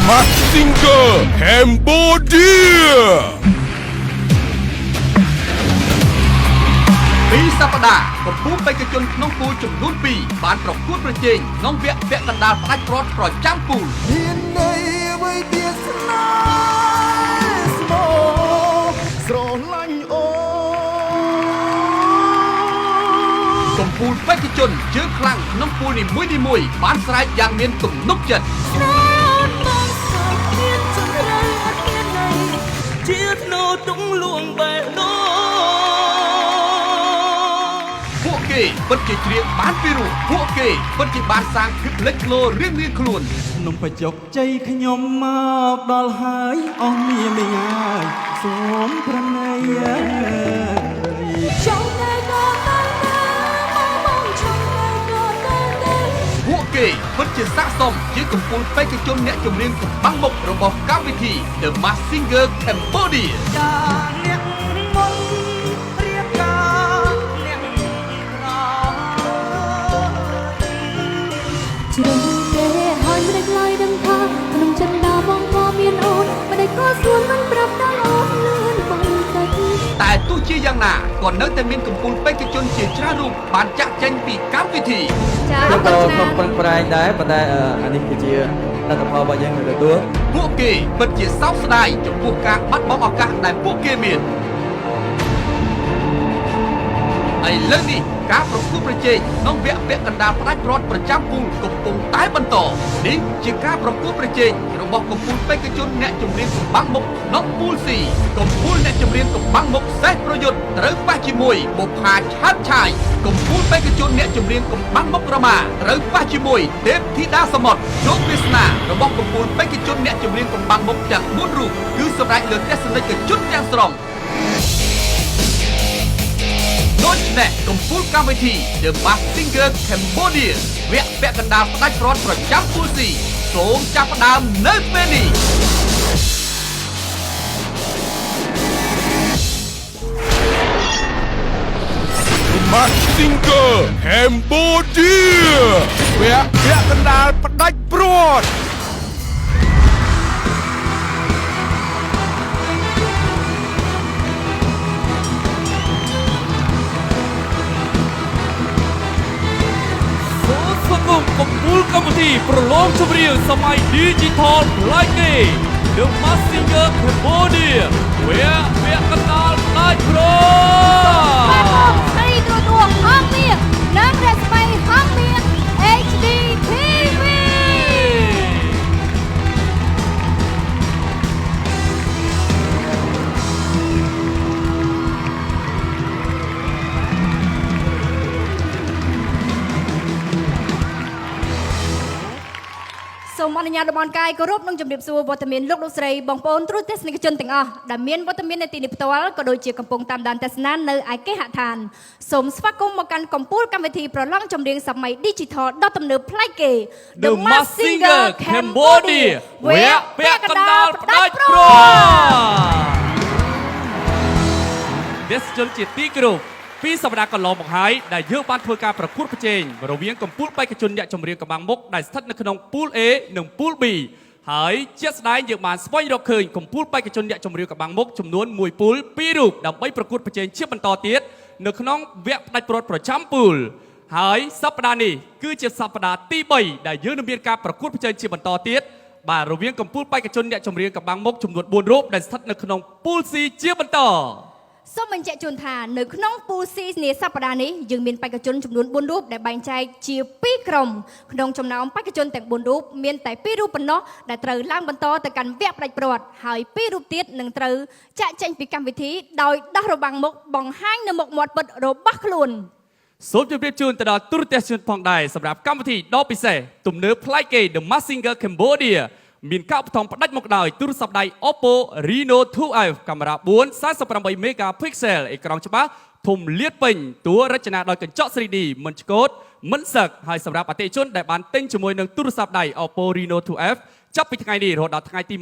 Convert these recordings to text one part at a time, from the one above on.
Mask Singer Cambodia. ពីរសប្តាហ៍កំពូលបេក្ខជនក្នុងពូលចំនួន2បានប្រកួតប្រជែងក្នុងវគ្គពាក់កណ្ដាលផ្ដាច់ព្រាត់ប្រចាំពូល មានន័យអ្វីទៀតស្នេហ៍ស្មោស្រឡាញ់អូ កំពូលបេក្ខជនជើងខ្លាំងក្នុងពូលនីមួយៗបានស្រែកយ៉ាងមានទំនុកចិត្ត ស្នេហ៍អូនបងសោកមានជម្រៅអត់មានន័យ ជាធ្នូទុំលួងបេះដូង ពួកគេពិតជាច្រៀងបានពីរោះពួកគេពិតជាបានសាងភាពលេចធ្លោរៀងៗខ្លួន នំបញ្ចុកជ័យខ្ញុំមកដល់ហើយអស់មានមីហើយសូមប្រណីអើយ ចង់តែក៏ទៅទៅមកបងចង់តែក៏ទៅទៅ ពួកគេពិតជាស័ក្តិសមជាកំពូលបេក្ខជនអ្នកចម្រៀងកំបាំងមុខរបស់កម្មវិធី The Mask Singer Cambodia. ចាអ្នកមុនរៀបការអ្នកក្រោយ ជ្រុងគេហើយមិនខ្លាយដឹងថាក្នុងចិត្តដល់បងក៏មានអូនមិនได้ក៏សួនមិនប្រាប់ដល់អូនលឿនបងតិច តែទោះជាយ៉ាងណាក៏នៅតែមានកំពូលបេក្ខជនជាច្រើនរូបបានចាក់ចេញពីកម្មវិធី ចា ខ្ញុំក៏ អរគុណច្រើន ខំប្រឹងប្រែងដែរប៉ុន្តែអានេះគឺជាលទ្ធផលរបស់យើងនៅទទួល ពួកគេពិតជាសោកស្ដាយចំពោះការបាត់បង់ឱកាសដែលពួកគេមានឥឡូវនេះការប្រកួតប្រជែងក្នុងវគ្គពាក់កណ្ដាលផ្ដាច់ព្រាត់ប្រចាំពូលកំពុងតែបន្តនេះជាការប្រកួតប្រជែងរបស់កំពូលបេក្ខជនអ្នកចម្រៀងកំបាំងមុខក្នុងពូល C កំពូលអ្នកចម្រៀងកំបាំងមុខសេះប្រយុទ្ធត្រូវប៉ះជាមួយបុប្ផាឆើតឆាយកំពូលបេក្ខជនអ្នកចម្រៀងកំបាំងមុខក្រមាត្រូវប៉ះជាមួយទេពធីតាសមុទ្រជោគវាសនារបស់កំពូលបេក្ខជនអ្នកចម្រៀងកំបាំងមុខទាំង4រូបគឺសម្រាប់លើទស្សនិកជនទាំងស្រុង ដូច្នេះកំពូលកម្មវិធី The Mask Singer Cambodia វគ្គពាក់កណ្ដាលផ្ដាច់ព្រាត់ប្រចាំពូល C សូមចាប់ផ្ដើមនៅពេលនេះ The Mask Singer Cambodia វគ្គពាក់កណ្ដាលផ្ដាច់ព្រាត់ សូមស្វាគមន៍កំពូលកម្មវិធីប្រឡងចម្រៀងសម័យ Digital ប្លែកគេ The Mask Singer Cambodia វគ្គពាក់កណ្ដាលផ្ដាច់ព្រា បាទ ត់ បងស្រីទូទួហងមាសនិងរស្មីហងមាស HD TV. សូមអនុញ្ញាតតំអនកាយគោរពនិងជម្រាបសួរវត្តមានលោកលោកស្រីបងប្អូនទ្រុទស្សនិកជនទាំងអស់ដែលមានវត្តមាននៅទីនេះផ្ទាល់ក៏ដូចជាកំពុងតាមដានទស្សនានៅឯគេហដ្ឋានសូមស្វាគមន៍មកកាន់កំពូលកម្មវិធីប្រឡងចម្រៀងសម័យ Digital ដ៏ទំនើបប្លែកគេ The Mask Singer Cambodia វគ្គពាក់កណ្ដាលផ្ដាច់ព្រាត់ទេសជនជាទីគោរពពីសប្តាហ៍កន្លងមកហើយដែលយើងបានធ្វើការប្រកួតប្រជែងរវាងកម្ពូលបេក្ខជនអ្នកចម្រៀងកំបាំងមុខដែលស្ថិតនៅក្នុងពូល A និងពូល B ហើយជាក់ស្ដែងយើងបានស្វែងរកឃើញកម្ពូលបេក្ខជនអ្នកចម្រៀងកំបាំងមុខចំនួន1ពូល2រូបដើម្បីប្រកួតប្រជែងជាបន្តទៀតនៅក្នុងវគ្គផ្ដាច់ព្រាត់ប្រចាំពូល ហើយសប្តាហ៍នេះគឺជាសប្តាហ៍ទី3ដែលយើងនឹងមានការប្រកួតប្រជែងជាបន្តទៀតបាទរវាងកម្ពូលបេក្ខជនអ្នកចម្រៀងកំបាំងមុខចំនួន4រូបដែលស្ថិតនៅក្នុងពូល C ជាបន្ត សូមបញ្ជាក់ជូនថានៅក្នុងពូលស៊ីនាសប្តាហ៍នេះយើងមានបេក្ខជនចំនួន4រូបដែលបែងចែកជា2ក្រុមក្នុងចំណោមបេក្ខជនទាំង4រូបមានតែ2រូបប៉ុណ្ណោះដែលត្រូវឡើងបន្តទៅកាន់វគ្គផ្ដាច់ព្រាត់ហើយ2រូបទៀតនឹងត្រូវចាក់ចេញពីកម្មវិធីដោយដោះរបាំងមុខបង្ហាញនៅមុខមាត់ពិតរបស់ខ្លួន សូមជម្រាបជូនទៅដល់ទូរទស្សនិកជនផងដែរសម្រាប់កម្មវិធីដ៏ពិសេសទំនើបប្លែកគេ The Mask Singer Cambodia មានការឧបត្ថម្ភផ្ដាច់មុខដោយទូរស័ព្ទដៃ Oppo Reno 2F កាមេរ៉ា4 48 megapixel អេក្រង់ច្បាស់ធំលាតពេញតួរចនាដោយកញ្ចក់ 3D មិនឆ្កូតមិនសឹកហើយសម្រាប់អតិថិជនដែលបានទិញជាមួយនឹងទូរស័ព្ទដៃ Oppo Reno 2F ចាប់ពីថ្ងៃនេះរហូតដល់ថ្ងៃទី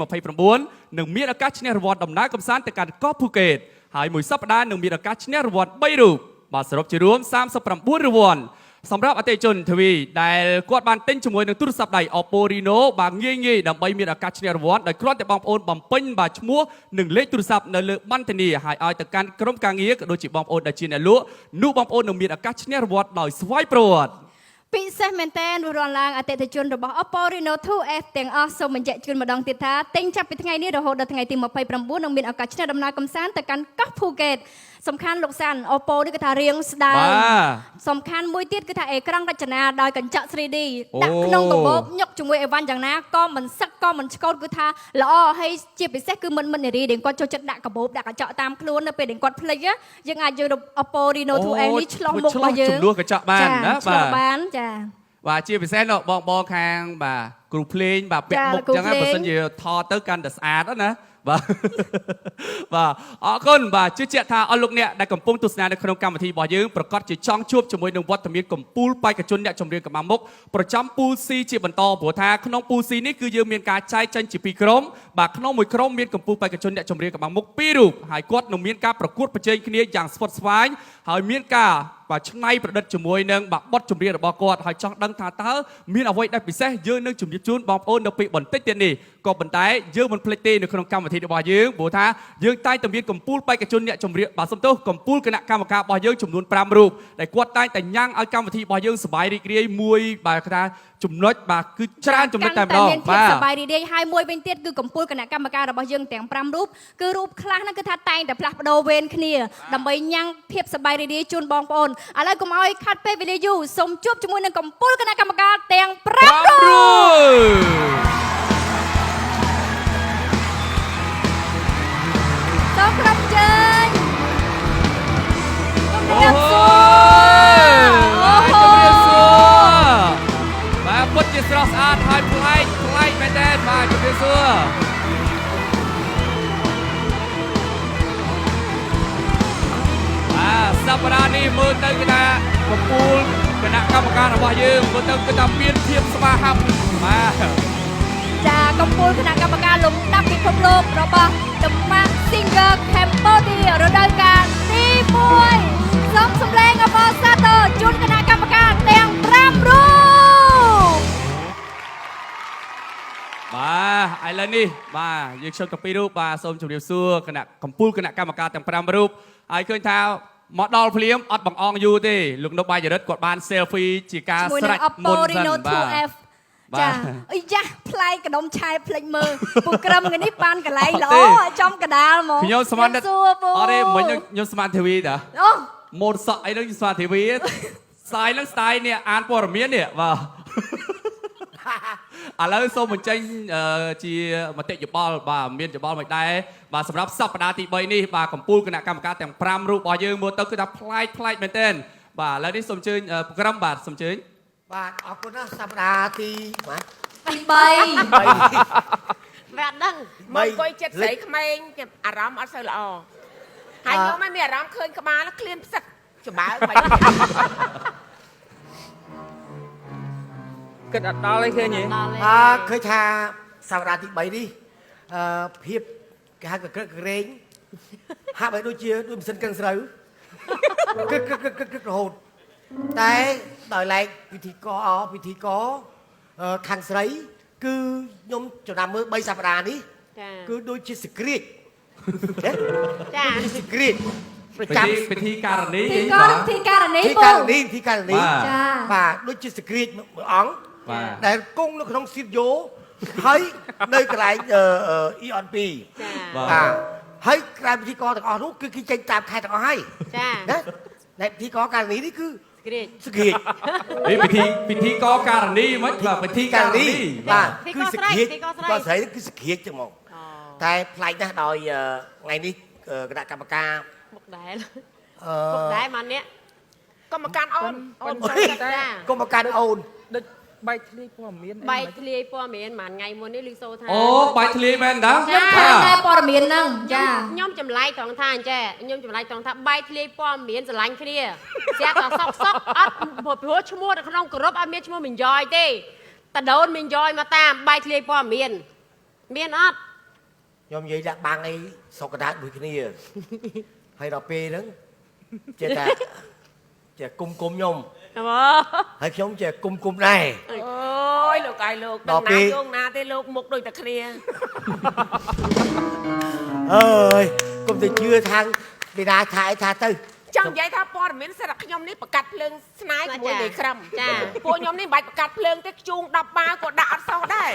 29នឹងមានឱកាសឈ្នះរង្វាន់ដំណើរកម្សាន្តទៅកាន់កោះភូកេតហើយមួយសប្តាហ៍នឹងមានឱកាសឈ្នះរង្វាន់3រូបបាទសរុបជារួម39រង្វាន់ សម្រាប់អតិថិជនទ្វីដែលគាត់បានទិញជាមួយនឹងទូរស័ព្ទដៃ Oppo Reno បាទងាយងាយដើម្បីមានឱកាសឈ្នះរង្វាន់ដោយគ្រាន់តែបងប្អូនបំពេញបាទឈ្មោះនិងលេខទូរស័ព្ទនៅលើបណ្ណធានាហើយឲ្យទៅកាន់ក្រុមការងារក៏ដូចជាបងប្អូនដែលជាអ្នកលក់នោះបងប្អូននឹងមានឱកាសឈ្នះរង្វាន់ដោយស្វ័យប្រវត្តិ។ ពិសេសមែនតើរួសរាន់ឡើងអតិថិជនរបស់ Oppo Reno 2S ទាំងអស់សូមបញ្ជាក់ជូនម្ដងទៀតថាទិញចាប់ពីថ្ងៃនេះរហូតដល់ថ្ងៃទី29នឹងមានឱកាសឈ្នះដំណើរកម្សាន្តទៅកាន់កោះភូកេតសំខាន់លោកសាន Oppo នេះគឺថារៀងស្ដើង បាទ សំខាន់មួយទៀតគឺថាអេក្រង់រចនាដោយកញ្ចក់ 3D អូ ដាក់ក្នុងកាបូបញុកជាមួយអីវ៉ាន់យ៉ាងណាក៏មិនសឹកក៏មិនឆ្កូតគឺថាល្អហើយជាពិសេសគឺមិនមិននារីដែលគាត់ចូលចិត្តដាក់កាបូបដាក់កញ្ចក់តាមខ្លួននៅពេលដែលគាត់ភ្លេចណាយើងអាចយក Oppo Reno 2S នេះឆ្លោះមុខរបស់យើង ជំនួសកញ្ចក់បានណា ឆ្លោះ បាទ បានចា បាទជាពិសេសនោះបងបងខាងបាទគ្រូភ្លេងបាទពាក់ ចា មុខចឹង គ្រូភ្លេង ណាបើសិនជាថតទៅកាន់តែស្អាតណាបាទ បាទអរគុណបាទជឿជាក់ថាអស់លោកអ្នកដែលកំពុងទស្សនានៅក្នុងកម្មវិធីរបស់យើងប្រកាសជាចង់ជួបជាមួយនឹងវត្តមានកម្ពូលបេក្ខជនអ្នកចម្រៀងកម្បាំមុខប្រចាំពូល C ជាបន្តព្រោះថាក្នុងពូល C នេះគឺយើងមានការចែកចេញជាពីរក្រុមបាទក្នុងមួយក្រុមមានកម្ពូលបេក្ខជនអ្នកចម្រៀងកម្បាំមុខពីររូបហើយគាត់នឹងមានការប្រកួតប្រជែងគ្នាយ៉ាងស្វិតស្វាញហើយមានការបាទច្នៃប្រឌិតជាមួយនឹងបាទបទចម្រៀងរបស់គាត់ហើយចង់ដឹងថាតើមានអ្វីដែលពិសេសយើងនឹងជម្រាបជូនបងប្អូននៅពេលបន្តិចទៀតនេះក៏ប៉ុន្តែយើងមិនភ្លេចទេនៅក្នុងកម្មវិធីរបស់យើងព្រោះថាយើងតែងតែមានកម្ពូលបេក្ខជនអ្នកចម្រៀងបាទសំទោសកម្ពូលគណៈកម្មការរបស់យើងចំនួន5រូបដែលគាត់តែងតែញ៉ាំងឲ្យកម្មវិធីរបស់យើងសប្បាយរីករាយមួយបាទគេថាចំណុចបាទគឺច្រើនចំណុចតែម្ដង មានភាព បាទ សប្បាយរីករាយហើយមួយវិញទៀតគឺកម្ពូលគណៈកម្មការរបស់យើងទាំង5រូបគឺរូបខ្លះហ្នឹងគឺថាតែងតែផ្លាស់ប្ដូរវេនគ្នាដើម្បីញ៉ាំងភាពសប្បាយរីករាយជូនបងប្អូនឥឡូវកុំឲ្យខាត់ពេលវេលាយូរសូមជួបជាមួយនឹងកម្ពូលគណៈកម្មការទាំង5រូបសូមក្រុមជើញសូមជម្រាបសួរ អូហូជំរាបសួរបាទពិតជាស្រស់ស្អាតហើយប្លែកប្លែកមែនតើបាទជំរាបសួរបាទសប្តាហ៍នេះមើលទៅគឺថាកំពូលគណៈកម្មការរបស់យើងមើលទៅគឺថាមានភាពស្វាហាប់បាទ ចាកម្ពូលគណៈកម្មការលំដាប់ពិភពលោករបស់ The Mask Singer Cambodia រដូវកាលទី1សូមសម្លេងអបអរសាទរជូនគណៈកម្មការទាំង5រូប បាទឥឡូវនេះបាទយើងខ្ញុំទាំងពីររូបបាទសូមជម្រាបសួរគណៈកម្ពូលគណៈកម្មការទាំង5រូបហើយឃើញថាមកដល់ភ្លាមអត់បង្អង់យូរទេលោកនុបបាយរិទ្ធគាត់បាន selfie ជាការ ជាមួយនឹង ស្រេច Oppo មុនសិន Reno បាទ 2F បាទ ចាអីយ៉ាផ្លែកដុំឆែផ្លេចមើលពូក្រឹមថ្ងៃនេះបានកន្លែងល្អ អត់ទេ ចំកដាលហ្មង ខ្ញុំស្មាន សួរពូ អត់ទេមិញហ្នឹងខ្ញុំស្មានធីវីតា អូ ម៉ូតសក់អីហ្នឹងខ្ញុំស្មានធីវីស្ទាយហ្នឹងស្ទាយនេះអានព័ត៌មាននេះបាទ ឥឡូវសូមបញ្ចេញជាមតិយោបល់បាទមានយោបល់មិនដែរបាទសម្រាប់សប្តាហ៍ទី3នេះបាទកម្ពូលគណៈកម្មការទាំង5រូបរបស់យើងមើលទៅគឺថាប្លែកប្លែកមែនទែនបាទឥឡូវនេះសូមអញ្ជើញប្រក្រមបាទសូមអញ្ជើញ បាទអរគុណណាស់សប្តាហ៍ទីបាទ ទី3 វាអត់ដឹង បី មកអង្គុយចិត្តស្រីក្មេងគេអារម្មណ៍អត់សូវល្អហើយខ្ញុំមិនមានអារម្មណ៍ឃើញក្បាលឃ្លានផ្សិតច្បាើបាច់ គិតអត់ដល់ទេឃើញទេ ដល់ទេ អើឃើញថាសប្តាហ៍ទី3នេះអឺភាពគេហៅកក្រឹកក្រែងហាក់បីដូចជាដូចម៉ាស៊ីនកិនស្រូវក្រឹកក្រឹកក្រឹកក្រឹកក្រឹករហូតតែដោយឡែកពិធីកអពិធីកអឺខាងស្រី គឺខ្ញុំចំណាំមើល3សប្តាហ៍នេះ ចា គឺដូចជាសក្រៀចណា ចា ដូចជាសក្រៀចប្រចាំ ពិធីពិធីការនី ទីករទីករណី ធី ពូ ការនីធីការនី បាទ ចា បាទដូចជាសក្រៀចមួយអង្គ បាទ ដែលគង់នៅក្នុងស្ទូឌីយោហើយនៅកន្លែងអឺអ៊ីអន2 ចា បាទ បាទហើយក្រៅពិធីករទាំងអស់នោះគឺគេចេញតាមខេត្តទាំងអស់ហើយ ចា ណាតែពិធីករករណីនេះគឺ ក្រៀក សក្រៀច នេះពិធីពិធីកការនីមិនបាទពិធីការនី បាទ ពិធីករស្រី គឺសក្រៀច ពិធីករស្រី ក៏ស្រីគឺសក្រៀចចឹងហ្មងតែប្លែកណាស់ដោយថ្ងៃនេះគណៈកម្មការ មុខដែរ អឺ មុខដែរមកអ្នក កម្មការអូនអូន ប៉ុន្តែ ចា កម្មការអូន ដូចបែកធ្លាយព័ត៌មានអី បែកធ្លាយព័ត៌មានមួយថ្ងៃមុននេះឮសូរថា អូបែកធ្លាយមែនតា ខ្ញុំឃើញតែព័ត៌មានហ្នឹងចា ខ្ញុំចម្លែកត្រង់ថាអញ្ចេះខ្ញុំចម្លែកត្រង់ថាបែកធ្លាយព័ត៌មានស្រឡាញ់គ្នាស្រាប់តែសុកសុកអត់ព្រោះឈ្មោះនៅក្នុងក្រុមអត់មានឈ្មោះមិនយ៉យទេតដូនមិនយ៉យមកតាមបែកធ្លាយព័ត៌មានមានអត់ ខ្ញុំនិយាយដាក់បាំងអីស្រុកកណ្ដាលដូចគ្នាហើយដល់ពេលហ្នឹងចេះតែចេះគុំគុំខ្ញុំ ហើយខ្ញុំចេះគុំគុំដែរ អូយលោកអាយលោក ដល់ពេល ដឹងណាយោងណាទេលោកមុខដូចតែគ្នា អើយគុំទៅជឿខាងបិតាថាអីថាទៅ ចង់និយាយថាព័ត៌មានសិទ្ធិខ្ញុំនេះប្រកាត់ភ្លើងស្នេហ៍ជាមួយលេក្រឹម ចា ពួកខ្ញុំនេះមិនបាច់ប្រកាត់ភ្លើងទេខ្ជូង10បាវក៏ដាក់អត់សោះដែរ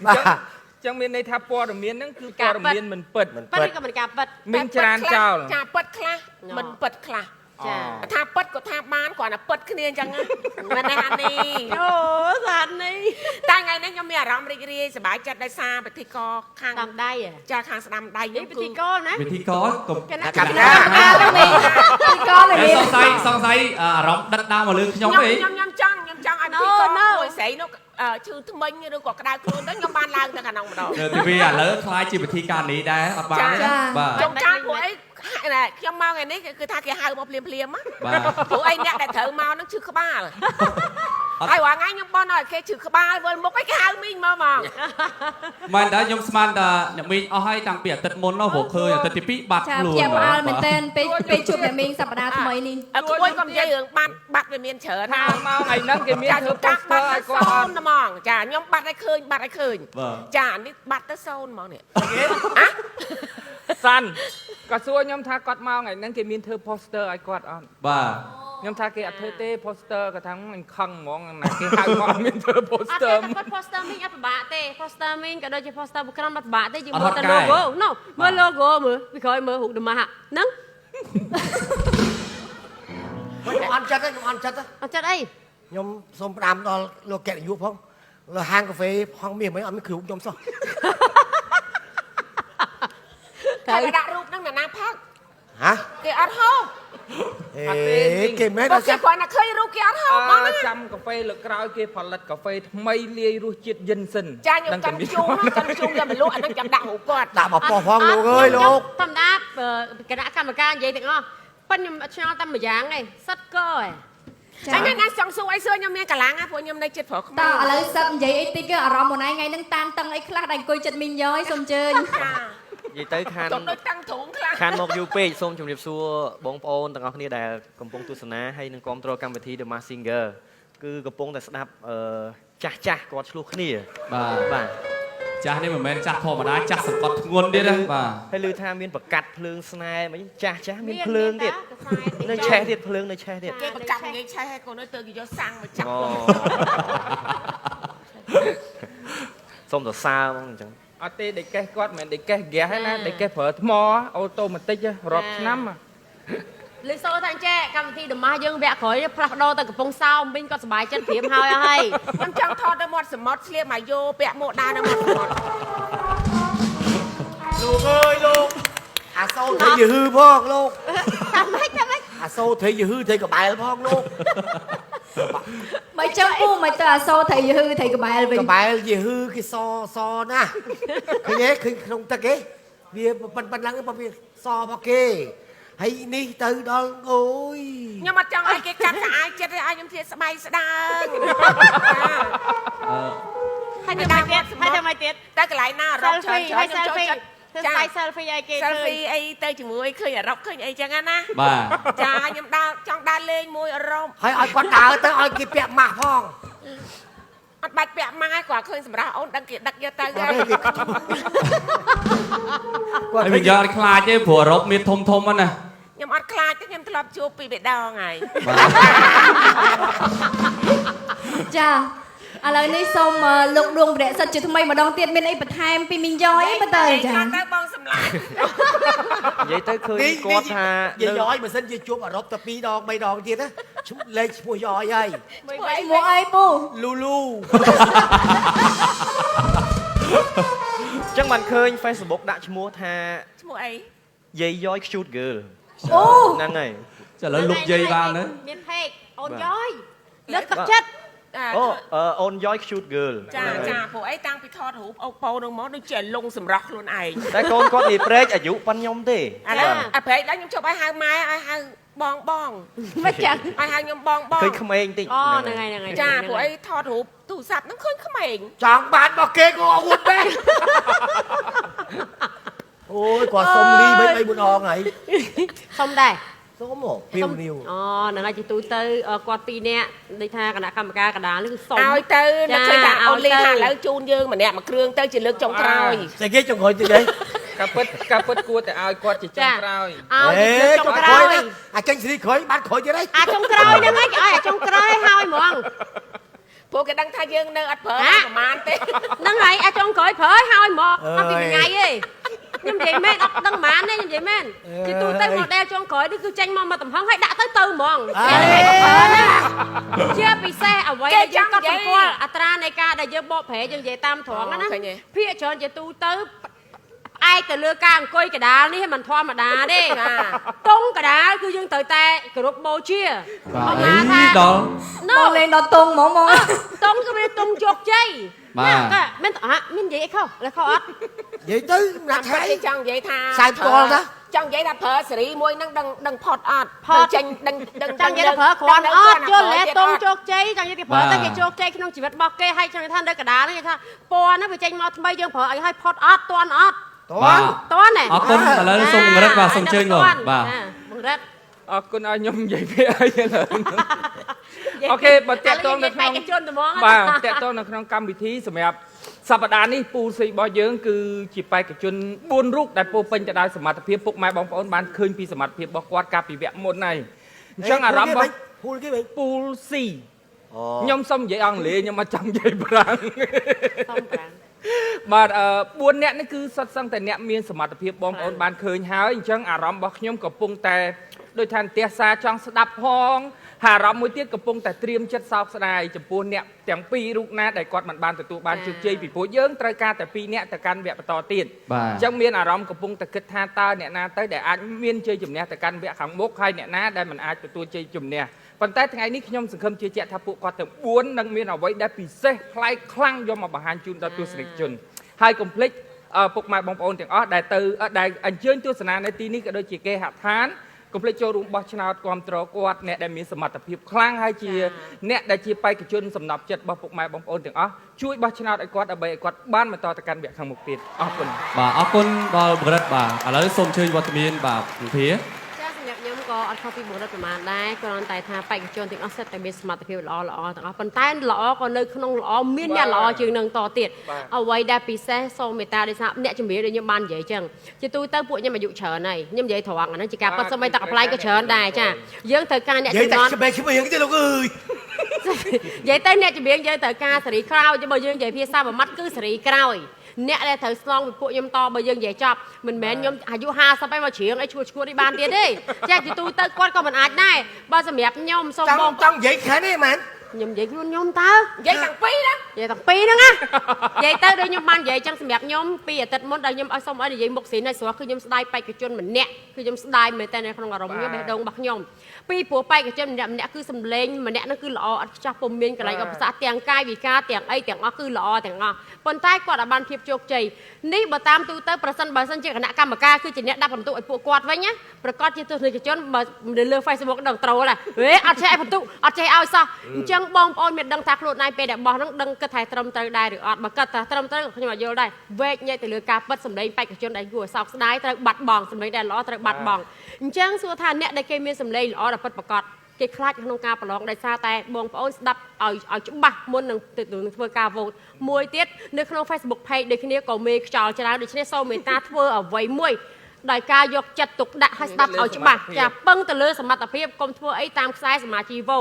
បាទ ចឹងមានន័យថាព័ត៌មានហ្នឹងគឺព័ត៌មានមិនពិត ប៉ិតក៏មិនការប៉ិត មានច្រើនចោល ចាប៉ិតខ្លះមិនប៉ិតខ្លះ ចា ថាប៉ិតក៏ថាបានគ្រាន់តែប៉ិតគ្នាអញ្ចឹងណាមិនណាហានី អូសាននេះ តែថ្ងៃនេះខ្ញុំមានអារម្មណ៍រីករាយសប្បាយចិត្តដោយសារពិធីករខាង តាមដៃហ៎ ចាខាងស្ដាំដៃ នេះ ខ្ញុំ ពិធីករណា វិធីករកុំ គណៈ កម្មការ អានេះពិធីករនេះ សង្ស័យសង្ស័យអារម្មណ៍ដិតដាមមកលើខ្ញុំ ខ្ញុំ អី ខ្ញុំចង់ខ្ញុំចង់ឲ្យពិធីករមួយស្រីនោះឈឺថ្មិញឬក៏ក្តៅខ្លួនទៅខ្ញុំបានឡើងទៅខាងនោះម្ដង នៅទីវីឥឡូវខ្លាយជាវិធីការនេះដែរអត់បានទេណាបាទ ចុងកាលពួកអីខ្ញុំមកថ្ងៃនេះគឺថាគេហៅមកភ្លាមភ្លាមណា បាទ ព្រោះអីអ្នកដែលត្រូវមកនឹងឈឺក្បាលហើយរាល់ថ្ងៃខ្ញុំបន់ឲ្យគេឈឺក្បាលវិលមុខអីគេហៅមីងមកហ្មង មែនតើខ្ញុំស្មានថាអ្នកមីងអស់ហើយតាំងពីអាទិត្យមុននោះព្រោះឃើញអាទិត្យទី2បាត់ ចា ខ្លួន ភ្ញាក់ផ្អើលមែនតើពេលពេលជួបអ្នកមីងសប្តាហ៍ថ្មីនេះ អើក្មួយក៏និយាយរឿងបាត់បាត់វាមានច្រើន ថាមកថ្ងៃហ្នឹងគេមាន ចា ធ្វើ កា poster បាត់ ឲ្យ ទៅសូ គាត់អត់ នហ្មងចាខ្ញុំបាត់ឲ្យឃើញបាត់ឲ្យឃើញ បាទ ចានេះបាត់ទៅសូនហ្មងនេះ សាន់ក៏សួរខ្ញុំថាគាត់មកថ្ងៃហ្នឹងគេមានធ្វើ poster ឲ្យគាត់អត់ បាទ ខ្ញុំថាគេអត់ធ្វើទេ poster គាត់ថាអញខឹងហ្មងណាគេហៅមកអត់មានធ្វើ អត់ទេ poster តែគាត់ poster មីងអត់ពិបាកទេ poster មីងក៏ដូចជា poster បុក្រមអត់ពិបាកទេយើងមើលតែ logo ណូមើល logo មើលពីក្រោយមើលរូបដម៉ាស់ហ្នឹង ខ្ញុំអន់ចិត្តខ្ញុំអន់ចិត្ត អត់ចិត្តអី ខ្ញុំសូមផ្ដាំដល់លោកកេតយុផងលើហាងកាហ្វេផងមាសមិនអត់មានគ្រូខ្ញុំសោះ តែដាក់រូបហ្នឹងណាផឹក ហ៎ គេអត់ហូប អេគេមែន បើគេគ្រាន់តែឃើញរូបគេអត់ហូបហ្មងណា ចាំកាហ្វេលើកក្រោយគេផលិតកាហ្វេថ្មីលាយរសជាតិយិនសិន ចាខ្ញុំកាន់ជូងកាន់ជូងយកមកលក់អាហ្នឹងចាំដាក់រូបគាត់ ដាក់មកប៉ុស្ផងលោកអើយលោក ធម្មតាគណៈកម្មការនិយាយទាំងអស់ប៉ិនខ្ញុំអត់ឆ្ងល់តែម្យ៉ាងឯងសិតកឯង អញណាចង់សួរអីសួរខ្ញុំមានកលាំងណាព្រោះខ្ញុំនៅចិត្តប្រុសក្មេ តើ ង ឥឡូវសិតនិយាយអីតិចគឺអារម្មណ៍មួយថ្ងៃហ្នឹងតានតឹងអីខ្លះដែលអង្គុយចិត្តមីងយយសូមអញ្ជើញ ចា និយាយទៅខាន ទុំដូចតាំងទ្រូងខ្លះ ខានមកយូរពេកសូមជម្រាបសួរបងប្អូនទាំងអស់គ្នាដែលកំពុងទស្សនាហើយនឹងគាំទ្រកម្មវិធី The Mask Singer គឺកំពុងតែស្ដាប់ចាស់ចាស់គាត់ឆ្លោះគ្នា បាទ បាទ ចាស់នេះមិនមែនចាស់ធម្មតាចាស់សង្កត់ធ្ងន់ទៀតណាបាទ ហើយឮថាមានប្រកាត់ភ្លើងស្នេហ៍មិនចាស់ចាស់មានភ្លើងទៀតនៅឆេះទៀតភ្លើងនៅឆេះទៀត គេប្រកាសនិយាយឆេះឲ្យកូនទៅគេយកសាំងមកចាប់ អូសូមសរសើរហ្មងអញ្ចឹង អត់ទេដេកេះគាត់មិនមែនដេកេះហ្គាសទេណាដេកេះប្រើថ្មអូតូម៉ាទិករាប់ឆ្នាំ លឺសូថាអញ្ចេះកម្មវិធីដម៉ាស់យើងវគ្គក្រោយផ្លាស់ប្ដូរទៅកំពង់សោមវិញគាត់សប្បាយចិត្តព្រាមហើយអស់ហើយ ខ្ញុំចង់ថតនៅមាត់សមុទ្រស្លៀកមកយោពាក់មួកដើរនៅមាត់សមុទ្រ លោកអើយលោកអាសូត្រីយឺហឺផងលោក ថាម៉េចថាម៉េច អាសូត្រីយឺហឺត្រីកបែលផងលោក មិនចឹងពូមិនទៅអាសូត្រីយឺហឺត្រីកបែលវិញ កបែលយឺហឺគេសសណាស់ឃើញទេឃើញក្នុងទឹកគេវាប៉ុណ្ណឹងប៉ុវាសរបស់គេហើយនេះទៅដល់អូយ ខ្ញុំអត់ចង់ឲ្យគេកាត់កាអាយចិត្តទេឲ្យខ្ញុំធៀស្បៃស្ដើង ហើយទៅមកទៀតហើយទៅមកទៀត តែកន្លែងណាអរ៉ុបច្រើន ហើយ ខ្ញុំចូល selfie ចិត្ត ធ្វើស្បៃ selfie ឲ្យគេ selfie អីទៅជាមួយឃើញអរ៉ុបឃើញអីចឹងណា បាទ ចាខ្ញុំដើរចង់ដើរលេងមួយអរ៉ុប ហើយឲ្យគាត់ដើរទៅឲ្យគេពាក់ម៉ាស់ផង អត់បាច់ពាក់ម៉ាស់គាត់ឃើញសម្រាប់អូនដឹងគេដឹកយកទៅ គាត់ ហើយវិញយកអត់ខ្លាចទេព្រោះអឺរ៉ុបមានធំធំហ្នឹងណា ខ្ញុំអត់ខ្លាចទេខ្ញុំធ្លាប់ជួបពីបេដងហើយ ចាឥឡូវនេះសូមលោកដួងវរៈសិទ្ធជាថ្មីម្ដងទៀតមានអីបន្ថែមពីមីងយយអីបើទៅចា ខាងទៅបងសម្លាញ់ និយាយទៅឃើញគាត់ថា យាយយបើសិនជាជួបអឺរ៉ុបទៅ2ដង3ដងទៀតណាលេខឈ្មោះយយហើយ ឈ្មោះអីពូ លូលូ ចឹងបានឃើញ Facebook ដាក់ឈ្មោះថា ឈ្មោះអី យាយយយ cute girl អូ ហ្នឹងហើយ ចាឥឡូវលុបយាយបានទៅ មានពេកអូនយយលើកទឹកចិត្ត អូអូនយយ cute girl ចាចាព្រោះអីតាំងពីថតរូបអូប៉ូនឹងមកដូចជាលងសម្រស់ខ្លួនឯង តែកូនគាត់និយាយព្រែកអាយុប៉ុនខ្ញុំទេ ឥឡូវអាព្រែកដល់ខ្ញុំជប់ឲ្យហៅម៉ែឲ្យហៅបងបង មិនចឹង ឲ្យហៅខ្ញុំបងបង ឃើញក្មេងតិច អូហ្នឹងហើយហ្នឹងហើយ ចាព្រោះអីថតរូបទូរស័ព្ទហ្នឹងឃើញក្មេង ចង់បានរបស់គេក៏អវុធដែរ អូយគាត់សុំលី3 4ដងហើយ សុំដែរ សុំមកពីវនីវ អូហ្នឹងហើយជាទូទៅគាត់ពីរនាក់ដូចថាគណៈកម្មការកណ្ដាលនេះគឺសុំ ឲ្យទៅនឹកឃើញថាអូនលីថាឥឡូវជូនយើងម្នាក់មួយគ្រឿងទៅជាលើកចុងក្រោយ តែគេចុងក្រោយតិចហី ការពិតការពិតគួរតែឲ្យគាត់ជាចុងក្រោយ ឲ្យជាលើកចុងក្រោយ អាចេញសេរីក្រោយបាត់ក្រោយទៀតហី អាចុងក្រោយហ្នឹងឯងគេឲ្យអាចុងក្រោយហើយហ្មង ព្រោះគេដឹងថាយើងនៅអត់ប្រើប្រហែលទេ ហ្នឹងហើយអាចុងក្រោយប្រើហើយហ្មងអត់ពីថ្ងៃទេខ្ញុំនិយាយមែនអត់ដឹងហ្មងទេខ្ញុំនិយាយមែនជាទូទៅ model ចុងក្រោយនេះគឺចេញមកមកទំហឹងហើយដាក់ទៅទៅហ្មងជាពិសេសអ្វីដែលយើងកត់សម្គាល់អត្រានៃការដែលយើងបកប្រែយើងនិយាយតាមត្រង់ណាភាគច្រើនជាទូទៅផ្អែកទៅលើការអង្គុយកដាលនេះមិនធម្មតាទេតុងកដាលគឺយើងត្រូវតែគោរពបូជា បាទថាដល់ បងលេងដល់តុងហ្មងហ្មង តុងគឺមានតុងជោគជ័យបាទមានមាននិយាយអីខុសលើខុសអត់ និយាយទៅណាស់ថៃ ចង់និយាយថា សៅផ្ទាល់ណា ចង់និយាយថាប្រើសេរីមួយហ្នឹងដឹងដឹងផុតអត់ចេញដឹងដឹង ចង់និយាយថាប្រើគ្រាន់អត់យល់ទេតុងជោគជ័យចង់និយាយគេប្រើតែគេជោគជ័យក្នុងជីវិតរបស់គេហើយចង់ថានៅកដាលហ្នឹងគេថាពណ៌ហ្នឹងវាចេញមកថ្មីយើងប្រើឲ្យឲ្យផុតអត់តាន់អត់តាន់ អរគុណឥឡូវសូមបង្រិតបាទសូមអញ្ជើញបងបាទ បង្រិត អរគុណឲ្យខ្ញុំនិយាយពាក្យអីឥឡូវអូខេបើតាក់ទងនៅក្នុងបាទតាក់ទងនៅក្នុងកម្មវិធីសម្រាប់សប្តាហ៍នេះពូលស៊ីរបស់យើងគឺជាបេក្ខជន4រូបដែលពោពេញទៅដោយសមត្ថភាពពុកម៉ែបងប្អូនបានឃើញពីសមត្ថភាពរបស់គាត់កាលពីវគ្គមុនហើយអញ្ចឹងអារម្មណ៍របស់ ពូលគេវិញ ពូលស៊ីខ្ញុំសុំនិយាយអង់គ្លេសខ្ញុំអត់ចង់និយាយប្រាំង សុំប្រាំង បាទ4នាក់នេះគឺសុទ្ធសឹងតែអ្នកមានសមត្ថភាពបងប្អូនបានឃើញហើយអញ្ចឹងអារម្មណ៍របស់ខ្ញុំកំពុងតែដោយថាផ្ទះសាចង់ស្ដាប់ផងហើយអារម្មណ៍មួយទៀតកំពុងតែត្រៀមចិត្តសោកស្ដាយចំពោះអ្នកទាំងពីររូបណាដែលគាត់មិនបានទទួលបានជោគជ័យពីព្រោះយើងត្រូវការតែ2នាក់ទៅកាន់វគ្គបន្តទៀតអញ្ចឹងមានអារម្មណ៍កំពុងតែគិតថាតើអ្នកណាទៅដែលអាចមានជ័យជំនះទៅកាន់វគ្គខាងមុខហើយអ្នកណាដែលមិនអាចទទួលជ័យជំនះប៉ុន្តែថ្ងៃនេះខ្ញុំសង្ឃឹមជឿជាក់ថាពួកគាត់ទាំង4នឹងមានអ្វីដែលពិសេសប្លែកខ្លាំងយកមកបង្ហាញជូនដល់ទស្សនិកជនហើយកុំភ្លេចពុកម៉ែបងប្អូនទាំងអស់ដែលទៅដែលអញ្ជើញទស្សនានៅទីនេះក៏ដូចជាគេហដ្ឋានកុំភ្លេចចូលរួមបោះឆ្នោតគាំទ្រគាត់អ្នកដែលមានសមត្ថភាពខ្លាំងហើយជាអ្នកដែលជាបេក្ខជនសំណប់ចិត្តរបស់ពុកម៉ែបងប្អូនទាំងអស់ជួយបោះឆ្នោតឲ្យគាត់ដើម្បីឲ្យគាត់បានបន្តទៅកាន់វគ្គខាងមុខទៀតអរគុណ បាទអរគុណដល់បរិទ្ធបាទឥឡូវសូមអញ្ជើញវត្តមានបាទវិភា ចាសម្រាប់ខ្ញុំក៏អត់ខុសពីបុរិទ្ធប្រហែលដែរគ្រាន់តែថាបេក្ខជនទាំងអស់សិតតែមានសមត្ថភាពល្អល្អទាំងអស់ប៉ុន្តែល្អក៏នៅក្នុងល្អមានអ្នកល្អជាងនឹងតទៀតអ្វីដែលពិសេសសូមមេត្តាដោយសារអ្នកជំនាញដូចខ្ញុំបាននិយាយចឹងជាទូទៅពួកខ្ញុំអាយុច្រើនហើយខ្ញុំនិយាយត្រង់អាហ្នឹងជាការពិតសូម្បីតែកំប្លែងក៏ច្រើនដែរចាយើងត្រូវការអ្នកជំនាញ និយាយតែជំនាញទេលោកអើយ និយាយទៅអ្នកជំនាញយើងត្រូវការសេរីក្រោយបើយើងនិយាយភាសាមួយម៉ាត់គឺសេរីក្រោយអ្នកដែលត្រូវស្នងពីពួកខ្ញុំតបើយើងនិយាយចប់មិនមែនខ្ញុំអាយុ50ហើយមកច្រៀងអីឈួតឈួតនេះបានទៀតទេចាជាទូទៅគាត់ក៏មិនអាចដែរបើសម្រាប់ខ្ញុំសូមបង ចង់និយាយខាងនេះមែន ខ្ញុំនិយាយខ្លួនខ្ញុំតើ និយាយទាំងពីរណា និយាយទាំងពីរហ្នឹងណានិយាយទៅដូចខ្ញុំបាននិយាយចឹងសម្រាប់ខ្ញុំពីអាទិត្យមុនដល់ខ្ញុំឲ្យសុំឲ្យនិយាយមុខស្រីនៅស្រុកគឺខ្ញុំស្ដាយបេក្ខជនម្នាក់គឺខ្ញុំស្ដាយមែនតើនៅក្នុងអារម្មណ៍ខ្ញុំបេះដូងរបស់ខ្ញុំពីព្រោះបេក្ខជនម្នាក់ម្នាក់គឺសម្លេងម្នាក់ហ្នឹងគឺល្អអត់ខ្ចោះពុំមានកន្លែងឧបសគ្គទាំងកាយវិការទាំងអីទាំងអស់គឺល្អទាំងអស់ប៉ុន្តែគាត់អាចបានភាពជោគជ័យនេះបើតាមទូទៅប្រសិនបើសិនជាគណៈកម្មការគឺជាអ្នកដាក់បន្ទុកឲ្យពួកគាត់វិញណាប្រកាសជាទស្សនិកជនបើនៅលើ Facebook ដឹងត្រូលហ៎អត់ចេះឲ្យបន្ទុកអត់ចេះឲ្យសោះអញ្ចឹងបងប្អូនមានដឹងថាខ្លួនឯងពេលដែលបោះហ្នឹងដឹងគិតថាត្រឹមត្រូវដែរឬអត់បើគិតថាត្រឹមត្រូវខ្ញុំអត់យល់ដែរវែកញែកទៅលើការពិតសម្លេងបេក្ខជនដែលគួរឲ្យសោកស្ដាយត្រូវបាត់បង់សម្លេងដែលល្អត្រូវបាត់បង់អញ្ចឹងសួរថាអ្នកដែលគេមានសម្លេងល្អដល់ពិតប្រាកដគេខ្លាចក្នុងការប្រឡងដោយសារតែបងប្អូនស្ដាប់ឲ្យច្បាស់មុននឹងធ្វើការវ៉ូតមួយទៀតនៅក្នុង Facebook page ដូចគ្នាក៏មេខ្យល់ច្រើនដូច្នេះសូមមេត្តាធ្វើអ្វីមួយដោយការយកចិត្តទុកដាក់ឲ្យស្ដាប់ឲ្យច្បាស់ចាពឹងទៅលើសមត្ថភាពកុំធ្វើអីតាមខ្សែសមាជីវោ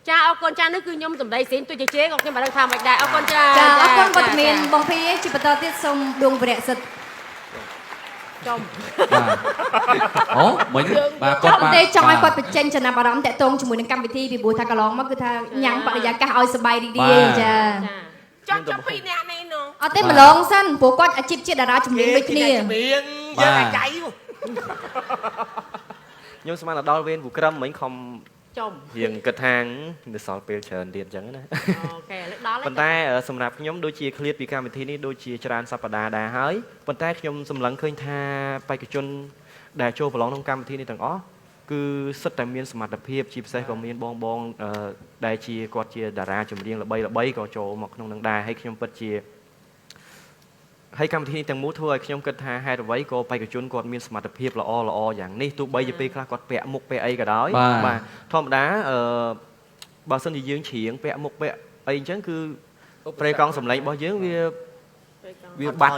ចាអរគុណចានេះគឺខ្ញុំសម្ដីស៊ីនទោះជាជេរក៏ខ្ញុំមិនដឹងថាមិនដែរអរគុណចា ចាអរគុណវត្តមានបងភីជាបន្តទៀតសូមដួងវរៈសិទ្ធ ចំ អូមិញបាទគាត់ បាទទេចង់ឲ្យគាត់បញ្ចេញចំណាប់អារម្មណ៍តាក់ទងជាមួយនឹងកម្មវិធីពីព្រោះថាកន្លងមកគឺថាញ៉ាំងបរិយាកាសឲ្យសប្បាយរីករាយចា ចង់ចប់ពីអ្នកនេះនោះ អត់ទេម្លងសិនព្រោះគាត់អាជីពជាតារាចម្រៀងដូចគ្នា ចម្រៀងយើងអាចៃ ខ្ញុំស្មានដល់វេនពូក្រឹមមិញខំ ចំ រៀងគិតថានៅសល់ពេលច្រើនទៀតអញ្ចឹងណា អូខេលើកដល់ ប៉ុន្តែសម្រាប់ខ្ញុំដូចជាឃ្លាតពីកម្មវិធីនេះដូចជាច្រើនសប្តាហ៍ដែរហើយប៉ុន្តែខ្ញុំសម្លឹងឃើញថាបេក្ខជនដែលចូលប្រឡងក្នុងកម្មវិធីនេះទាំងអស់គឺសិតតែមានសមត្ថភាពជាពិសេសក៏មានបងបងដែលជាគាត់ជាតារាចម្រៀងល្បីៗក៏ចូលមកក្នុងនឹងដែរហើយខ្ញុំពិតជា ហើយកម្មវិធីនេះទាំងមូលធ្វើឲ្យខ្ញុំគិតថាហេតុអ្វីក៏បេក្ខជនគាត់មានសមត្ថភាពល្អល្អយ៉ាងនេះទោះបីជាពេលខ្លះគាត់ពាក់មុខពាក់អីក៏ដោយបាទធម្មតាបើសិនជាយើងច្រៀងពាក់មុខពាក់អីអញ្ចឹងគឺប្រេកង់សម្លេងរបស់យើងវាបាត់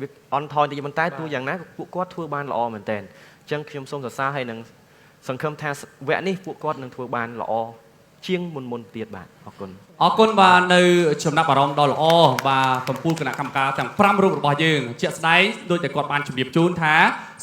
វាអន់ថយតិចប៉ុន្តែទោះយ៉ាងណាពួកគាត់ធ្វើបានល្អមែនទែនអញ្ចឹងខ្ញុំសូមសរសើរហើយនឹងសង្ឃឹមថាវគ្គនេះពួកគាត់នឹងធ្វើបានល្អជាងមុនទៀតបាទអរគុណអរគុណបាទនៅចំណាប់អារម្មណ៍ដ៏ល្អបាទកម្ពុជាគណៈកម្មការទាំង5រូបរបស់យើងជាក់ស្ដែងដូចតែគាត់បានជម្រាបជូនថា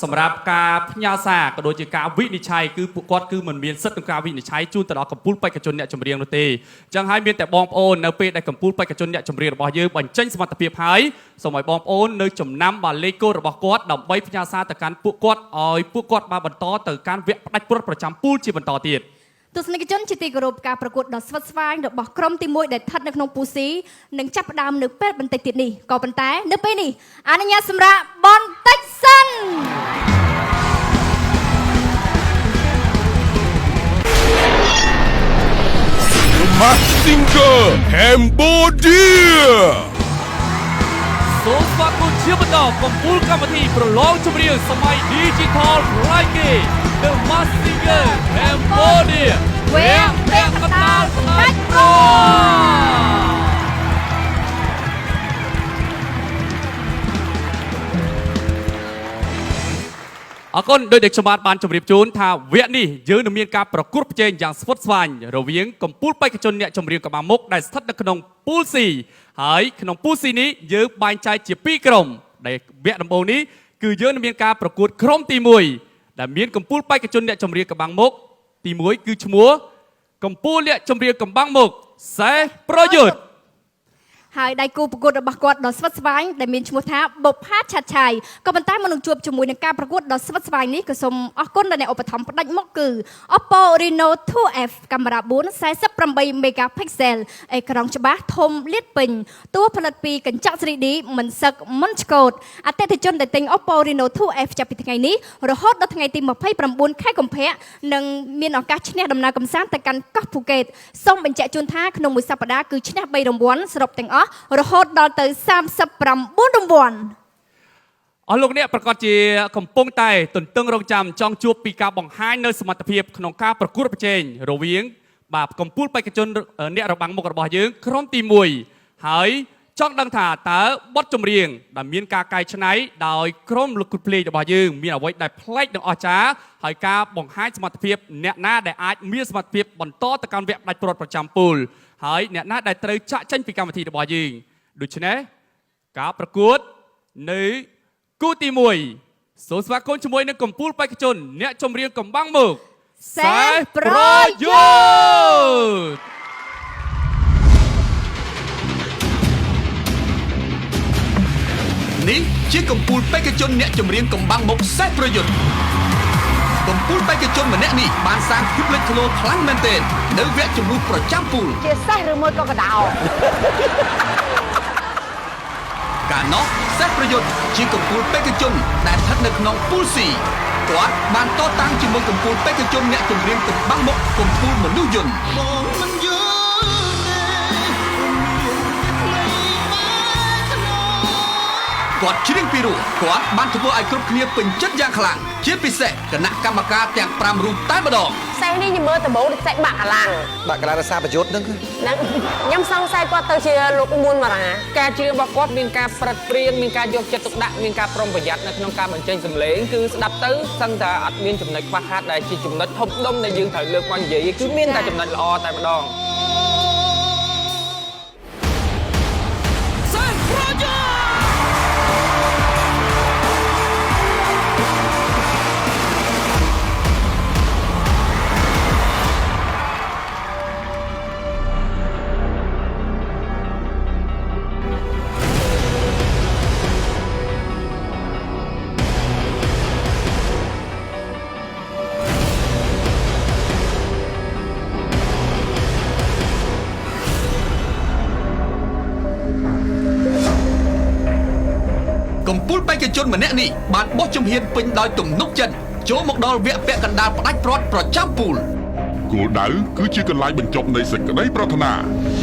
សម្រាប់ការផ្ញើសារក៏ដូចជាការវិនិច្ឆ័យគឺពួកគាត់គឺមិនមានសិទ្ធិក្នុងការវិនិច្ឆ័យជូនទៅដល់កម្ពុជាបេក្ខជនអ្នកចម្រៀងនោះទេអញ្ចឹងហើយមានតែបងប្អូននៅពេលដែលកម្ពុជាបេក្ខជនអ្នកចម្រៀងរបស់យើងបញ្ចេញសមត្ថភាពហើយសូមឲ្យបងប្អូននៅចំណាំបាទលេខកូដរបស់គាត់ដើម្បីផ្ញើសារទៅកាន់ពួកគាត់ឲ្យពួកគាត់បានបន្តទៅកាន់វគ្គផ្ដាច់ព្រាត់ប្រចាំពូលជាបន្តទៀតទស្សនិកជនជាទីគោរពការប្រកួតដ៏ស្វិតស្វាញរបស់ក្រុមទី1ដែលស្ថិតនៅក្នុងពូស៊ីនឹងចាប់ផ្ដើមនៅពេលបន្តិចទៀតនេះក៏ប៉ុន្តែនៅពេលនេះអនុញ្ញាតសម្រាប់បន្តិចសិន The Masked Singer Cambodia សូមស្វាគមន៍ជាបន្តកំពូលកម្មវិធីប្រឡងចម្រៀងសម័យ Digital ប្លែកគេ The Masked Singer Cambodia វគ្គពាក់កណ្ដាលផ្ដាច់ព្រាត់អរគុណដោយដែលខ្ញុំបានជម្រាបជូនថាវគ្គនេះយើងនឹងមានការប្រកួតប្រជែងយ៉ាងស្វិតស្វាញរវាងកំពូលបេក្ខជនអ្នកចម្រៀងក្បាលមុខដែលស្ថិតនៅក្នុងពូល C ហើយក្នុងពូល C នេះយើងបែងចែកជា2ក្រុមដែលវគ្គដំបូងនេះគឺយើងនឹងមានការប្រកួតក្រុមទី1ដែលមានកំពូលបេក្ខជនអ្នកចម្រៀងក្បាលមុខទី1គឺឈ្មោះកំពូលអ្នកចម្រៀងកំបាំងមុខសេះប្រយុទ្ធ ហើយដៃគូប្រកួតរបស់គាត់ដ៏ស្វិតស្វាញដែលមានឈ្មោះថាបុប្ផាឆាត់ឆៃក៏ប៉ុន្តែមុននឹងជួបជាមួយនឹងការប្រកួតដ៏ស្វិតស្វាញនេះក៏សូមអរគុណដល់អ្នកឧបត្ថម្ភផ្ដាច់មុខគឺ Oppo Reno 2F កាមេរ៉ា4 48 megapixel អេក្រង់ច្បាស់ធំលាតពេញតួផលិតពីកញ្ចក់ 3D មិនសឹកមិនឆ្កូតអតិថិជនដែលទិញ Oppo Reno 2F ចាប់ពីថ្ងៃនេះរហូតដល់ថ្ងៃទី29ខែកុម្ភៈនឹងមានឱកាសឈ្នះដំណើរកម្សាន្តទៅកាន់កោះភូកេតសូមបញ្ជាក់ជូនថាក្នុងមួយសប្តាហ៍គឺឈ្នះ3រង្វាន់សរុបទាំងអស់រហូតដល់ទៅ39រង្វាន់អស់លោកអ្នកប្រកាសជាកំពុងតែទន្ទឹងរង់ចាំចង់ជួបពីការបង្ហាញនៅសមត្ថភាពក្នុងការប្រកួតប្រជែងរវាងបាទកំពូលបេក្ខជនអ្នករបាំងមុខរបស់យើងក្រុមទី1ហើយចង់ដឹងថាតើបទចម្រៀងដែលមានការកែច្នៃដោយក្រុមលោកគ្រូភ្លេងរបស់យើងមានអ្វីដែលប្លែកនិងអស្ចារ្យហើយការបង្ហាញសមត្ថភាពអ្នកណាដែលអាចមានសមត្ថភាពបន្តទៅកាន់វគ្គផ្ដាច់ព្រាត់ប្រចាំពូលហើយអ្នកណាដែលត្រូវចាក់ចេញពីកម្មវិធីរបស់យើងដូច្នេះការប្រកួតនៅគូទី1សូមស្វាគមន៍ជាមួយនឹងកំពូលបេក្ខជនអ្នកចម្រៀងកំបាំងមុខសេះប្រយុទ្ធនេះជាកំពូលបេក្ខជនអ្នកចម្រៀងកំបាំងមុខសេះប្រយុទ្ធកំពូលបេក្ខជនម្នាក់នេះបានសាងភាពលេចធ្លោខ្លាំងមែនទែននៅវគ្គជម្លោះប្រចាំពូលជាសេះឬមួយក៏កដោកាលនោះសេះប្រយុទ្ធជាកំពូលបេក្ខជនដែលស្ថិតនៅក្នុងពូល C គាត់បានតតាំងជាមួយកំពូលបេក្ខជនអ្នកចម្រៀងកំបាំងមុខកំពូលមនុស្សយន្តបងមិនយល់ទេមានថ្មីគាត់ច្រៀងពីរោះគាត់បានធ្វើឲ្យគ្រប់គ្នាពេញចិត្តយ៉ាងខ្លាំងជាពិសេសគណៈកម្មការទាំង5រូបតែម្ដងសេះនេះខ្ញុំមើលដំបូងដូចសេះបាក់កម្លាំងបាក់កម្លាំងរសារប្រយុទ្ធហ្នឹងហ្នឹងខ្ញុំសង្ស័យគាត់ទៅជាលោកមួនម៉ារ៉ាការច្រៀងរបស់គាត់មានការប្រឹតព្រៀងមានការយកចិត្តទុកដាក់មានការប្រុងប្រយ័ត្ននៅក្នុងការបញ្ចេញសម្លេងគឺស្ដាប់ទៅសឹងតែអត់មានចំណុចខ្វះខាតដែលជាចំណុចធំដុំដែលយើងត្រូវលើកមកនិយាយគឺមានតែចំណុចល្អតែម្ដងសេះប្រយុទ្ធ កំពូលបេក្ខជនម្នាក់នេះបានបោះជំហានពេញដោយទំនុកចិត្តចូលមកដល់វគ្គពាក់កណ្ដាលផ្ដាច់ព្រាត់ប្រចាំពូល គោលដៅគឺជាកន្លែងបញ្ចប់នៃសេចក្តីប្រាថ្នា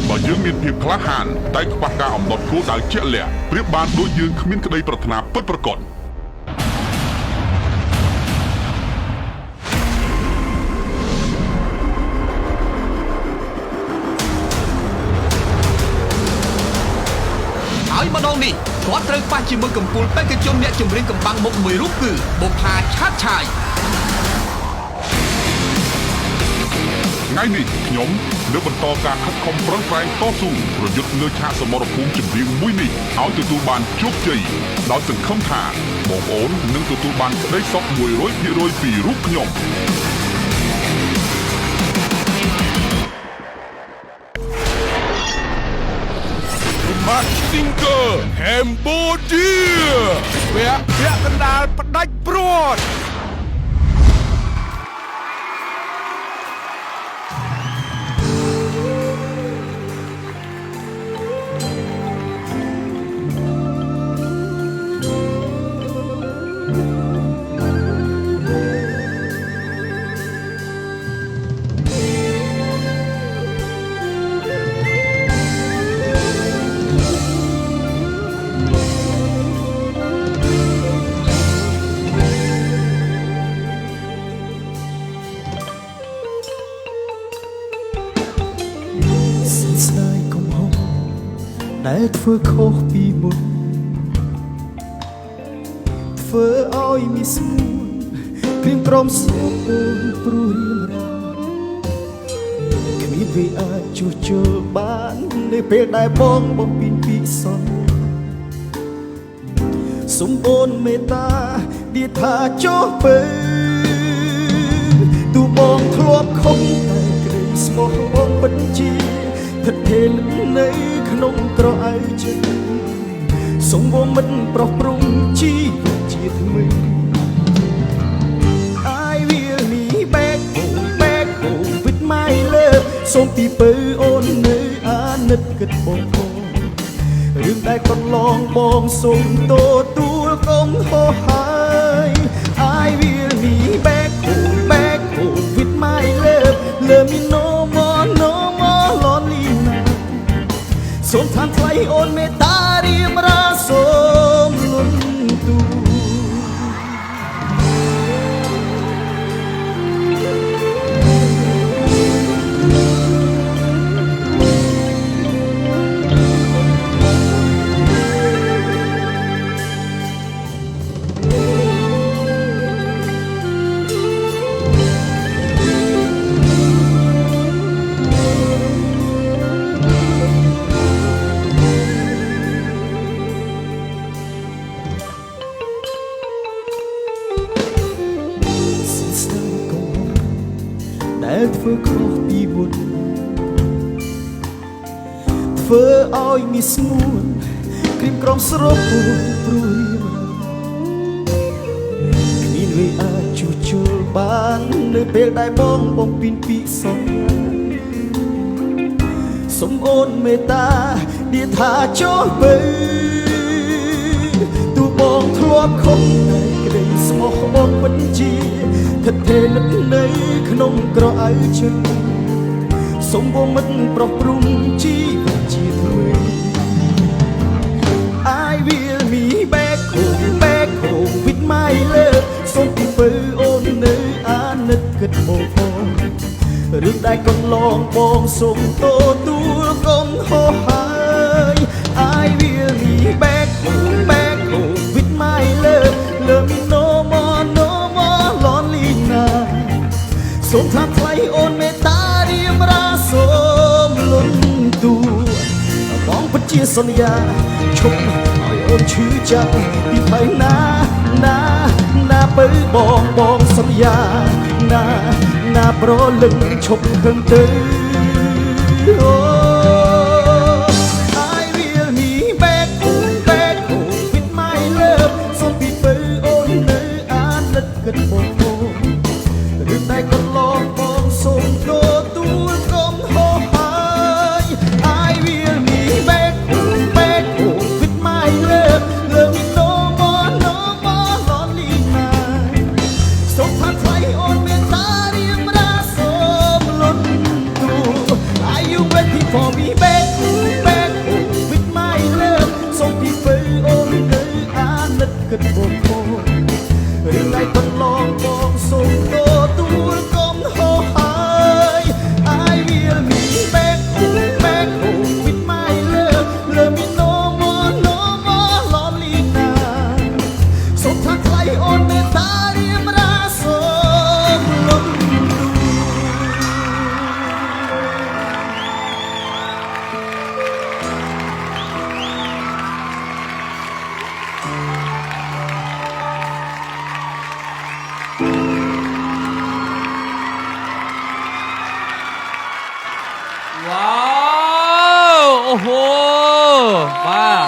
បើយើងមានភាពក្លាហានតែខ្វះការអំណត់គោលដៅជាក់លាក់ប្រៀបបានដូចយើងគ្មានក្តីប្រាថ្នាពិតប្រាកដហើយម្ដងនេះគាត់ត្រូវប៉ះជាមួយកំពូលបេក្ខជនអ្នកចម្រៀងកំបាំងមុខមួយរូបគឺបុប្ផាឆាតឆាយថ្ងៃនេះខ្ញុំនៅបន្តការខិតខំប្រឹងប្រែងតស៊ូប្រយុទ្ធលើឆាកសមរភូមិចម្រៀងមួយនេះឲ្យទទួលបានជោគជ័យដោយសង្ឃឹមថាបងប្អូននឹងទទួលបានក្តីសុខ 100% ពីរូបខ្ញុំ Mask Singer Cambodia វគ្គពាក់កណ្ដាលផ្ដាច់ព្រួតដែលធ្វើខុសពីមុនធ្វើឲ្យមានស្ងួនគ្រៀមក្រំស្រួលព្រោះរៀមរាគ្មានវាអាចជួសជុលបាននៅពេលដែលបងបំពេញពីសន្យាសូមអូនមេត្តាឌីថាចុះពើទូបងធ្លាប់ខំតែក្តីស្មោះបងពិតជាថិតថេរនៅក្នុងក្រអៅចិត្តសូមបងមិនប្រោះព្រំជីវិតជាថ្មី I will be back home back home with my love សូមពីពៅអូននៅអាណិតគិតបងផងរឿងដែលកន្លងបងសូមទទួលកុំហោះហើយ I will be back home back home with my love love me no more no more lonely night សូមឋានថ្លៃអូនមេត្តារៀមរាសូមលន់ទូដែលធ្វើខុសពីមុនធ្វើឲ្យមានស្ងួនគ្រៀមក្រំស្រពោនព្រោះរៀមរាគ្មានវាអាចជួសជុលបាននៅពេលដែលបងបំពេញពីសន្យាសូមអូនមេត្តាឌីថាចុះពើទូបងធ្លាប់ខំតែក្តីស្មោះបងពិតជាថិតថេរនៅក្នុងក្រអៅចិត្តសូមបងមិនប្រោះព្រំជីវិតជាថ្មី I will be back home back home with my love សូមពីពៅអូននៅអាណិតគិតបងផងរឿងដែលកន្លងបងសូមទទួលកុំហោះហើយ I will be back home back home with my love love me no more no more lonely night សូមថាថ្លៃអូនមេត្តារៀមរាសូមលន់ទូបងពិតជាសន្យាឈប់ឲ្យអូនឈឺចាប់ពីថ្លៃណាណាណាពៅបងបងសន្យាណាណាប្រលឹងឈប់ខឹងទៅ I will be back home back home with my love សូមពីពៅអូននៅអាណិតគិតបងផងរឿងដែលកន្លងបងសូមទទួលកុំហោះហើយ I will be back home back home with my love love me no more no more lonely night សូមថាថ្លៃអូនមេត្តារៀមរាសូមល For me back back with my love សូមពីពៅអូននៅអាណិតគិតបងផងរឿងឯកន្លងបងសូមទទួលកុំហោហើយ I will be back back with my love love me no more no more lonely night សូមថាថ្លៃអូនមេត្តារៀមរាសូមលំ វ៉ាវអូហូបាទ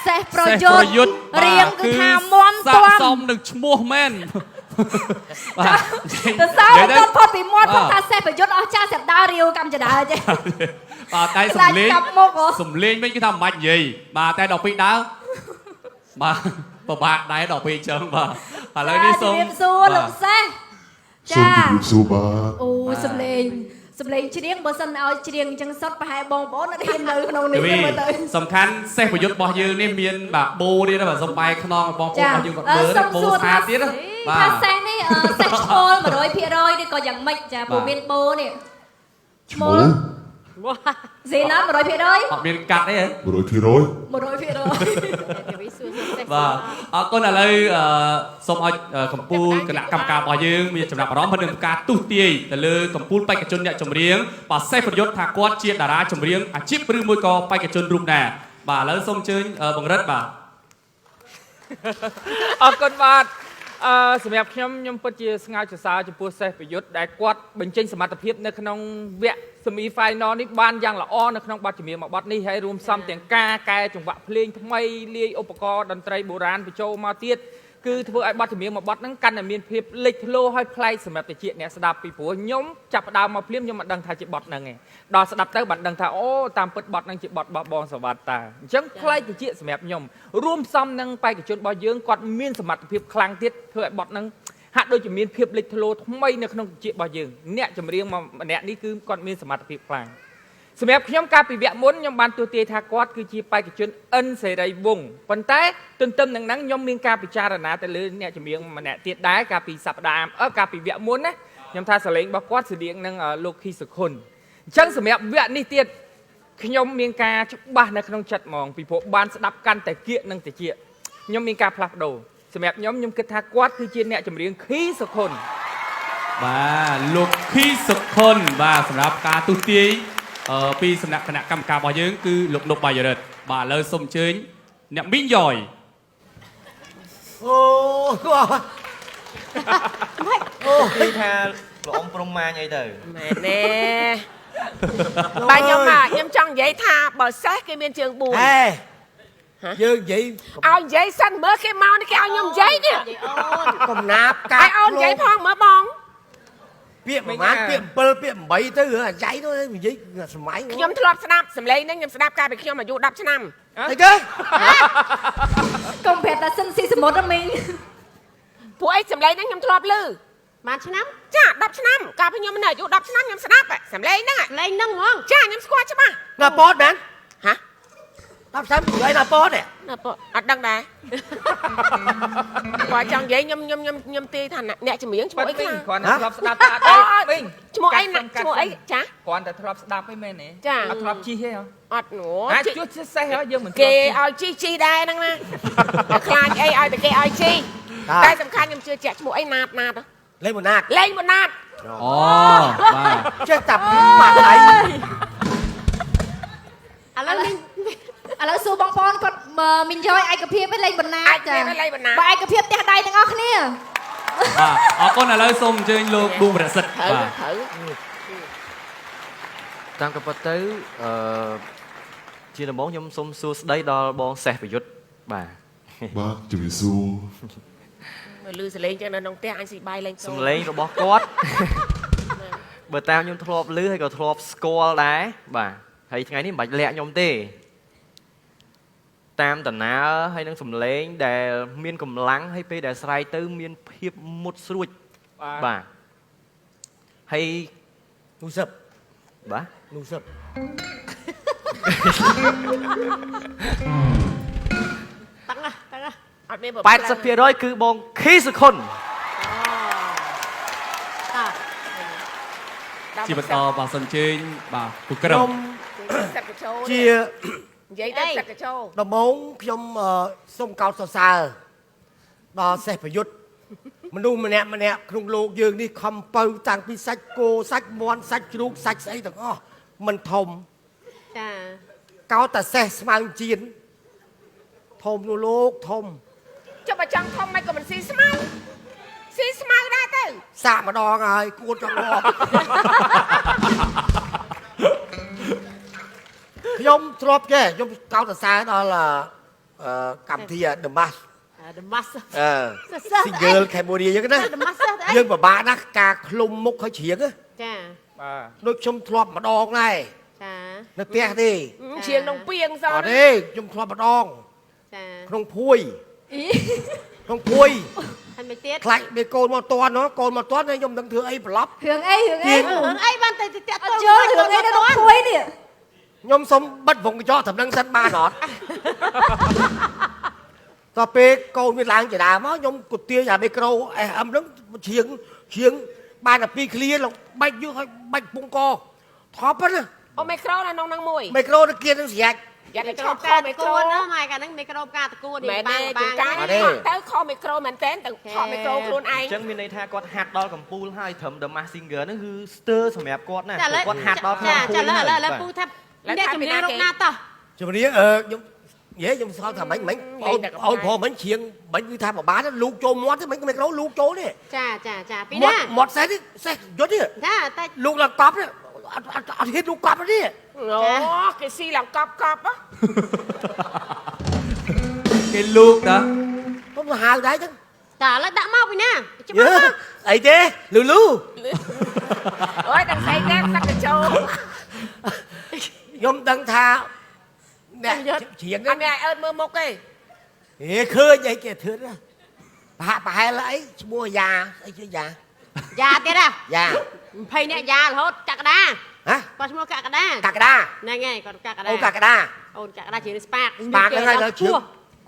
សេះប្រ សេះ យុទ្ធ ប្រយុទ្ធ រៀងគឺថាមម ស័ក្ ទាំ តិសមនឹងឈ្មោះមែនបាទ ទៅសើ និយាយ មិនផុតពីមាត់ បាទ ផងថាសេះប្រយុទ្ធអស់ចាស់សម្ដារាវកម្មចដាចេះ បាទតែ ខ្លា សំលេង ចកាប់មុខហ៎ សំលេងវិញគឺថាមិនបាច់និយាយបាទតែដល់ពេលដើរបាទពិបាកដែរដល់ពេលអញ្ចឹងបាទឥឡូវនេះសូម ជំរាបសួរលោកសេះ សូមជម្រាបសួរបាទ អូសំលេងសំលេងច្រៀងបើសិនឲ្យច្រៀងអញ្ចឹងសុទ្ធប្រហែលបងប្អូនអត់ហ៊ាននៅក្នុងនេះ វី ទេមើលទៅ សំខាន់សេះប្រយុទ្ធរបស់យើងនេះមានបាទបូទៀតណាបាទសំបែខ្នងបងប្អូនរបស់យើងគាត់មើល សូម បូ សួរថា ស្អាតទៀតណាបា ថា ទ សេះនេះអឺសេះឈ្មោល100%ឬក៏យ៉ាងម៉េចចាព្រោះមានបូនេះឈ្មោលស៊ីណា100% អត់មានកាត់ទេហ៎ 100% 100% បាទអរគុណឥឡូវអឺសូមឲ្យកម្ពូលគណៈកម្មការរបស់យើងមានចំណាប់អារម្មណ៍និងការទុះទាយទៅលើកម្ពូលបេក្ខជនអ្នកចម្រៀងបាទសេះប្រយុទ្ធថាគាត់ជាតារាចម្រៀងអាជីពឬមួយក៏បេក្ខជនរូបណាបាទឥឡូវសូមអញ្ជើញបង្រិតបាទ អរគុណបាទអឺសម្រាប់ខ្ញុំខ្ញុំពិតជាស្ងើចសរសើរចំពោះសេះប្រយុទ្ធដែលគាត់បញ្ចេញសមត្ថភាពនៅក្នុងវគ្គ semi final នេះបានយ៉ាងល្អនៅក្នុងបទចម្រៀងមួយបទនេះហើយរួមផ្សំទាំងការកែចង្វាក់ភ្លេងថ្មីលាយឧបករណ៍តន្ត្រីបុរាណបញ្ចូលមកទៀតគឺធ្វើឲ្យបទចម្រៀងមួយបទហ្នឹងកាន់តែមានភាពលេចធ្លោហើយប្លែកសម្រាប់តិចអ្នកស្ដាប់ពីព្រោះខ្ញុំចាប់ផ្ដើមមកភ្លាមខ្ញុំមិនដឹងថាជាបទហ្នឹងឯងដល់ស្ដាប់ទៅបានដឹងថាអូតាមពិតបទហ្នឹងជាបទរបស់បងសវត្តតាអញ្ចឹងប្លែកតិចសម្រាប់ខ្ញុំរួមផ្សំនឹងបេក្ខជនរបស់យើងគាត់មានសមត្ថភាពខ្លាំងទៀតធ្វើឲ្យបទហ្នឹងហាក់ដូចជាមានភាពលេចធ្លោថ្មីនៅក្នុងតិចរបស់យើងអ្នកចម្រៀងម្នាក់នេះគឺគាត់មានសមត្ថភាពខ្លាំងសម្រាប់ខ្ញុំកាលពីវគ្គមុនខ្ញុំបានទស្សន៍ទាយថាគាត់គឺជាបេក្ខជនអិនសេរីវង្សប៉ុន្តែទន្ទឹមនឹងហ្នឹងខ្ញុំមានការពិចារណាទៅលើអ្នកចម្រៀងម្នាក់ទៀតដែរកាលពីសប្តាហ៍កាលពីវគ្គមុនណាខ្ញុំថាសលេងរបស់គាត់ស្តៀងនឹងលោកខីសុខុនអញ្ចឹងសម្រាប់វគ្គនេះទៀតខ្ញុំមានការច្បាស់នៅក្នុងចិត្តហ្មងពីព្រោះបានស្ដាប់កាន់តែគៀកនិងតិចខ្ញុំមានការផ្លាស់ប្ដូរសម្រាប់ខ្ញុំខ្ញុំគិតថាគាត់គឺជាអ្នកចម្រៀងខីសុខុន បាទលោកខីសុខុនបាទសម្រាប់ការទុះទាយពីសំណាក់គណៈកម្មការរបស់យើងគឺលោកនុបបាយរិទ្ធបាទឥឡូវសូមអញ្ជើញអ្នកមីងយ៉យ អូ អូគឺថាលោកអ៊ំព្រំម៉ាញអីទៅ មែនទេបាទខ្ញុំខ្ញុំចង់និយាយថាបើសេះគេមានជើង4 ហេយើងនិយាយ ឲ្យនិយាយសិនមើលគេមកនេះគេឲ្យខ្ញុំនិយាយនេះ កំណាបកា ឲ្យអូននិយាយផងមើលបង ពាក្យប្រហែលពាក្យ7ពាក្យ8ទៅអាចៃទៅនិយាយសម័យ ខ្ញុំធ្លាប់ស្ដាប់សំឡេងហ្នឹងខ្ញុំស្ដាប់កាលពីខ្ញុំអាយុ10ឆ្នាំ អីគេ កុំប្រាប់ថាសិនស៊ីសមុទ្រណាមីង ព្រោះអីសំឡេងហ្នឹងខ្ញុំធ្លាប់ឮ បានឆ្នាំ ចា10ឆ្នាំកាលពីខ្ញុំនៅអាយុ10ឆ្នាំខ្ញុំស្ដាប់សំឡេងហ្នឹង សំឡេងហ្នឹងហ្មង ចាខ្ញុំស្គាល់ច្បាស់ ណាប៉តមែន ហ៎ 10ឆ្នាំព្រោះអីណាប៉តទេ ណាប៉តអត់ដឹងដែរគាត់ចង់និយាយខ្ញុំខ្ញុំខ្ញុំខ្ញុំទេថាអ្នកចម្រៀងឈ្មោះអីខ្លះ គ្រាន់តែធ្លាប់ស្ដាប់តែអត់ដែរមីង ឈ្មោះអីណាឈ្មោះអីចា គ្រាន់តែធ្លាប់ស្ដាប់ឯងមែនទេអត់ធ្លាប់ជិះទេហ៎ អត់នោះ អាជួសសេះហ៎យើងមិន គេឲ្យជិះជិះដែរហ្នឹងណាខ្លាចអីឲ្យតែគេឲ្យជិះតែសំខាន់ខ្ញុំជឿជាក់ឈ្មោះអីណាតណាត លេងបណាត លេងបណាត អូបាទ ចេះតែម៉ាក់អី ឥឡូវមីងឥឡូវសួរបងប្អូនគាត់មីងយឯកភាពឯលេងបណ្ណាចាបើឯកភាពផ្ទះដៃទាំងអស់គ្នា បាទអរគុណឥឡូវសូមអញ្ជើញលោកឌួងប្រសិទ្ធបាទ តាមក៏ពិតទៅអឺជាដំបូងខ្ញុំសូមសួរស្ដីដល់បងសេះប្រយុទ្ធបាទ បាទជំរាបសួរ មើលឮសលេងចឹងនៅក្នុងផ្ទះអញស៊ីបាយលេង សំលេងរបស់គាត់បើតាមខ្ញុំធ្លាប់ឮហើយក៏ធ្លាប់ស្គាល់ដែរបាទហើយថ្ងៃនេះមិនបាច់លាក់ខ្ញុំទេតាមដំណើរហើយនឹងសំឡេងដែលមានកម្លាំងហើយពេលដែលស្រែកទៅមានភាពមុតស្រួចបាទហើយ នូសិប បាទ នូសិប តឹងតឹង អត់មាន 80%គឺបងខីសុខុន ជាបន្តបាទសូមអញ្ជើញបាទពូក្រឹម ជា និយាយទៅសឹកកចូល ដំបូងខ្ញុំសូមកោតសរសើរដល់សេះប្រយុទ្ធមនុស្សម្នាក់ម្នាក់ក្នុងលោកយើងនេះខំពៅតាំងពីសាច់គោសាច់មាន់សាច់ជ្រូកសាច់ស្អីទាំងអស់មិនធំ ចា កោតតែសេះស្មៅជៀនធំនោះលោកធំ ចុះបើចង់ធំមិនក៏មិនស៊ីស្មៅស៊ីស្មៅដែរទៅ សាកម្ដងហើយគួតចង់ងាប់ខ្ញុំធ្លាប់ចេះខ្ញុំកោតសរសើរដល់កម្មវិធី The Mask The Mask Single Cambodia ចឹងណាយើងពិបាកណាស់ការឃ្លុំមុខឲ្យច្រៀង ចា បាទ ដូចខ្ញុំធ្លាប់ម្ដងដែរ ចា នៅផ្ទះទេ ច្រៀងក្នុងពីងសោះ អត់ទេខ្ញុំធ្លាប់ម្ដង ចា ក្នុងភួយក្នុងភួយ ហើយមិនទៀត ខ្លាចមានកូនមកតន់កូនមកតន់ខ្ញុំមិនដឹងធ្វើអីប្រឡប់ រឿងអីរឿងអី រឿងអីបានទៅតាក់ទង ជឿរឿងអីនៅក្នុងភួយនេះ ខ្ញុំសុំបិទវងកញ្ចក់ត្រឹមនឹងសិនបានអត់តពេលកូនវាឡើងចដាមកខ្ញុំក៏ទាញអាមីក្រូ SM ហ្នឹងឈៀងឈៀងបានតែ2ឃ្លាឡើងបាច់យឺឲ្យបាច់ពងកថប់ណា អូមីក្រូនៅក្នុងហ្នឹងមួយ មីក្រូនៅគៀននឹងស្រេច យ៉ា មីក្រូ ខ ការ មីក្រូ តកួនណាម៉ែកាលហ្នឹងមីក្រូការតកួន មែនទេជួនកាលទៅខមីក្រូមែនតើទៅខមីក្រូខ្លួនឯង អញ្ចឹងមានន័យថាគាត់ហាត់ដល់កំពូលហើយត្រឹម The Mask Singer ហ្នឹងគឺស្ទើរសម្រាប់គាត់ណាគាត់ហាត់ដល់ក្នុង ចាឥឡូវឥឡូវពូថាអ្នកជំនាញរកណាតោះ ជំនាញខ្ញុំនិយាយខ្ញុំសល់ថាមិញមិញអូនអូនព្រមមិញច្រៀងមិញគឺថាប្របានលូកចូលមាត់ទេមិញមីក្រូលូកចូលទេ ចាចាចាពីណា មាត់សេះទេសេះយុទ្ធទេ ចាតែ លូកឡើងកប់ទេអត់អត់ហ៊ានលូកកប់ទេ អូគេស៊ីឡើងកប់កប់ គេលូកតា ខ្ញុំទៅហៅដែរចឹង តាឥឡូវដាក់មកពីណាច្បាស់មក អីទេលូលូ អូយដឹងស្អីទេសឹកកចូល ខ្ញុំដឹងថាអ្នកច្រៀង អត់មានឲ្យអើតមើលមុខទេ ហេឃើញអីគេធ្វើណាប្រហាក់ប្រហែលអីឈ្មោះយ៉ាអីជាយ៉ា យ៉ាទៀតហ៎ យ៉ា 20នាក់យ៉ារហូតកក្កដា ហ៎ គាត់ឈ្មោះកក្កដា កក្កដា ហ្នឹងហើយគាត់កក្កដា អូកក្កដា អូនកក្កដាជាស្ប៉ាក ស្ប៉ាកហ្នឹងហើយដល់ជឿ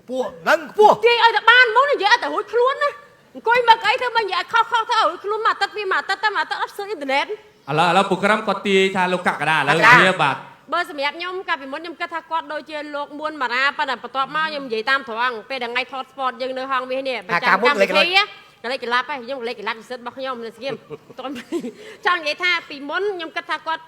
ពោះហ្នឹងពោះ ទាយឲ្យតែបានមកនិយាយឲ្យតែរួចខ្លួនណាអង្គុយមកអីធ្វើមកនិយាយខុសខុសទៅរួចខ្លួនមួយអាទិត្យពីមួយអាទិត្យទៅមួយអាទិត្យអត់សើអ៊ីនធឺណិត ឥឡូវពូក្រឹមគាត់ទាយថាលោកកក្កដាឥឡូវវាបាទ បើសម្រាប់ខ្ញុំកាលពីមុនខ្ញុំគិតថាគាត់ដូចជាលោកមួនម៉ារ៉ាប៉ុន្តែបន្ទាប់មកខ្ញុំនិយាយតាមត្រង់ពេលដែលថ្ងៃថតស្ពតយើងនៅហងមាសនេះប្រចាំកម្មវិធីកលេចកលាប់ហើយខ្ញុំកលេចកលាប់ពិសិដ្ឋរបស់ខ្ញុំនៅស្ងៀមចង់និយាយថាពីមុនខ្ញុំគិតថាគាត់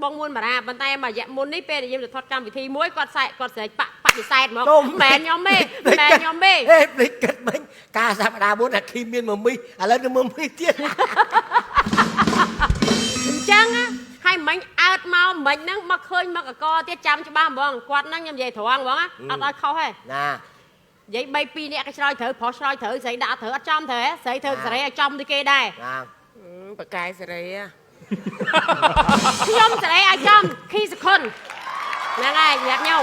បងមួនម៉ារ៉ាប៉ុន្តែមួយរយៈមុននេះពេលដែលខ្ញុំទៅថតកម្មវិធីមួយគាត់ស្រែកគាត់ស្រែកបដិសេធហ្មងមិនមែនខ្ញុំទេមិនមែនខ្ញុំទេ ហេភ្លេចគិតមិញកាលសប្តាហ៍មុនអាឃីមានមមីឥឡូវនឹងមមីទៀត អញ្ចឹងហើយមិញអើតមកមិញហ្នឹងមកឃើញមកកកទៀតចាំច្បាស់ហ្មងគាត់ហ្នឹងខ្ញុំនិយាយត្រង់ហ្មងអត់ឲ្យខុសទេ ណា និយាយ3 2នាក់គេឆ្លើយត្រូវប្រុសឆ្លើយត្រូវស្រីដាក់ត្រូវអត់ចំត្រូវស្រីត្រូវសេរីឲ្យចំដូចគេដែរ ណា បកែសេរី ខ្ញុំសេរីឲ្យចំខីសុខុនហ្នឹងហើយញ៉ាំខ្ញុំ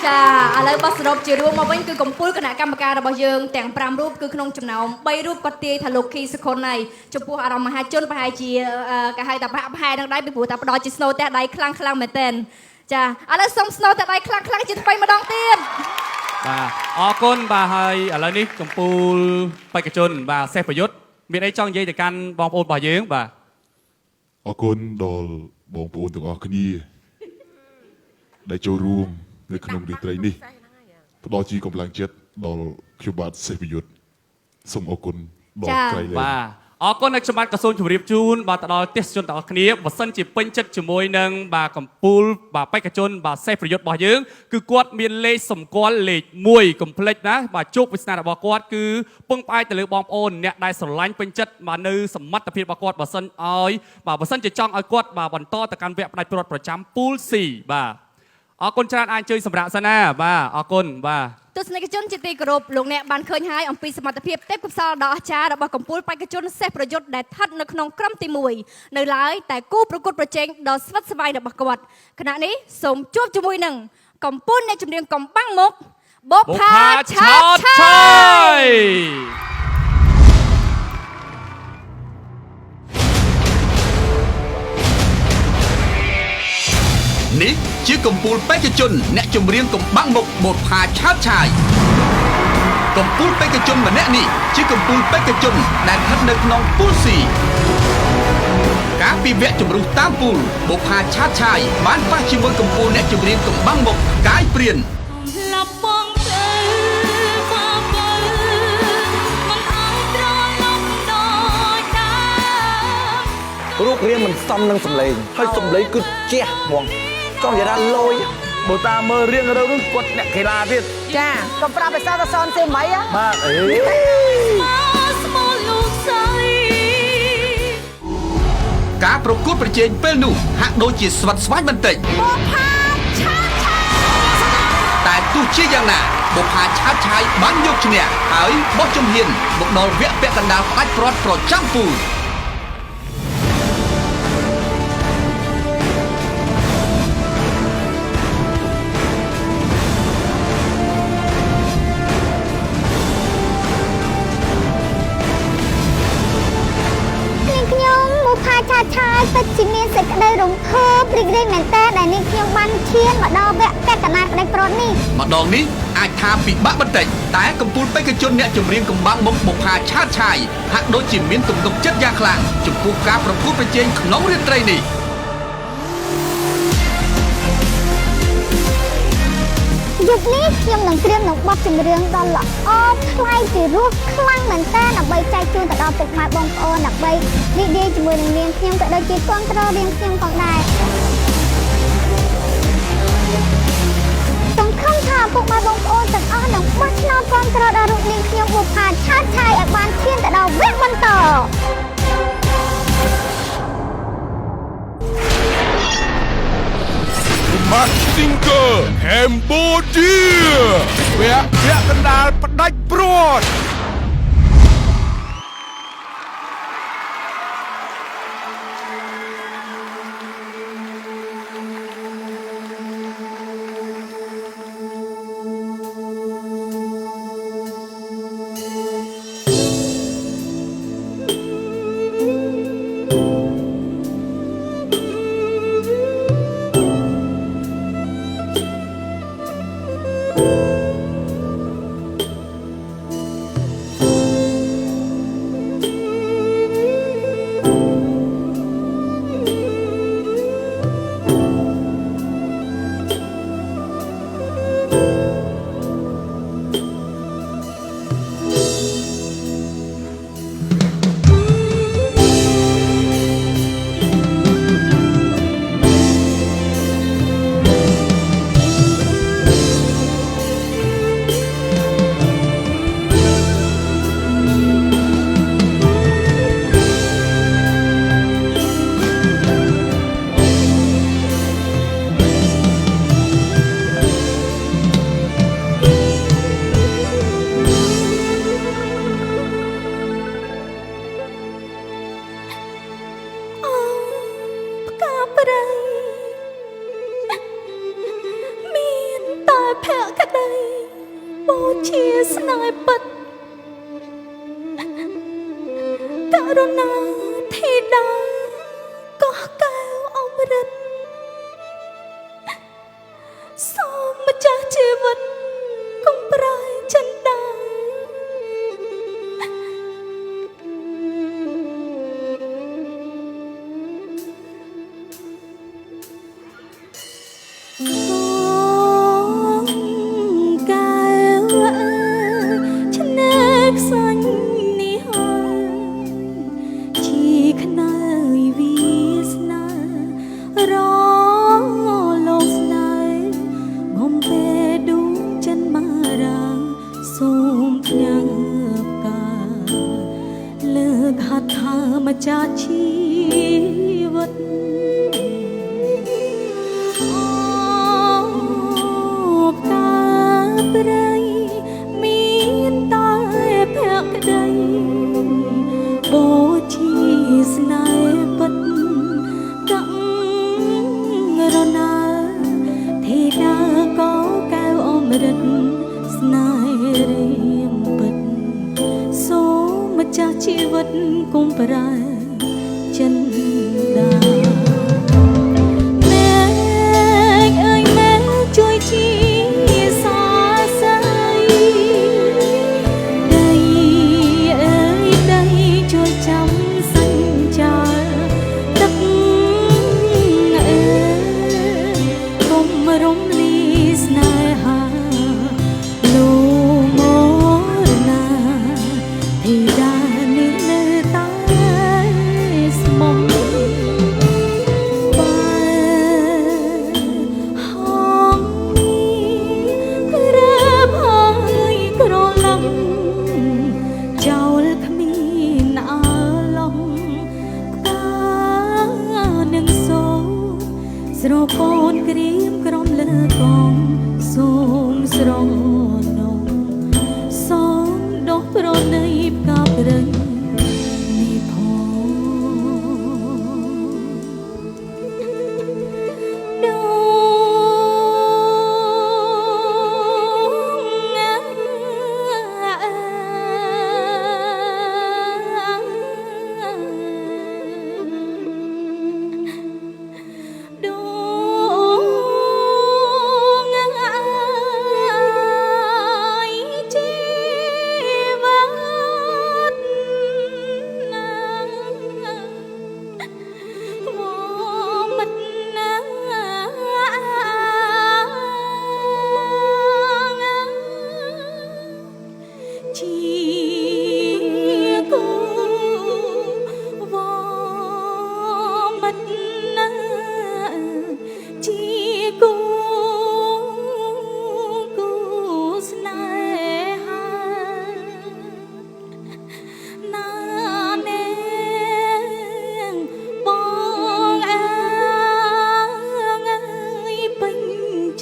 ចាឥឡូវបោះសរុបជារួមមកវិញគឺកំពូលគណៈកម្មការរបស់យើងទាំង5រូបគឺក្នុងចំណោម3រូបគាត់ទាយថាលោកខីសុខុនហើយចំពោះអារម្មណ៍មហាជនប្រហែលជាគេហៅថាប្រហាក់ប្រហែលនឹងដែរពីព្រោះថាផ្ដល់ជាស្នូផ្ទះដៃខ្លាំងខ្លាំងមែនទែនចាឥឡូវសុំស្នូផ្ទះដៃខ្លាំងខ្លាំងជាថ្មីម្ដងទៀត បាទអរគុណបាទហើយឥឡូវនេះកំពូលបេក្ខជនបាទសេះប្រយុទ្ធមានអីចង់និយាយទៅកាន់បងប្អូនរបស់យើងបាទ អរគុណដល់បងប្អូនទាំងអស់គ្នាដែលចូលរួមនៅក្នុងរាត្រីនេះផ្ដល់ជាកម្លាំងចិត្តដល់ខ្ញុំបាទសេះប្រយុទ្ធសូមអរគុណដល់ក្រៃលែង បាទអរគុណដែលខ្ញុំបាទក៏សូមជម្រាបជូនបាទទៅដល់ទេសជនទាំងអស់គ្នាបើសិនជាពេញចិត្តជាមួយនឹងបាទកំពូលបាទបេក្ខជនបាទសេះប្រយុទ្ធរបស់យើងគឺគាត់មានលេខសម្គាល់លេខ1កុំភ្លេចណាបាទជោគវាសនារបស់គាត់គឺពឹងផ្អែកទៅលើបងប្អូនអ្នកដែលស្រឡាញ់ពេញចិត្តបាទនៅសមត្ថភាពរបស់គាត់បើសិនឲ្យបាទបើសិនជាចង់ឲ្យគាត់បាទបន្តទៅកាន់វគ្គផ្ដាច់ព្រាត់ប្រចាំពូល C បាទអរគុណច្រើនអាចជួយសម្រាប់សិនណាបាទអរគុណបាទ ទស្សនិកជនជាទីគោរពលោកអ្នកបានឃើញហើយអំពីសមត្ថភាពទេពកោសល្យដ៏អស្ចារ្យរបស់កំពូលបេក្ខជនសេះប្រយុទ្ធដែលស្ថិតនៅក្នុងក្រុមទី1នៅឡើយតែគូប្រកួតប្រជែងដ៏ស្វិតស្វាញរបស់គាត់ខណៈនេះសូមជួបជាមួយនឹងកំពូលអ្នកជំនាញកំបាំងមុខបុប្ផាឆាតឆាយ នេះជាកម្ពូលបេក្ខជនអ្នកចម្រៀងកំបាំងមុខបុផាឆាតឆាយកម្ពូលបេក្ខជនម្នាក់នេះជាកម្ពូលបេក្ខជនដែលស្ថិតនៅក្នុងពូល C កាលពីវគ្គជម្រុះតាមពូលបុផាឆាតឆាយបានប៉ះជាមួយកម្ពូលអ្នកចម្រៀងកំបាំងមុខកាយព្រានរូបរាងមិនសមនឹងសម្លេងហើយសម្លេងគឺជះហ្មងចង់និយាយថាលយបើតាមមើលរៀងរើនោះគាត់អ្នកកីឡាទៀតចាកុំប្រាប់ឲ្យសោះទៅសនសេមីហ៎បាទអេការប្រកួតប្រជែងពេលនោះហាក់ដូចជាស្វិតស្វាញបន្តិចបុផាឆាតឆាយតែទោះជាយ៉ាងណាបុផាឆាតឆាយបានយកឈ្នះហើយបោះជំហានមកដល់វគ្គពាក់កណ្ដាលផ្ដាច់ព្រាត់ប្រចាំពូល ពិតជាមានសេចក្តីរំភើបរីករាយមែនតើដែលនាងខ្ញុំបានឈានមកដល់វគ្គពាក់កណ្ដាលផ្ដាច់ព្រាត់នេះម្ដងនេះអាចថាពិបាកបន្តិចតែកម្ពូលបេក្ខជនអ្នកចម្រៀងកំបាំងមុខបុផាឆាតឆាយហាក់ដូចជាមានទំនុកចិត្តយ៉ាងខ្លាំងចំពោះការប្រកួតប្រជែងក្នុងរាត្រីនេះយប់នេះខ្ញុំនឹងត្រៀមនឹងបទចម្រៀងដ៏ល្អថ្លៃពីរោះខ្លាំងមែនតើដើម្បីចែកជូនទៅដល់ពុកម៉ែបងប្អូនដើម្បីរីករាយជាមួយនឹងនាងខ្ញុំក៏ដូចជាគាំទ្រនាងខ្ញុំផងដែរសង្ឃឹមថាពុកម៉ែបងប្អូនទាំងអស់នឹងបោះឆ្នោតគាំទ្រដល់រូបនាងខ្ញុំបុផាឆាតឆាយឲ្យបានឈានទៅដល់វគ្គបន្ត Mask Singer Cambodia វគ្គពាក់កណ្ដាលផ្ដាច់ព្រាត់ ចិនដាមែ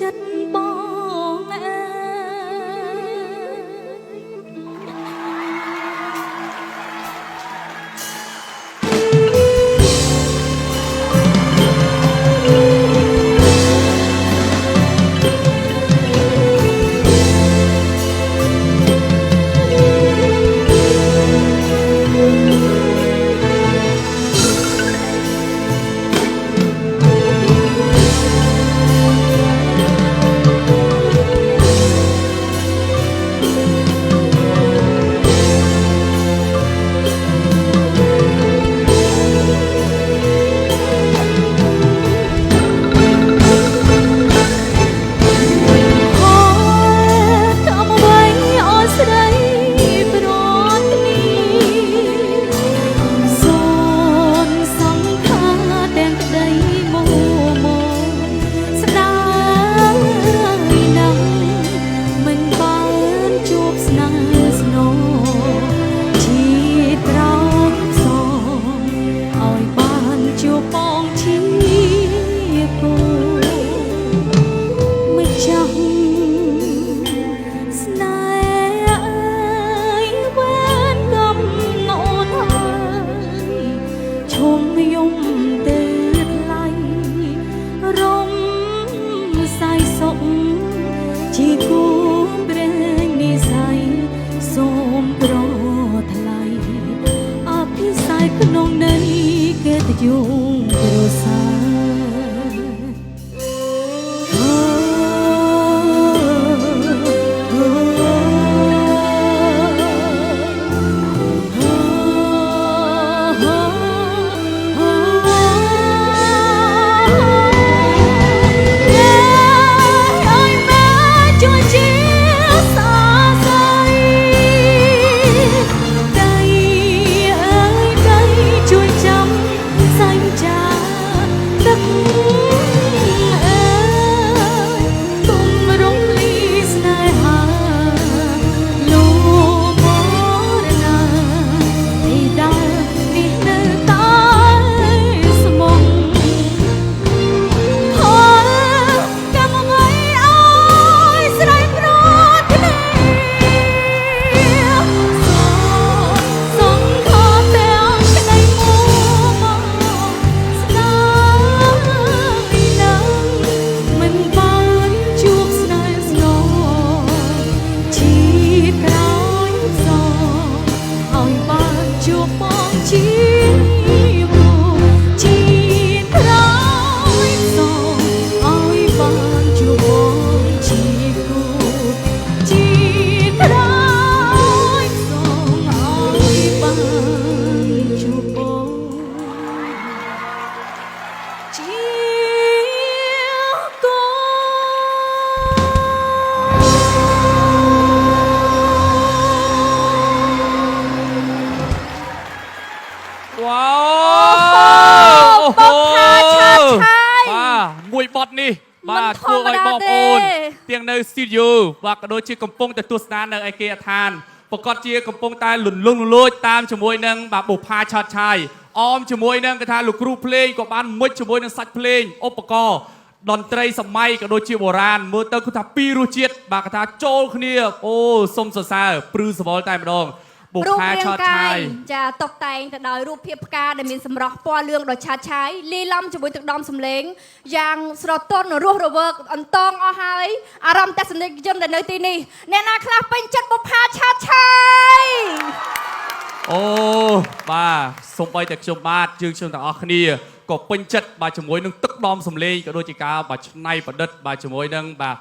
ចិត្តបងអើ បាទក៏ដូចជាកំពុងតែទស្សនានៅឯគេដ្ឋានប្រកាសជាកំពុងតែលន្លង់លួចតាមជាមួយនឹងបាទបុផាឆាតឆាយអមជាមួយនឹងគេថាលោកគ្រូភ្លេងក៏បានមុជជាមួយនឹងសាច់ភ្លេងឧបករណ៍តន្ត្រីសម័យក៏ដូចជាបុរាណមើលទៅគឺថាពីររសជាតិបាទគេថាចូលគ្នាអូសុំសរសើរព្រឺសវល់តែម្ដងបុផាឆាតឆាយចាតុបតែងទៅដោយរូបភាពផ្កាដែលមានសម្រស់ពណ៌លឿងដ៏ឆាតឆាយលាយឡំជាមួយទឹកដមសម្លេងយ៉ាងស្រទន់រស់រវើកអន្តងអស់ហើយអារម្មណ៍ទស្សនិកជនដែលនៅទីនេះអ្នកណាខ្លះពេញចិត្តបុផាឆាតឆាយអូបាទសូម្បីតែខ្ញុំបាទយើងខ្ញុំទាំងអស់គ្នាក៏ពេញចិត្តបាទជាមួយនឹងទឹកដមសម្លេងក៏ដូចជាការបាទច្នៃប្រឌិតបាទជាមួយនឹងបាទ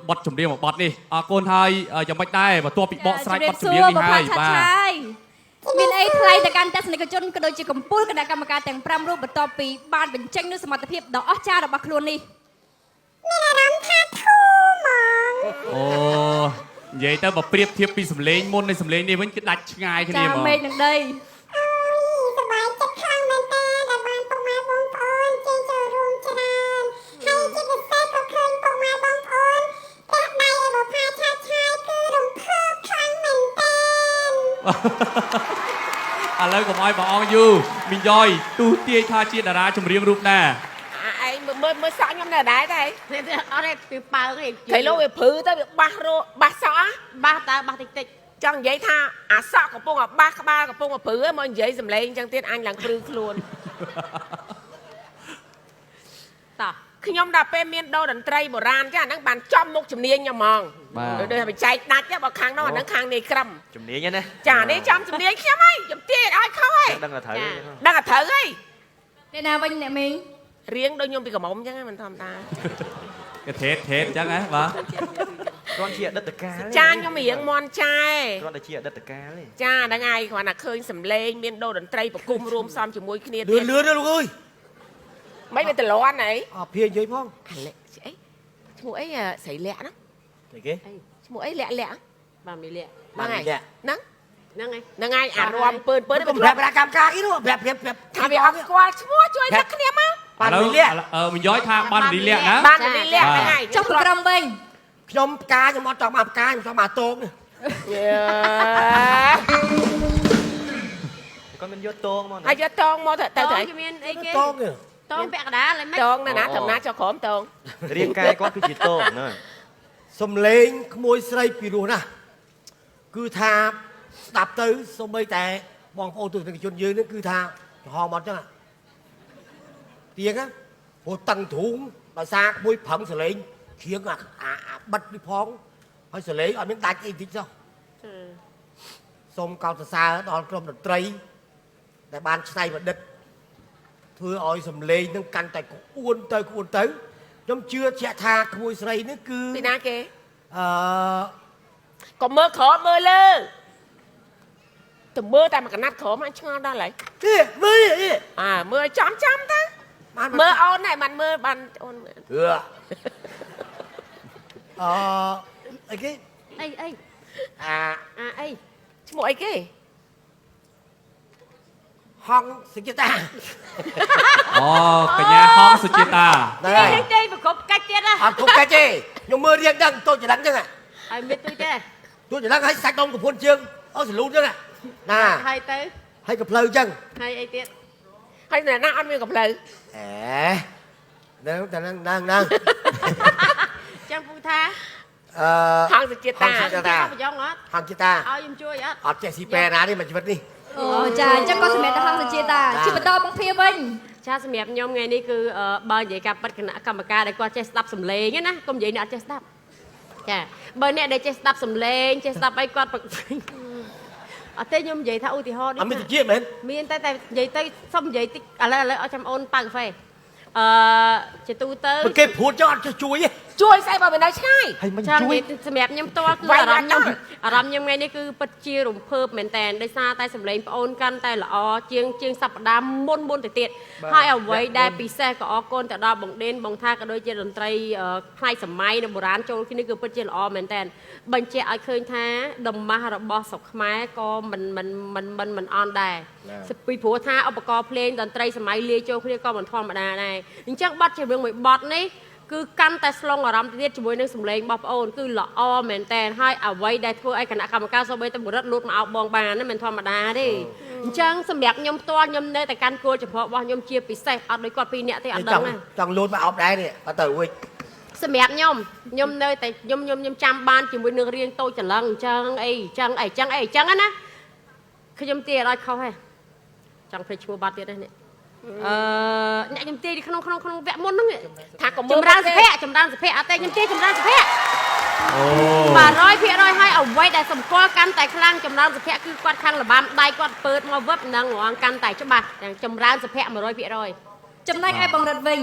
បទចម្រៀងមួយបទនេះអរគុណហើយយ៉ាងម៉េចដែរបន្ទាប់ពីបកស្រាយបទចម្រៀងនេះហើយបាទមានអីថ្លៃទៅកាន់ទស្សនិកជនក៏ដូចជាកម្ពុជាគណៈកម្មការទាំង5រូបបន្ទាប់ពីបានបញ្ចេញនូវសមត្ថភាពដ៏អស្ចារ្យរបស់ខ្លួននេះមានអារម្មណ៍ថាធូរហ្មងអូនិយាយទៅបើប្រៀបធៀបពីសម្លេងមុននៃសម្លេងនេះវិញគឺដាច់ឆ្ងាយគ្នាហ្មងចាមេឃនឹងដីអើយសប្បាយចិត្តខ្លាំងមែនតើដែលបានពុកម៉ែបងប្អូនជ័យចូលរួមច្រើនហើយជាពិសេសក៏ឃើញពុកម៉ែបងប្អូនផ្ទះដៃឲ្យបុផាឆាតឆាយគឺរំភើបខ្លាំងមែនតើឥឡូវកុំឲ្យបងអង្គយូរមីងយ៉យទូទាយថាជាតារាចម្រៀងរូបណា ឯងមើល មើលមើលសក់ខ្ញុំនៅដែរតែ អត់ទេពីប៉ើងឯង គេលោកវាព្រឺទៅវាបាសរបាសសក់ បាសតើបាសតិចតិច ចង់និយាយថាអាសក់កំពុងអាបាសក្បាលកំពុងអាព្រឺមកនិយាយសំឡេងអញ្ចឹងទៀតអញឡើងព្រឺខ្លួន តោះ ខ្ញុំដល់ពេលមានដូរតន្ត្រីបុរាណចាអាហ្នឹងបានចំមុខជំនាញខ្ញុំហ្មងដូចថាបច្ចេកដាច់បើខាងនោះអាហ្នឹងខាងនេះក្រឹម ជំនាញណា ចានេះចំជំនាញខ្ញុំហើយខ្ញុំទាយឲ្យខុសហើយ ដឹងតែត្រូវ ដឹងតែត្រូវហើយ ទេណាវិញអ្នកមីង រៀងដូចខ្ញុំពីក្រមុំអញ្ចឹងមិនធម្មតា គេថេតថេតអញ្ចឹងហ៎បាទ គ្រាន់ជាអតីតកាល ចាខ្ញុំរៀងមន់ចែ គ្រាន់តែជាអតីតកាលទេ ចាហ្នឹងហើយគ្រាន់តែឃើញសំឡេងមានដូរតន្ត្រីប្រគំរួមផ្សំជាមួយគ្នា លឿនលឿនលោកអើយ មិនវាតលន់អី អភានិយាយផង អាលក្ខអីឈ្មោះអីស្រីលាក់ហ្នឹង គេ ឈ្មោះអីលាក់លាក់ បាទមីលាក់ បាទមីលាក់ហ្នឹង ហ្នឹងហើយ ហ្នឹងហើយអារំពើនពើន កុំប្រាប់កម្មការគេនោះប្រាប់ប្រាប់ ថាវាអត់ស្គាល់ឈ្មោះជួយទឹកគ្នាមក បានមីលាក់ មិនយល់ថាបានមីលាក់ណា បានមីលាក់ហ្នឹងហើយ ចុះក្រុមវិញ ខ្ញុំផ្កាខ្ញុំអត់ចង់បានផ្កាខ្ញុំចង់បានតោងនេះ គាត់មានយកតងមក ហើយយកតងមកទៅទៅ គេមានអីគេ តង តងពាក់កណ្ដាលហើយមិន តងណាណាធម្មតាចុះក្រោមតង រាងកាយគាត់គឺជាតងណា សំឡេងក្មួយស្រីពីរោះណាស់គឺថាស្ដាប់ទៅសូម្បីតែបងប្អូនទស្សនិកជនយើងនេះគឺថាចំហមកចឹងទៀងណាព្រោះតឹងទ្រូងដោយសារក្មួយប្រឹងសលេងគ្រៀងអាបិទនេះផងហើយសលេងអត់មានដាច់អីតិចសោះសូមកោតសរសើរដល់ក្រុមតន្ត្រីដែលបានច្នៃប្រឌិតធ្វើឲ្យសំឡេងនឹងកាន់តែក្អួនទៅក្អួនទៅខ្ញុំជឿជាក់ថាក្មួយស្រីនេះគឺពីណាគេ អឺ កុំមើលក្រោមមើលលើទៅមើលតែមួយកណាត់ក្រោមអញឆ្ងល់ដល់ហើយ ទេមើលនេះ អើមើលចំចំទៅមើលអូនដែរបានមើលបានអូន អឺអអីគេ អីអី អា អាអី ឈ្មោះអីគេ ហងសុជាតា អូកញ្ញាហងសុជាតា នេះទេប្រកបកាច់ទៀតណា អត់គ្រប់កាច់ទេខ្ញុំមើលរៀងដឹងតូចច្រឡឹងចឹង ហើយមានទួយទេ ទួយច្រឡឹងហើយសាច់ដុំកពុនជើងអូសលូនចឹងណា ហើយទៅ ហើយកផ្លូវចឹង ហើយអីទៀត ហើយអ្នកណាអត់មានកផ្លូវ អេហ្នឹងតែហ្នឹងហ្នឹង ចាំពូថា អឺ ហងសុជាតា ប្រយ៉ងអត់ ហងសុជាតា ឲ្យខ្ញុំជួយអត់ អត់ចេះស៊ីពែណាទេមួយជីវិតនេះ អូចាអញ្ចឹងក៏សម្រាប់ទៅហងសុជាតាជាបន្តបងភាវិញ ចាសម្រាប់ខ្ញុំថ្ងៃនេះគឺបើនិយាយការប៉ັດគណៈកម្មការដែលគាត់ចេះស្ដាប់សំឡេងណាកុំនិយាយអ្នកអត់ចេះស្ដាប់ចាបើអ្នកដែលចេះស្ដាប់សំឡេងចេះស្ដាប់អីគាត់អត់ទេខ្ញុំនិយាយថាឧទាហរណ៍ អត់មានតិចមែន មានតែតែនិយាយទៅសុំនិយាយតិចឥឡូវឥឡូវអត់ចាំអូនប៉ៅកាហ្វេអឺជាទូទៅ គេព្រួតចុះអត់ចេះជួយទេ ជួយស្អីបើមិននៅឆ្ងាយ ហើយមិនជួយ សម្រាប់ខ្ញុំផ្ទាល់គឺអារម្មណ៍ខ្ញុំអារម្មណ៍ខ្ញុំថ្ងៃនេះគឺពិតជារំភើបមែនតើដោយសារតែសម្លេងប្អូនកាន់តែល្អជាងជាងសប្តាហ៍មុនមុនទៅទៀតហើយអ្វីដែលពិសេសក៏អរគុណទៅដល់បងដេនបងថាក៏ដូចជាតន្ត្រីផ្នែកសម័យនិងបុរាណចូលគ្នាគឺពិតជាល្អមែនតើបញ្ជាក់ឲ្យឃើញថាដំម៉ាស់របស់ស្រុកខ្មែរក៏មិនមិនមិនមិនមិនអន់ដែរពីព្រោះថាឧបករណ៍ភ្លេងតន្ត្រីសម័យលាយចូលគ្នាក៏មិនធម្មតាដែរអញ្ចឹងបទចម្រៀងមួយបទនេះគឺកាន់តែស្លងអារម្មណ៍ទៀតជាមួយនឹងសម្លេងរបស់ប្អូនគឺល្អមែនតើហើយអ្វីដែលធ្វើឲ្យគណៈកម្មការសូម្បីតែបុរិទ្ធលូតមកអោបបងបានមិនធម្មតាទេអញ្ចឹងសម្រាប់ខ្ញុំផ្ទាល់ខ្ញុំនៅតែកាន់គោលចំហរបស់ខ្ញុំជាពិសេសអត់ដូចគាត់ពីរនាក់ទេអត់ដឹងណា ចង់លូតមកអោបដែរនេះបើទៅវិញ សម្រាប់ខ្ញុំខ្ញុំនៅតែខ្ញុំខ្ញុំខ្ញុំចាំបានជាមួយនឹងរៀងតូចច្រឡឹងអញ្ចឹងអីអញ្ចឹងអីអញ្ចឹងអីអញ្ចឹងណាខ្ញុំទាឲ្យខុសហ៎ចង់ភ្លេចឈ្មោះបាត់ទៀតនេះអឺអ្នកខ្ញុំទាយក្នុងក្នុងក្នុងវគ្គមុនហ្នឹង ថាកុំ ចម្រើនសុភ័ក្រចម្រើនសុភ័ក្រអត់ទេខ្ញុំទាយចម្រើនសុភ័ក្រ អូ 100%ហើយអ្វីដែលសម្គាល់កាន់តែខ្លាំងចម្រើនសុភ័ក្រគឺគាត់ខាងលបាំដៃគាត់ពើតមកវឹបហ្នឹងហ្មងកាន់តែច្បាស់ទាំងចម្រើនសុភ័ក្រ100% ចំណែកឯបងរិទ្ធវិញ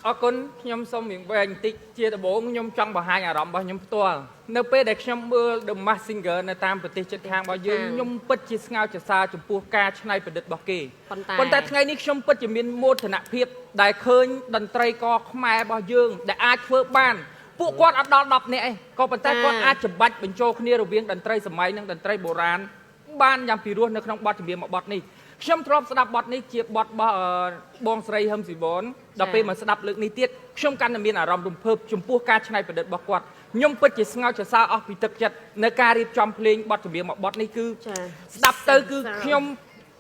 អរគុណខ្ញុំសូមរៀងវែងបន្តិចជាដំបូងខ្ញុំចង់បង្ហាញអារម្មណ៍របស់ខ្ញុំផ្ទាល់នៅពេលដែលខ្ញុំមើល The Masked Singer នៅតាមប្រទេសជិតខាងរបស់យើងខ្ញុំពិតជាស្ងើចសរសើរចំពោះការច្នៃប្រឌិតរបស់គេប៉ុន្តែថ្ងៃនេះខ្ញុំពិតជាមានមោទនភាពដែលឃើញតន្ត្រីករខ្មែររបស់យើងដែលអាចធ្វើបានពួកគាត់អត់ដល់10នាក់ឯងក៏ប៉ុន្តែគាត់អាចច្បាច់បញ្ចូលគ្នារវាងតន្ត្រីសម័យនិងតន្ត្រីបុរាណបានយ៉ាងពិរោះនៅក្នុងបទចម្រៀងមួយបទនេះខ្ញុំធ្លាប់ស្ដាប់បទនេះជាបទរបស់បងស្រីហឹមស៊ីវនដល់ពេលមកស្ដាប់លើកនេះទៀតខ្ញុំកាន់តែមានអារម្មណ៍រំភើបចំពោះការច្នៃប្រឌិតរបស់គាត់ខ្ញុំពិតជាស្ងើចសរសើរអស់ពីទឹកចិត្តនៅការរៀបចំភ្លេងបទចម្រៀងមួយបទនេះគឺស្ដាប់ទៅគឺខ្ញុំ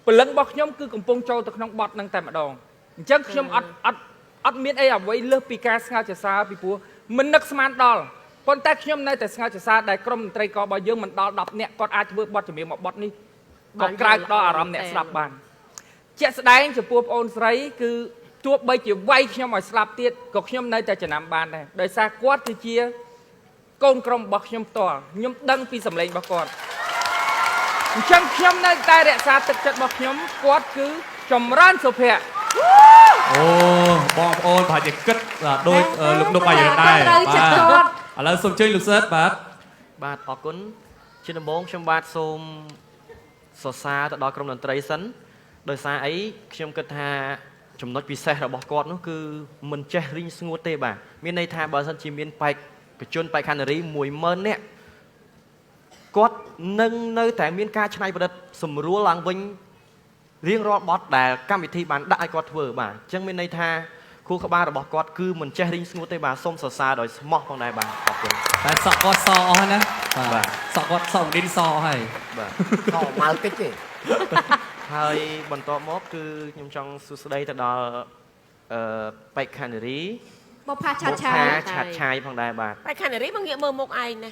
ព្រលឹងរបស់ខ្ញុំគឺកំពុងចូលទៅក្នុងបទនឹងតែម្ដងអញ្ចឹងខ្ញុំអត់អត់ អត់មានអីអ្វីលើសពីការស្ងើចសរសើរពីព្រោះមិននឹកស្មានដល់ប៉ុន្តែខ្ញុំនៅតែស្ងើចសរសើរដែលក្រុមមន្ត្រីករបស់យើងមិនដល់10នាក់គាត់អាចធ្វើបទចម្រៀងមួយបទនេះក៏ក្រៅដល់អារម្មណ៍អ្នកស្ដាប់បានជាក់ស្ដែងចំពោះប្អូនស្រីគឺទោះបីជាវាយខ្ញុំឲ្យស្លាប់ទៀតក៏ខ្ញុំនៅតែចំណាំបានដែរដោយសារគាត់គឺជាកូនក្រុមរបស់ខ្ញុំផ្ទាល់ខ្ញុំដឹងពីសម្លេងរបស់គាត់អញ្ចឹងខ្ញុំនៅតែរក្សាទឹកចិត្តរបស់ខ្ញុំគាត់គឺចម្រើនសុភ័ក្រ អូបងប្អូនប្រហែលជាគិតដូចលោកនុបបាយដែរបាទឥឡូវសូមអញ្ជើញលោកសិតបាទ បាទអរគុណជាដំបូងខ្ញុំបាទសូមសរសើរទៅដល់ក្រុមតន្ត្រីសិនដោយសារអីខ្ញុំគិតថាចំណុចពិសេសរបស់គាត់នោះគឺមិនចេះរីងស្ងួតទេបាទមានន័យថាបើសិនជាមានបេក្ខជនបេក្ខនារី10000នាក់គាត់នឹងនៅតែមានការច្នៃប្រឌិតសម្រួលឡើងវិញរៀងរាល់បទដែលកម្មវិធីបានដាក់ឲ្យគាត់ធ្វើបាទអញ្ចឹងមានន័យថាខួរក្បាលរបស់គាត់គឺមិនចេះរីងស្ងួតទេបាទសូមសរសើរដោយស្មោះផងដែរបាទអរគុណ តែសក់គាត់សអស់ហើយណាបាទសក់គាត់សក់ឌីនសអស់ហើយ បាទ សមកតិចទេ ហើយបន្ទាប់មកគឺខ្ញុំចង់សួស្តីទៅដល់បេក្ខនារី បុប្ផាឆាតឆាយ ឆាតឆាយផងដែរបាទ បេក្ខនារីមកងាកមើលមុខឯងណា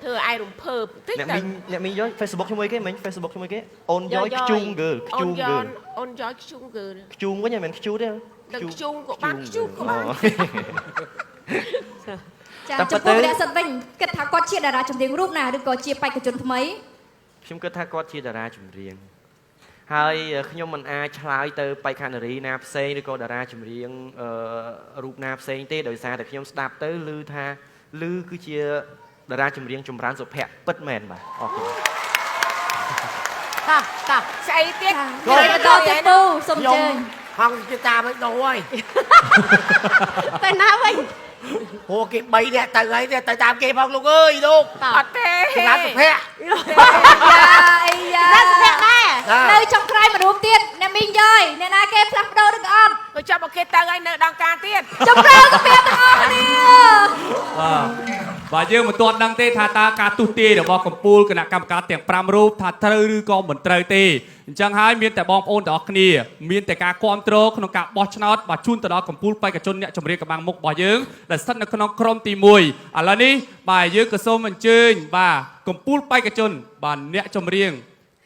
ធ្វើឯងរំភើបតិច អ្នកមីងអ្នកមីងយក Facebook ជាមួយគេមិញ Facebook ជាមួយគេអូនយកខ្ជូងហ្គើខ្ជូងហ្គើ អូនយកខ្ជូងហ្គើ ខ្ជូងវិញមិនមែនខ្ជូទេ ដល់ខ្ជូងក៏បានខ្ជូងក៏បាន ចាចំពោះអ្នកសិតវិញគិតថាគាត់ជាតារាចម្រៀងរូបណាឬក៏ជាបេក្ខជនថ្មី ខ្ញុំគិតថាគាត់ជាតារាចម្រៀងហើយខ្ញុំមិនអាចឆ្លើយទៅបេក្ខនារីណាផ្សេងឬក៏តារាចម្រៀងរូបណាផ្សេងទេដោយសារតែខ្ញុំស្ដាប់ទៅឮថាឮគឺជាតារាចម្រៀងចម្រើនសុភ័ក្រពិតមែនបាទអរគុណ តាតាស្អីទៀត បន្តទៀតពូសូមអញ្ជើញ ហងជាតាមឲ្យដូរហើយ ទៅណាវិញ ព្រោះគេ3នាក់ទៅហើយទៅតាមគេផងលោកអើយលោក អត់ទេ ចម្រើនសុភ័ក្រ អីយ៉ា ចម្រើនសុភ័ក្រដែរ នៅចុងក្រោយមួយរូបទៀតអ្នកមីងយាយអ្នកណាគេផ្លាស់ប្ដូរឬក៏អត់ ទៅចាប់មកគេទៅហើយនៅដល់ការទៀត ចម្រើនសុភ័ក្រទាំងអស់គ្នា បាទបាទយើងមិនទាន់ដឹងទេថាតើការទុះទាយរបស់កម្ពុជាគណៈកម្មការទាំង5រូបថាត្រូវឬក៏មិនត្រូវទេអញ្ចឹងហើយមានតែបងប្អូនទាំងអស់គ្នាមានតែការគាំទ្រក្នុងការបោះឆ្នោតបាទជូនទៅដល់កម្ពុជាបេក្ខជនអ្នកចម្រៀងកម្បាំងមុខរបស់យើងដែលស្ថិតនៅក្នុងក្រុមទី1ឥឡូវនេះបាទយើងក៏សូមអញ្ជើញបាទកម្ពុជាបេក្ខជនបាទអ្នកចម្រៀង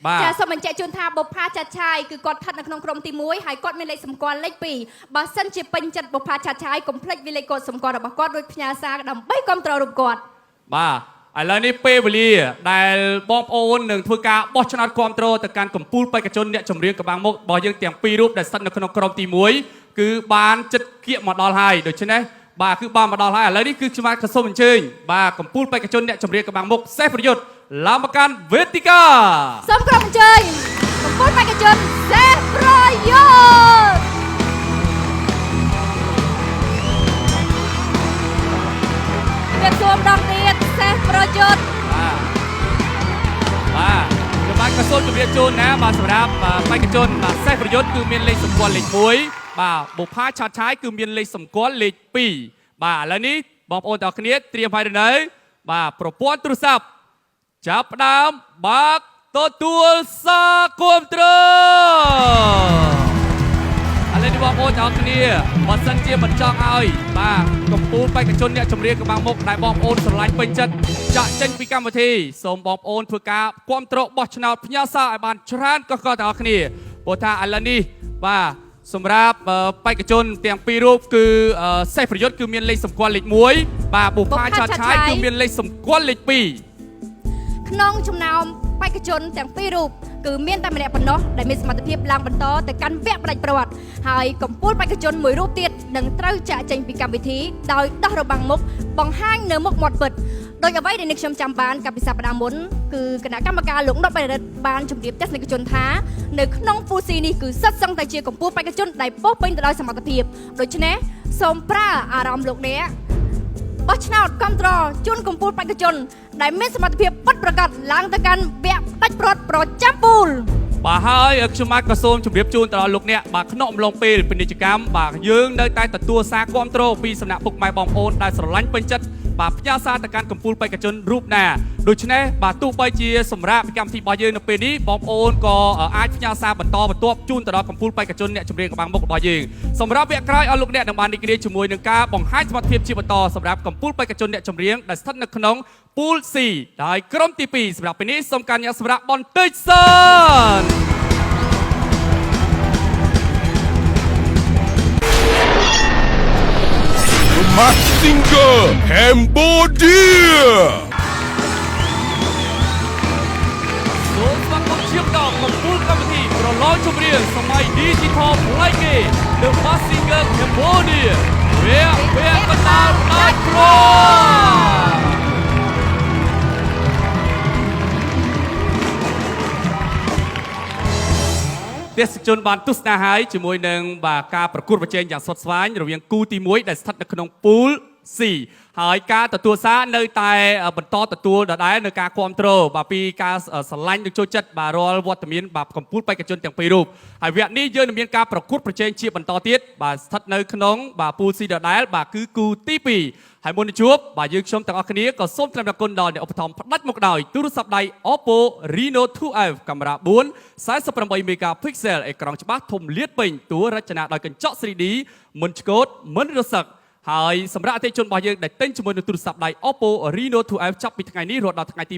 បាទ ចាសូមបញ្ជាក់ជូនថាបុប្ផាចាត់ឆាយគឺគាត់ស្ថិតនៅក្នុងក្រុមទី1ហើយគាត់មានលេខសម្គាល់លេខ2បើសិនជាពេញចិត្តបុប្ផាចាត់ឆាយកុំភ្លេចវិលេខកូដសម្គាល់របស់គាត់រួចផ្ញើសារដើម្បីគាំទ្ររូបគាត់ បាទឥឡូវនេះពេលវេលាដែលបងប្អូននឹងធ្វើការបោះឆ្នោតគាំទ្រទៅកាន់កម្ពុជាបេក្ខជនអ្នកចម្រៀងកម្បាំងមុខរបស់យើងទាំងពីររូបដែលស្ថិតនៅក្នុងក្រុមទី1គឺបានចិត្តគៀកមកដល់ហើយដូច្នេះបាទគឺបានមកដល់ហើយឥឡូវនេះគឺខ្ញុំបាទក៏សូមអញ្ជើញបាទកម្ពុជាបេក្ខជនអ្នកចម្រៀងកម្បាំងមុខសេះប្រយុទ្ធឡើងមកកាន់វេទិកា សូមក្រុមអញ្ជើញកម្ពុជាបេក្ខជនសេះប្រយុទ្ធ ទៀតសួរម្ដងទៀតសេះប្រយុទ្ធ បាទខ្ញុំបាទក៏សូមជម្រាបជូនណាបាទសម្រាប់បេក្ខជនបាទសេះប្រយុទ្ធគឺមានលេខសម្គាល់លេខ1បាទបុប្ផាឆាតឆាយគឺមានលេខសម្គាល់លេខ2បាទឥឡូវនេះបងប្អូនទាំងអស់គ្នាត្រៀមហើយឬនៅបាទប្រព័ន្ធទូរស័ព្ទចាប់ផ្ដើមបើកទទួលសារគាំទ្រឥឡូវនេះបងប្អូនទាំងអស់គ្នាបើសិនជាមិនចង់ឲ្យបាទកម្ពុជាបេក្ខជនអ្នកចម្រៀងកម្បាំងមុខដែលបងប្អូនស្រឡាញ់ពេញចិត្តចាក់ចេញពីកម្មវិធីសូមបងប្អូនធ្វើការគាំទ្របោះឆ្នោតផ្ញើសារឲ្យបានច្រើនកកកទាំងអស់គ្នាព្រោះថាឥឡូវនេះបាទសម្រាប់បេក្ខជនទាំងពីររូបគឺសេះប្រយុទ្ធគឺមានលេខសម្គាល់លេខ1បាទបុប្ផាឆាតឆាយគឺមានលេខសម្គាល់លេខ2 ក្នុងចំណោមបេក្ខជនទាំងពីររូបគឺមានតែម្នាក់ប៉ុណ្ណោះដែលមានសមត្ថភាពឡើងបន្តទៅកាន់វគ្គផ្ដាច់ព្រ័ត្រហើយកម្ពុជាបេក្ខជនមួយរូបទៀតនឹងត្រូវចាក់ចេញពីកម្មវិធីដោយដោះរបាំងមុខបង្ហាញនៅមុខមាត់ពិតដោយអ្វីដែលនេះខ្ញុំចាំបានកាលពីសប្តាហ៍មុនគឺគណៈកម្មការលោកដុតបេរិទ្ធបានជម្រាបទស្សនិកជនថានៅក្នុងពូស៊ីនេះគឺសិតសឹងតែជាកម្ពុជាបេក្ខជនដែលពោពេញទៅដោយសមត្ថភាពដូច្នេះសូមប្រើអារម្មណ៍លោកអ្នកបោះឆ្នោតគ្រប់គ្រងជូនកម្ពុជាបេក្ខជនដែលមានសមត្ថភាពពិតប្រាកដឡើងទៅកាន់វគ្គផ្ដាច់ព្រ័ត្រប្រចាំពូល បាទហើយខ្ញុំបាទក៏សូមជម្រាបជូនទៅដល់លោកអ្នកបាទក្នុងអំឡុងពេលពាណិជ្ជកម្មបាទយើងនៅតែទទួលសារគាំទ្រពីសំណាក់ពុកម៉ែបងប្អូនដែលស្រឡាញ់ពេញចិត្ត បាទផ្ញើសារទៅកាន់កម្ពុជាបេក្ខជនរូបណាដូច្នេះបាទទោះបីជាសម្រាប់កម្មវិធីរបស់យើងនៅពេលនេះបងប្អូនក៏អាចផ្ញើសារបន្តបន្ទាប់ជូនទៅដល់កម្ពុជាបេក្ខជនអ្នកចម្រៀងកំបាំងមុខរបស់យើងសម្រាប់វគ្គក្រោយឲ្យលោកអ្នកនឹងបានរីករាយជាមួយនឹងការបង្ហាញសមត្ថភាពជាបន្តសម្រាប់កម្ពុជាបេក្ខជនអ្នកចម្រៀងដែលស្ថិតនៅក្នុងពូល C ដោយក្រុមទី2សម្រាប់ពេលនេះសូមការញ៉ាំសម្រាប់បន្តិចសិន The Masked Singer Cambodia សូមស្វាគមន៍ជាម្ដងកំពូលកម្មវិធីប្រឡងចម្រៀងសម័យ Digital ប្លែកគេ The Masked Singer Cambodia វគ្គពាក់កណ្ដាលផ្ដាច់ព្រមទេសជនបានទស្សនាហើយជាមួយនឹងបាទការប្រកួតប្រជែងយ៉ាងស្វិតស្វាញរវាងគូទី1ដែលស្ថិតនៅក្នុងពូល C ហើយការទទួលសារនៅតែបន្តទទួលដដែលនៅការគ្រប់គ្រងបាទពីការស្រឡាញ់និងចូលចិត្តបាទរាល់វត្តមានបាទកម្ពុជាបេក្ខជនទាំងពីររូបហើយវគ្គនេះយើងនឹងមានការប្រកួតប្រជែងជាបន្តទៀតបាទស្ថិតនៅក្នុងបាទពូល C ដដែលបាទគឺគូទី2ហើយមុននឹងជួបបាទយើងខ្ញុំទាំងអស់គ្នាក៏សូមថ្លែងអំណរគុណដល់អ្នកឧបត្ថម្ភផ្ដាច់មុខដោយទូរស័ព្ទដៃ Oppo Reno 2F កាមេរ៉ា4 48 megapixel អេក្រង់ច្បាស់ធំលាតពេញតួរចនាដោយកញ្ចក់ 3D មិនឆ្កូតមិនរសឹកហើយសម្រាប់អតិថិជនរបស់យើងដែលទិញជាមួយនឹងទូរស័ព្ទដៃ Oppo Reno 2F ចាប់ពីថ្ងៃនេះរហូតដល់ថ្ងៃទី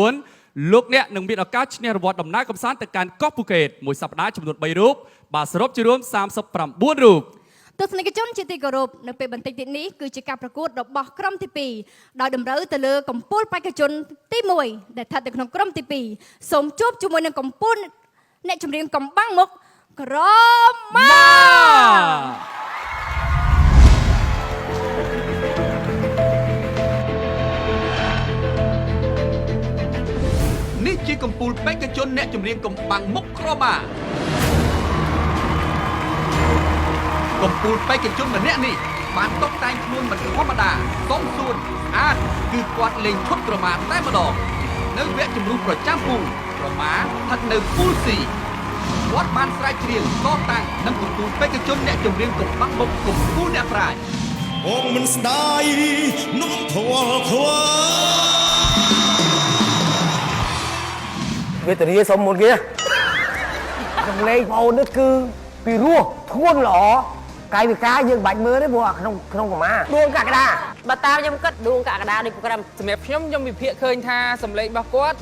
29លោកអ្នកនឹងមានឱកាសឈ្នះរង្វាន់ដំណើរកម្សាន្តទៅកាន់កោះភូកេតមួយសប្តាហ៍ចំនួន3រូបបាទសរុបជារួម39រូប ទស្សនិកជនជាទីគោរពនៅពេលបន្តិចទៀតនេះគឺជាការប្រកួតរបស់ក្រុមទី2ដោយតម្រូវទៅលើកម្ពុជាបេក្ខជនទី1ដែលស្ថិតនៅក្នុងក្រុមទី2សូមជួបជាមួយនឹងកម្ពុជាអ្នកចម្រៀងកំបាំងមុខក្រមា នេះជាកម្ពុជាបេក្ខជនអ្នកចម្រៀងកំបាំងមុខក្រមាកម្ពុជាបេក្ខជនម្នាក់នេះបានតុបតែងខ្លួនមិនធម្មតាសមសួនស្អាតគឺគាត់លេងឈុតក្រមាតែម្ដងនៅវគ្គជម្រុះប្រចាំពូលក្រមាស្ថិតនៅពូល C គាត់បានស្រែកច្រៀងតតាំងនិងកម្ពុជាបេក្ខជនអ្នកចម្រៀងកំបាំងមុខកម្ពុជាអ្នកប្រាជ្ញ បងមិនស្ដាយនំធវល់ខ្វ វេទនាសុំមុនគេសំឡេងបងអូននេះគឺពីរោះធ្ងន់ល្អកាយវិការយើងបាច់មើលទេព្រោះក្នុងក្នុងកម្មាដួងកក្កដា បើតាមខ្ញុំគិតដួងកក្កដាដូចប្រូក្រាម សម្រាប់ខ្ញុំខ្ញុំវិភាគឃើញថាសម្លេងរបស់គាត់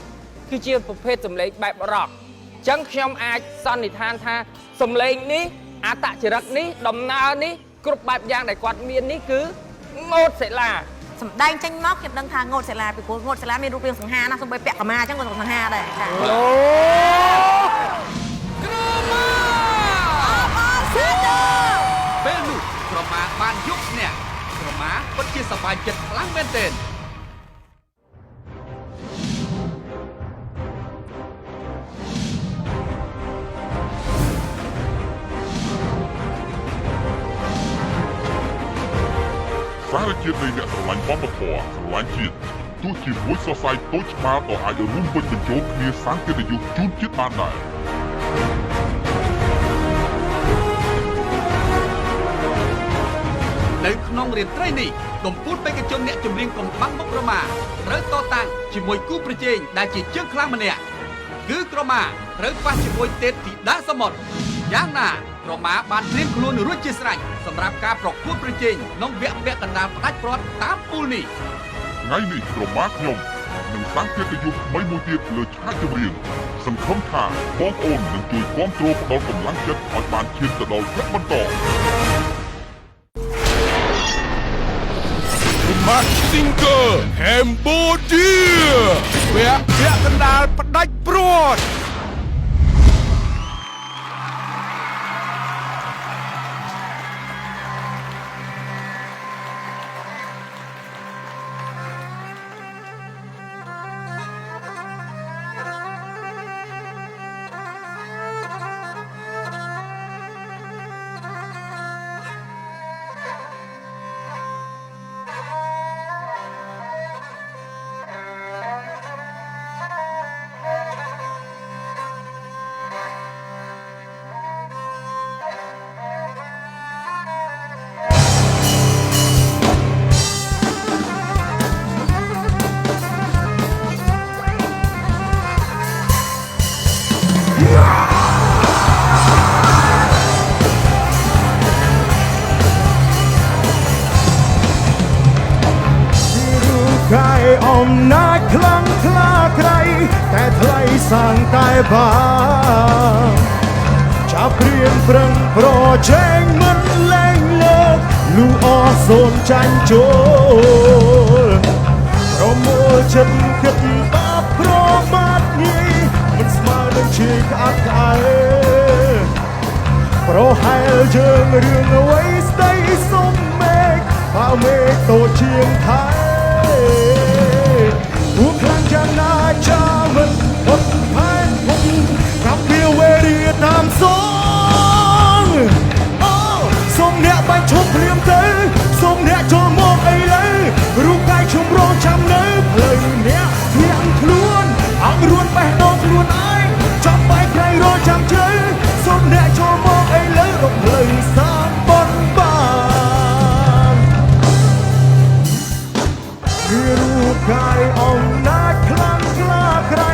គឺជាប្រភេទសម្លេងបែបរ៉ុកអញ្ចឹងខ្ញុំអាចសន្និដ្ឋានថាសម្លេងនេះអត្តចរិតនេះដំណើរនេះគ្រប់បែបយ៉ាងដែលគាត់មាននេះគឺងោតសិលា សម្ដែងចេញមកខ្ញុំដឹងថាងោតសិលាពីព្រោះងោតសិលាមានរូបរាងសង្ហាណាសូម្បីពាក់កម្មាអញ្ចឹងក៏សង្ហាដែរចា អូ ពេលនោះក្រមាបានយកឈ្នះក្រមាពិតជាសប្បាយចិត្តខ្លាំងមែនទែន សារជាតិនៃអ្នកស្រឡាញ់វប្បធម៌ស្រឡាញ់ជាតិទោះជាមួយសរសៃតូចឆ្មាក៏អាចរួមវិចបញ្ចូលគ្នាសាងកិត្តិយសជូនជាតិបានដែរ នៅក្នុងរាត្រីនេះកម្ពុជាបេក្ខជនអ្នកចម្រៀងកំបាំងមុខក្រមាត្រូវតតាំងជាមួយគូប្រជែងដែលជាជើងខ្លាំងម្នាក់គឺក្រមាត្រូវប៉ះជាមួយទេពធីតាសមុទ្រយ៉ាងណាក្រមាបានត្រៀមខ្លួនរួចជាស្រេចសម្រាប់ការប្រកួតប្រជែងក្នុងវគ្គពាក់កណ្ដាលផ្ដាច់ព្រាត់តាមពូលនេះ ថ្ងៃនេះក្រមាខ្ញុំនឹងសាងកិត្តិយសថ្មីមួយទៀតលើឆាកចម្រៀងសង្ឃឹមថាបងប្អូននឹងជួយគាំទ្រផ្ដល់កម្លាំងចិត្តឲ្យបានឈានទៅដល់វគ្គបន្ត The Masked Singer Cambodia វគ្គពាក់កណ្ដាលផ្ដាច់ព្រាត់ អំណាចខ្លាំងក្លាក្រៃតែថ្លៃសាងតែបាចាប់ព្រៀងប្រឹងប្រជែងមិនលែងលើកលូអសូនចាញ់ចូលប្រមូលចិត្តគិតបាបប្រមាថងាយមិនស្មើនឹងជាក្អាត់ក្អែលប្រហែលយើងរឿងអ្វីស្ដីសុំមេឃបើមេឃតូចជាងថៃពួកខ្លាំងយ៉ាងណាចាមិនអត់ផែនភពកម្មពីវេរីតាមសងអូសូមអ្នកបាញ់ឈប់ភ្លាមទៅសូមអ្នកចូលមកអីលើរូបកាយខ្ញុំរងចាំនៅផ្លូវអ្នកធាក់ខ្លួនអង្រួនបេះដូងខ្លួនឯងចាំបែកក្រៃរងចាំជ្រៅសូមអ្នកចូលមកអីលើរកផ្លូវសាងបនបានគឺរូបកាយអំណាចខ្លាំងក្លាក្រៃ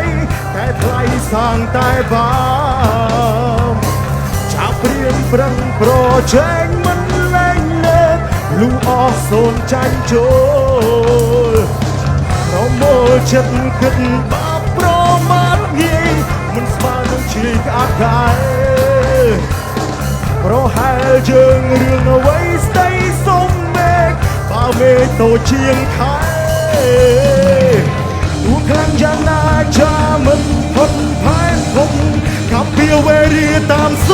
តែថ្លៃសាងតែបាបចាប់ព្រៀងប្រឹងប្រជែងមិនលែងលើកលូអស់សូនចាញ់ចូលប្រមូលចិត្តគិតបាបប្រមាថងាយមិនស្មើនឹងជាក្អាត់ក្អែលប្រហែលយើងរឿងអ្វីស្ដីសុំមេឃបើមេឃតូចជាងខែទូខ្លាំងយ៉ាងណាចាមិនផុតផែនភពកម្មពីវេរីតាមស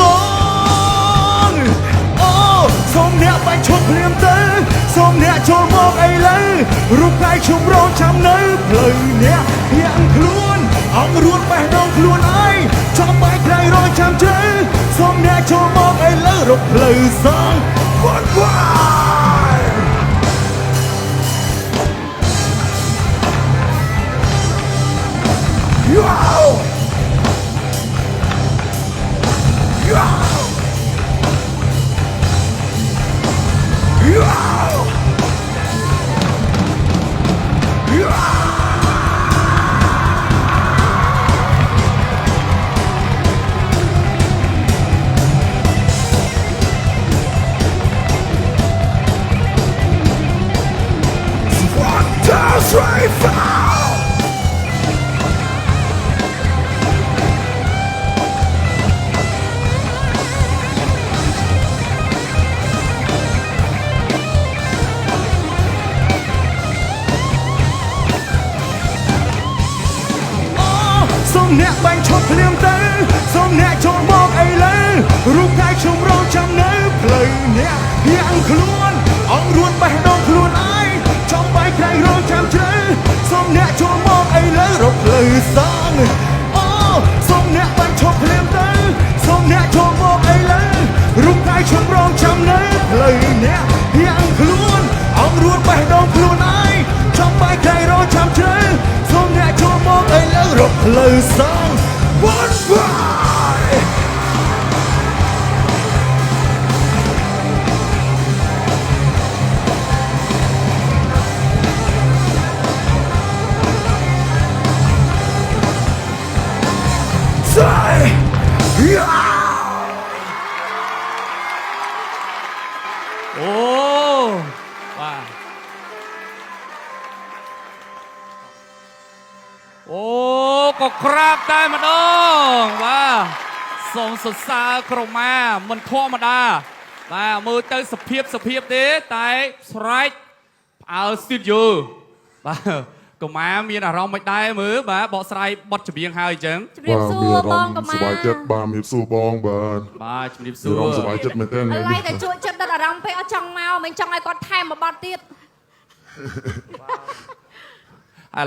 ងអូសូមអ្នកបាញ់ឈប់ភ្លាមទៅសូមអ្នកចូលមកអីលើរូបកាយខ្ញុំរងចាំនៅផ្លូវអ្នកធាក់ខ្លួនអង្រួនបេះដូងខ្លួនឯងចាំបែកក្រៃរងចាំជ្រៅសូមអ្នកចូលមកអីលើរកផ្លូវសងវត្តវាយYo! Yo! Yo! Yo! One, two, three, four! សូមអ្នកបាញ់ឈប់ភ្លាមទៅសូមអ្នកចូលមកអីលើរូបកាយខ្ញុំរងចាំនៅផ្លូវអ្នកយ៉ាងខ្លួនអង្រួនបេះដូងខ្លួនឯងចំបែកក្រៃរងចាំជ្រៅសូមអ្នកចូលមកអីលើរកផ្លូវសងអូសូមអ្នកបាញ់ឈប់ភ្លាមទៅសូមអ្នកចូលមកអីលើរូបកាយខ្ញុំរងចាំនៅផ្លូវអ្នកយ៉ាងខ្លួនអង្រួនបេះដូងខ្លួនឯងចំបែកក្រៃរងចាំជ្រៅសូមអ្នកចូលមកអីលើរកផ្លូវសង One by អូបាទអូក៏ក្រាបតែម្ដងបាទសូមសរសើរក្រមាមិនធម្មតាបាទមើលទៅសភាពទេតែស្រែកផ្អើលស្ទូឌីយោបាទកុមារមានអារម្មណ៍មិនដែរមើលបាទបកស្រាយបទចម្រៀងហើយអញ្ចឹងជំរាបសួរបងកុមារសប្បាយចិត្តបាទជំរាបសួរបងបាទបាទជំរាបសួរអារម្មណ៍សប្បាយចិត្តមែនទែនឥឡូវតែជក់ចិត្តដិតអារម្មណ៍ពេកអត់ចង់មកមិនចង់ឲ្យគាត់ថែមមួយបទទៀតឥ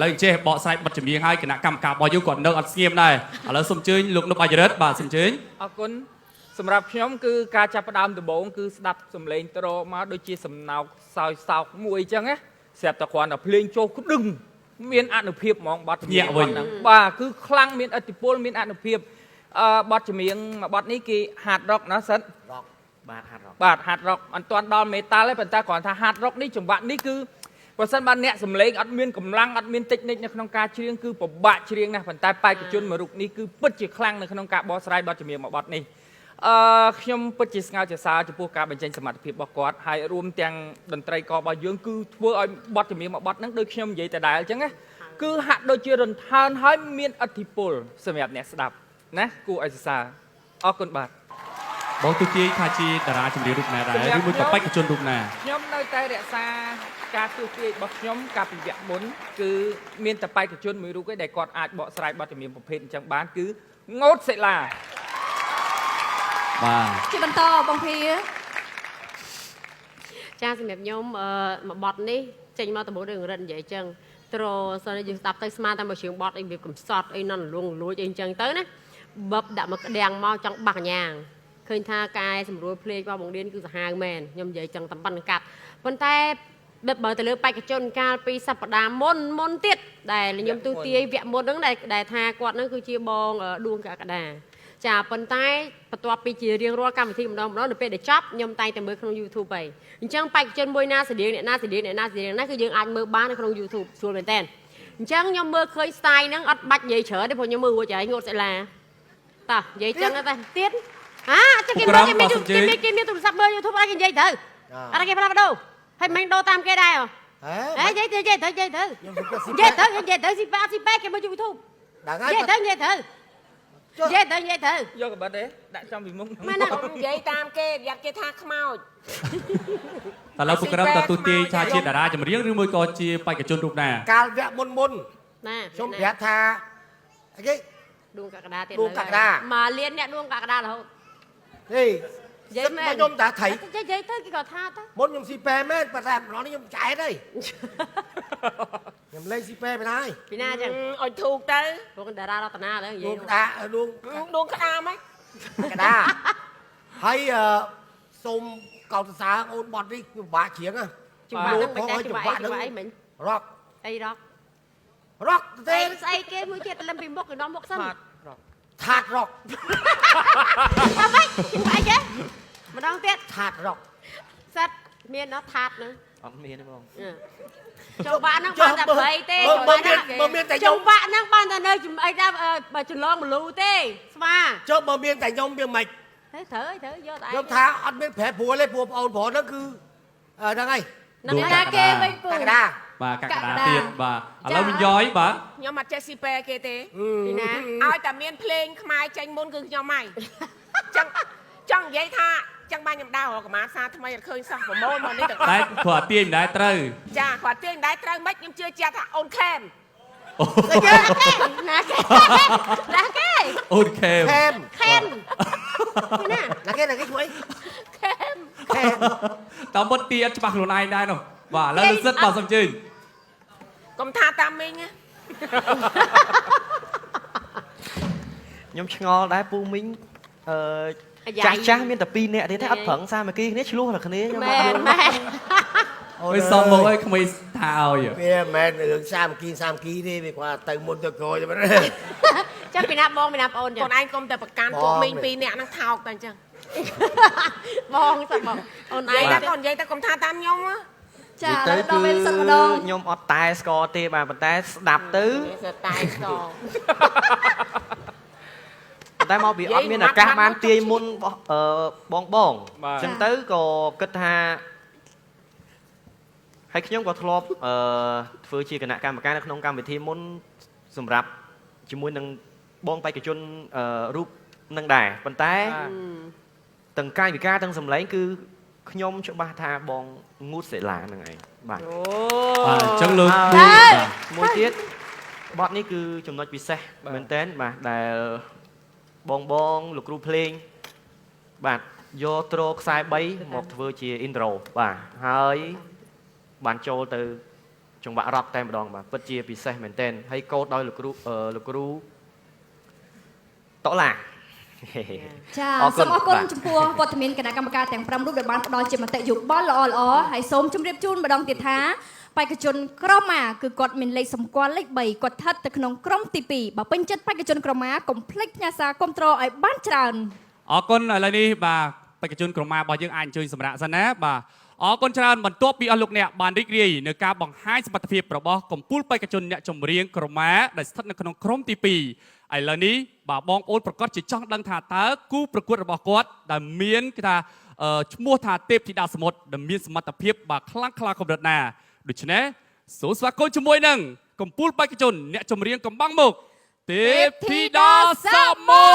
ឡូវចេះបកស្រាយបទចម្រៀងហើយគណៈកម្មការរបស់យើងគាត់នៅអត់ស្ងៀមដែរឥឡូវសូមអញ្ជើញលោកនុបអយរិទ្ធបាទសូមអញ្ជើញអរគុណសម្រាប់ខ្ញុំគឺការចាប់ផ្ដើមដំបូងគឺស្ដាប់សំឡេងត្រមកដូចជាសំណោកសោយសោកមួយអញ្ចឹងណាស្រាប់តែគ្រាន់តែភ្លេងចូលក្តឹងមានអនុភាពហ្មងបទចម្រៀងហ្នឹងបាទគឺខ្លាំងមានឥទ្ធិពលមានអនុភាពបទចម្រៀងមួយបទនេះគេ hard rock ណាសិត បាទ hard rock បាទ hard rock អត់ទាន់ដល់ metal ទេប៉ុន្តែគ្រាន់ថា hard rock នេះចង្វាក់នេះគឺបើសិនបានអ្នកសម្លេងអត់មានកម្លាំងអត់មានតិចនិចនៅក្នុងការច្រៀងគឺពិបាកច្រៀងណាស់ប៉ុន្តែបេក្ខជនមួយរូបនេះគឺពិតជាខ្លាំងនៅក្នុងការបកស្រាយបទចម្រៀងមួយបទនេះ ខ្ញុំពិតជាស្ងើចសរសើរចំពោះការបញ្ចេញសមត្ថភាពរបស់គាត់ហើយរួមទាំងតន្ត្រីកររបស់យើងគឺធ្វើឲ្យបទចម្រៀងមួយបទហ្នឹងដូចខ្ញុំនិយាយដដែលអញ្ចឹងណាគឺហាក់ដូចជារន្ថើនហើយមានឥទ្ធិពលសម្រាប់អ្នកស្ដាប់ណាគួរឲ្យសរសើរអរគុណបាទ បងទូទាយថាជាតារាចម្រៀងរូបណាដែរឬមួយក៏បេក្ខជនរូបណា ខ្ញុំនៅតែរក្សាការទស្សន៍ទាយរបស់ខ្ញុំកាលពីវគ្គមុនគឺមានតែបេក្ខជនមួយរូបឯងដែលគាត់អាចបកស្រាយបទចម្រៀងប្រភេទអញ្ចឹងបានគឺងូតសិលា បាទ ជាបន្តបងភា ចាសម្រាប់ខ្ញុំអឺមួយបទនេះចេញមកដំបូងដូចរិទ្ធនិយាយអញ្ចឹងទ្រសិនយើងស្ដាប់ទៅស្មានតែមកច្រៀងបទអីវាកំសត់អីនន់លួងលួចអីអញ្ចឹងទៅណាបបដាក់មកក្តាំងមកចង់បាក់កញ្ញាងឃើញថាកែសម្រួលភ្លេងរបស់បងឌៀនគឺសាហាវមែនខ្ញុំនិយាយចឹងតំប៉ិនកាត់ប៉ុន្តែបើទៅលើបេក្ខជនកាលពីសប្តាហ៍មុនមុនទៀតដែលខ្ញុំទូទាយវគ្គមុនហ្នឹងដែលថាគាត់ហ្នឹងគឺជាបងដួងកក្កដាចាប៉ុន្តែបន្ទាប់ពីជារៀងរាល់កម្មវិធីម្ដងម្ដងនៅពេលដែលចប់ខ្ញុំតែងតែមើលក្នុង YouTube ហើយអញ្ចឹងបេក្ខជនមួយណាស្តៀងអ្នកណាស្តៀងអ្នកណាស្តៀងអ្នកណាគឺយើងអាចមើលបាននៅក្នុង YouTube ស្រួលមែនតើអញ្ចឹងខ្ញុំមើលឃើញ style ហ្នឹងអត់បាច់និយាយច្រើនទេព្រោះខ្ញុំមើលរួចហើយងូតសិលាតោះនិយាយចឹងទៅទៀតអាចឹងគេមើលគេមានគេមានទូរស័ព្ទមើល YouTube អត់គេនិយាយទៅអត់គេផ្លាស់ប្ដូរហើយមិនដូរតាមគេដែរហ៎និយាយទៅនិយាយទៅនិយាយទៅនិយាយទៅនិយាយទៅស៊ីប៉ាស៊ីប៉ែគេមើល YouTube និយាយទៅនិយាយទៅនិយាយទៅនិយាយទៅ យកកបិតទេដាក់ចំពីមុខ មែនណា និយាយតាមគេប្រយ័ត្នគេថាខ្មោច តើឡើយពុករំតើទូទាយថាជាតារាចម្រៀងឬមួយក៏ជាបេក្ខជនរូបណា កាលវគ្គមុនមុន ណា ខ្ញុំប្រាប់ថាអីគេ ដួងកក្កដាទៀត ដួងកក្កដា មកលៀនអ្នកដួងកក្កដារហូត ហេ និយាយមែន ខ្ញុំតាថៃ និយាយទៅគេក៏ថាទៅ មុនខ្ញុំស៊ីប៉ែមែនប៉ុន្តែម្ដងនេះខ្ញុំឆ្អែតហើយខ្ញុំលេងស៊ីប៉ែពីណាហើយ ពីណាចឹង អុចធូកទៅ ព្រោះតារារតនាឥឡូវនិយាយ ដួងក្តាដួង ដួងក្តាហ្មង ក្តាហើយសូមកោតសរសើរអូនបត់នេះវាពិបាកជាងណា ចង្វាក់ហ្នឹងមិនដែរចង្វាក់អីចង្វាក់អីមិញ រ៉ុក អីរ៉ុក រ៉ុកទេ ស្អីគេមួយទៀតលឹមពីមុខទៅដល់មុខសិន ថាតរ៉ុក អត់មិនចង្វាក់អីគេម្ដងទៀត ថាតរ៉ុក សិតមានដល់ថាតហ្នឹង អត់មានទេបង ចង្វាក់ហ្នឹងបានតែ3ទេ បើមានតែខ្ញុំ ចង្វាក់ហ្នឹងបានតែនៅអីដែរបើច្រឡងមលូទេស្វា ចុះបើមានតែខ្ញុំវាមិន ទេត្រូវត្រូវយកតែឯង ខ្ញុំថាអត់មានប្រែប្រួលទេព្រោះប្អូនប្រុសហ្នឹងគឺហ្នឹងហើយ នឹងណាគេវិញពូ កក្កដា បាទកក្កដាទៀតបាទឥឡូវវិញយ៉យបាទ ខ្ញុំអត់ចេះស៊ីប៉ែគេទេ ពីណា ឲ្យតែមានភ្លេងខ្មែរចេញមុនគឺខ្ញុំហើយចង់និយាយថាចឹងបានខ្ញុំដើររកកម្មាផ្សារថ្មីអត់ឃើញសោះប្រមូលមកនេះទាំង តែព្រោះអាទាញមិនដែរត្រូវ ចាគាត់ទាញមិនដែរត្រូវមិនខ្ញុំជឿជាក់ថាអូនខេម ណាគេណាគេ អូនខេម ខេម ខេមពីណា ណាគេណាគេជួយ ខេម ខេម តាមមុតទាអត់ច្បាស់ខ្លួនឯងដែរនោះបាទឥឡូវលោកសិតបាទសូមជើញ កុំថាតាមមីងណា ខ្ញុំឆ្ងល់ដែរពូមីងអឺចាស់ចាស់មានតែ2នាក់ទៀតទេអត់ប្រឹងសាមគ្គីគ្នាឆ្លោះតែគ្នាខ្ញុំ មែនមែន អើយសុំមកអើយក្មេងថាឲ្យ វាមិនមែនរឿងសាមគ្គីសាមគ្គីទេវាគាត់ទៅមុនទៅក្រោយទេ ចាំពីណាបងពីណាប្អូនចឹង ខ្លួនឯងកុំតែប្រកាន់ពួកមីង2នាក់ហ្នឹងថោកតែអញ្ចឹង បងសិតបងអូនឯង និយាយតែកូននិយាយតែកុំថាតាមខ្ញុំ ចាឥឡូវដល់ពេលសិតម្ដង ខ្ញុំអត់តែស្គាល់ទេបាទប៉ុន្តែស្ដាប់ទៅ តែស្គាល់ តែមកពីអត់មានឱកាសបានទាយមុនបងបងអញ្ចឹងទៅក៏គិតថាហើយខ្ញុំក៏ធ្លាប់ធ្វើជាគណៈកម្មការនៅក្នុងកម្មវិធីមុនសម្រាប់ជាមួយនឹងបងបេក្ខជនរូបនឹងដែរប៉ុន្តែទាំងកាយវិការទាំងសម្លេងគឺខ្ញុំច្បាស់ថាបងងូតសិលាហ្នឹងឯងបាទ បាទអញ្ចឹងលើក មួយទៀតបទនេះគឺចំណុចពិសេសមែនតើបាទដែលបងបងលោកគ្រូភ្លេងបាទយកទ្រខ្សែ3មកធ្វើជា intro បាទហើយបានចូលទៅចង្វាក់រ៉ុកតែម្ដងបាទពិតជាពិសេសមែនទែនហើយកោតដោយលោកគ្រូលោកគ្រូតឡា ចាសូមអរគុណចំពោះវត្តមានគណៈកម្មការទាំង5រូបដែលបានផ្ដល់ជាមតិយោបល់ល្អល្អហើយសូមជម្រាបជូនម្ដងទៀតថាបេក្ខជនក្រុមអាគឺគាត់មានលេខសម្គាល់លេខ3គាត់ស្ថិតទៅក្នុងក្រុមទី2បើពេញចិត្តបេក្ខជនក្រុមអាកុំភ្លេចផ្ញើសារគាំទ្រឲ្យបានច្រើន អរគុណឥឡូវនេះបាទបេក្ខជនក្រុមអារបស់យើងអាចអញ្ជើញសម្រាប់សិនណាបាទអរគុណច្រើនបន្ទាប់ពីអស់លោកអ្នកបានរីករាយនៅការបង្ហាញសមត្ថភាពរបស់កម្ពុជាបេក្ខជនអ្នកចម្រៀងក្រុមអាដែលស្ថិតនៅក្នុងក្រុមទី2 ឥឡូវនេះបាទបងប្អូនប្រកាសជាចង់ដឹងថាតើគូប្រកួតរបស់គាត់ដែលមានគេថាឈ្មោះថាទេពធីតាសមុទ្រដែលមានសមត្ថភាពបាទខ្លាំងក្លាកម្រិតណាដូច្នេះសូមស្វាគមន៍ជាមួយនឹងកម្ពូលបេក្ខជនអ្នកចម្រៀងកំបាំងមុខទេពធីតាសមុ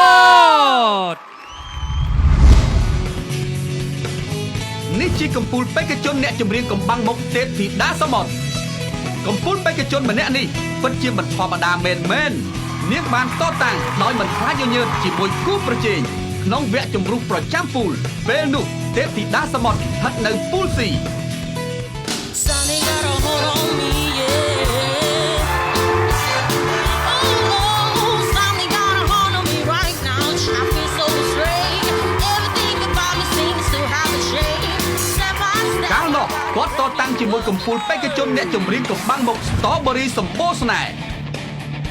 ទ្រ នេះជាកម្ពូលបេក្ខជនអ្នកចម្រៀងកំបាំងមុខទេពធីតាសមុទ្រកម្ពូលបេក្ខជនម្នាក់នេះពិតជាមិនធម្មតាមែនមែននាងបានតតាំងដោយមិនខ្លាចញញើតជាមួយគូប្រជែងក្នុងវគ្គជម្រុះប្រចាំពូលពេលនោះទេពធីតាសមុទ្រស្ថិតនៅពូល C កាលនោះគាត់តតាំងជាមួយកម្ពូលបេក្ខជនអ្នកចម្រៀងកំបាំងមុខ Strawberry សម្បូរស្នេហ៍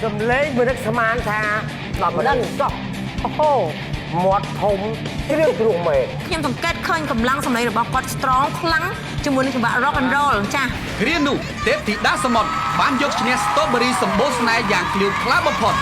សំឡេងមនុស្សស្មានថាដល់មិនដឹងសោះអូហូមាត់ធំជ្រឿងជ្រុះមែន ខ្ញុំសង្កេតឃើញកម្លាំងសម្លេងរបស់គាត់ strong ខ្លាំងជាមួយនឹងចង្វាក់ rock and roll ចា៎ គ្រានោះទេពធីតាសមុទ្របានយកឈ្នះ Strawberry សម្បូរស្នេហ៍យ៉ាងក្លៀវក្លាបំផុត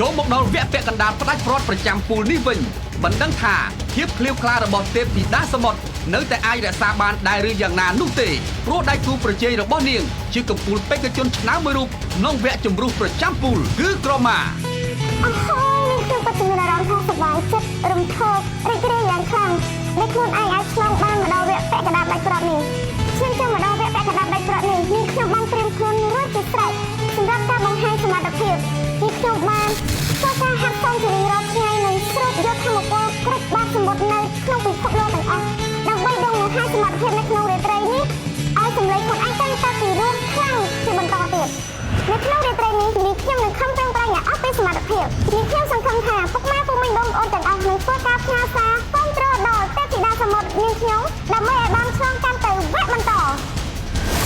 ចូលមកដល់វគ្គពាក់កណ្ដាលផ្ដាច់ព្រាត់ប្រចាំពូលនេះវិញមិនដឹងថាភាពក្លៀវក្លារបស់ទេពធីតាសមុទ្រនៅតែអាចរក្សាបានដែរឬយ៉ាងណានោះទេព្រោះដៃគូប្រជែងរបស់នាងជាកម្ពូលបេក្ខជនឆ្នើមមួយរូបក្នុងវគ្គជម្រុះប្រចាំពូលគឺក្រមា អស់ហើយនាងខ្ញុំពិតជាមានអារម្មណ៍ថាសប្បាយចិត្តរំភើបរីករាយយ៉ាងខ្លាំងដែលខ្លួនឯងអាចឆ្លងបានមកដល់វគ្គពាក់កណ្ដាលផ្ដាច់ព្រាត់នេះឈានចូលមកដល់វគ្គពាក់កណ្ដាលផ្ដាច់ព្រាត់នេះនាងខ្ញុំបានត្រៀមខ្លួនរួចជាស្រេចសម្រាប់ការបង្ហាញសមត្ថភាពនាងខ្ញុំបានធ្វើការហាត់សមជារៀងរាល់ថ្ងៃនិងស្រូបយកធម៌ពលគ្រប់បាតសមុទ្រនៅក្នុងពិភពលោកទាំងអស់ដើម្បីដងបង្ហាញសមត្ថភាពនៅក្នុងរាត្រីនេះឲ្យសម្លេងខ្លួនឯងកាន់តែពីរោះខ្លាំងជាបន្តទៀតនៅក្នុងរាត្រីនេះនាងខ្ញុំនឹងខំប្រឹងប្រែងឲ្យអស់ពីសមត្ថភាពនាងខ្ញុំសង្ឃឹមថាពុកម៉ែពូមីងបងប្អូនទាំងអស់នឹងធ្វើការផ្ញើសារគាំទ្រដល់ទេពធីតាសមុទ្រនាងខ្ញុំដើម្បីឲ្យបានឆ្លងកាត់ទៅវគ្គបន្ត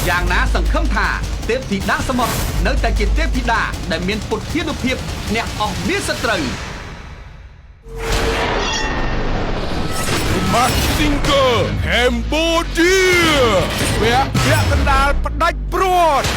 យ៉ាងណាសង្ឃឹមថាទេពធីតាសមុទ្រនៅតែជាទេពធីតាដែលមានពុទ្ធានុភាពឈ្នះអស់មានសត្រូវ The Mask Singer Cambodia វគ្គពាក់កណ្ដាលផ្ដាច់ព្រាត់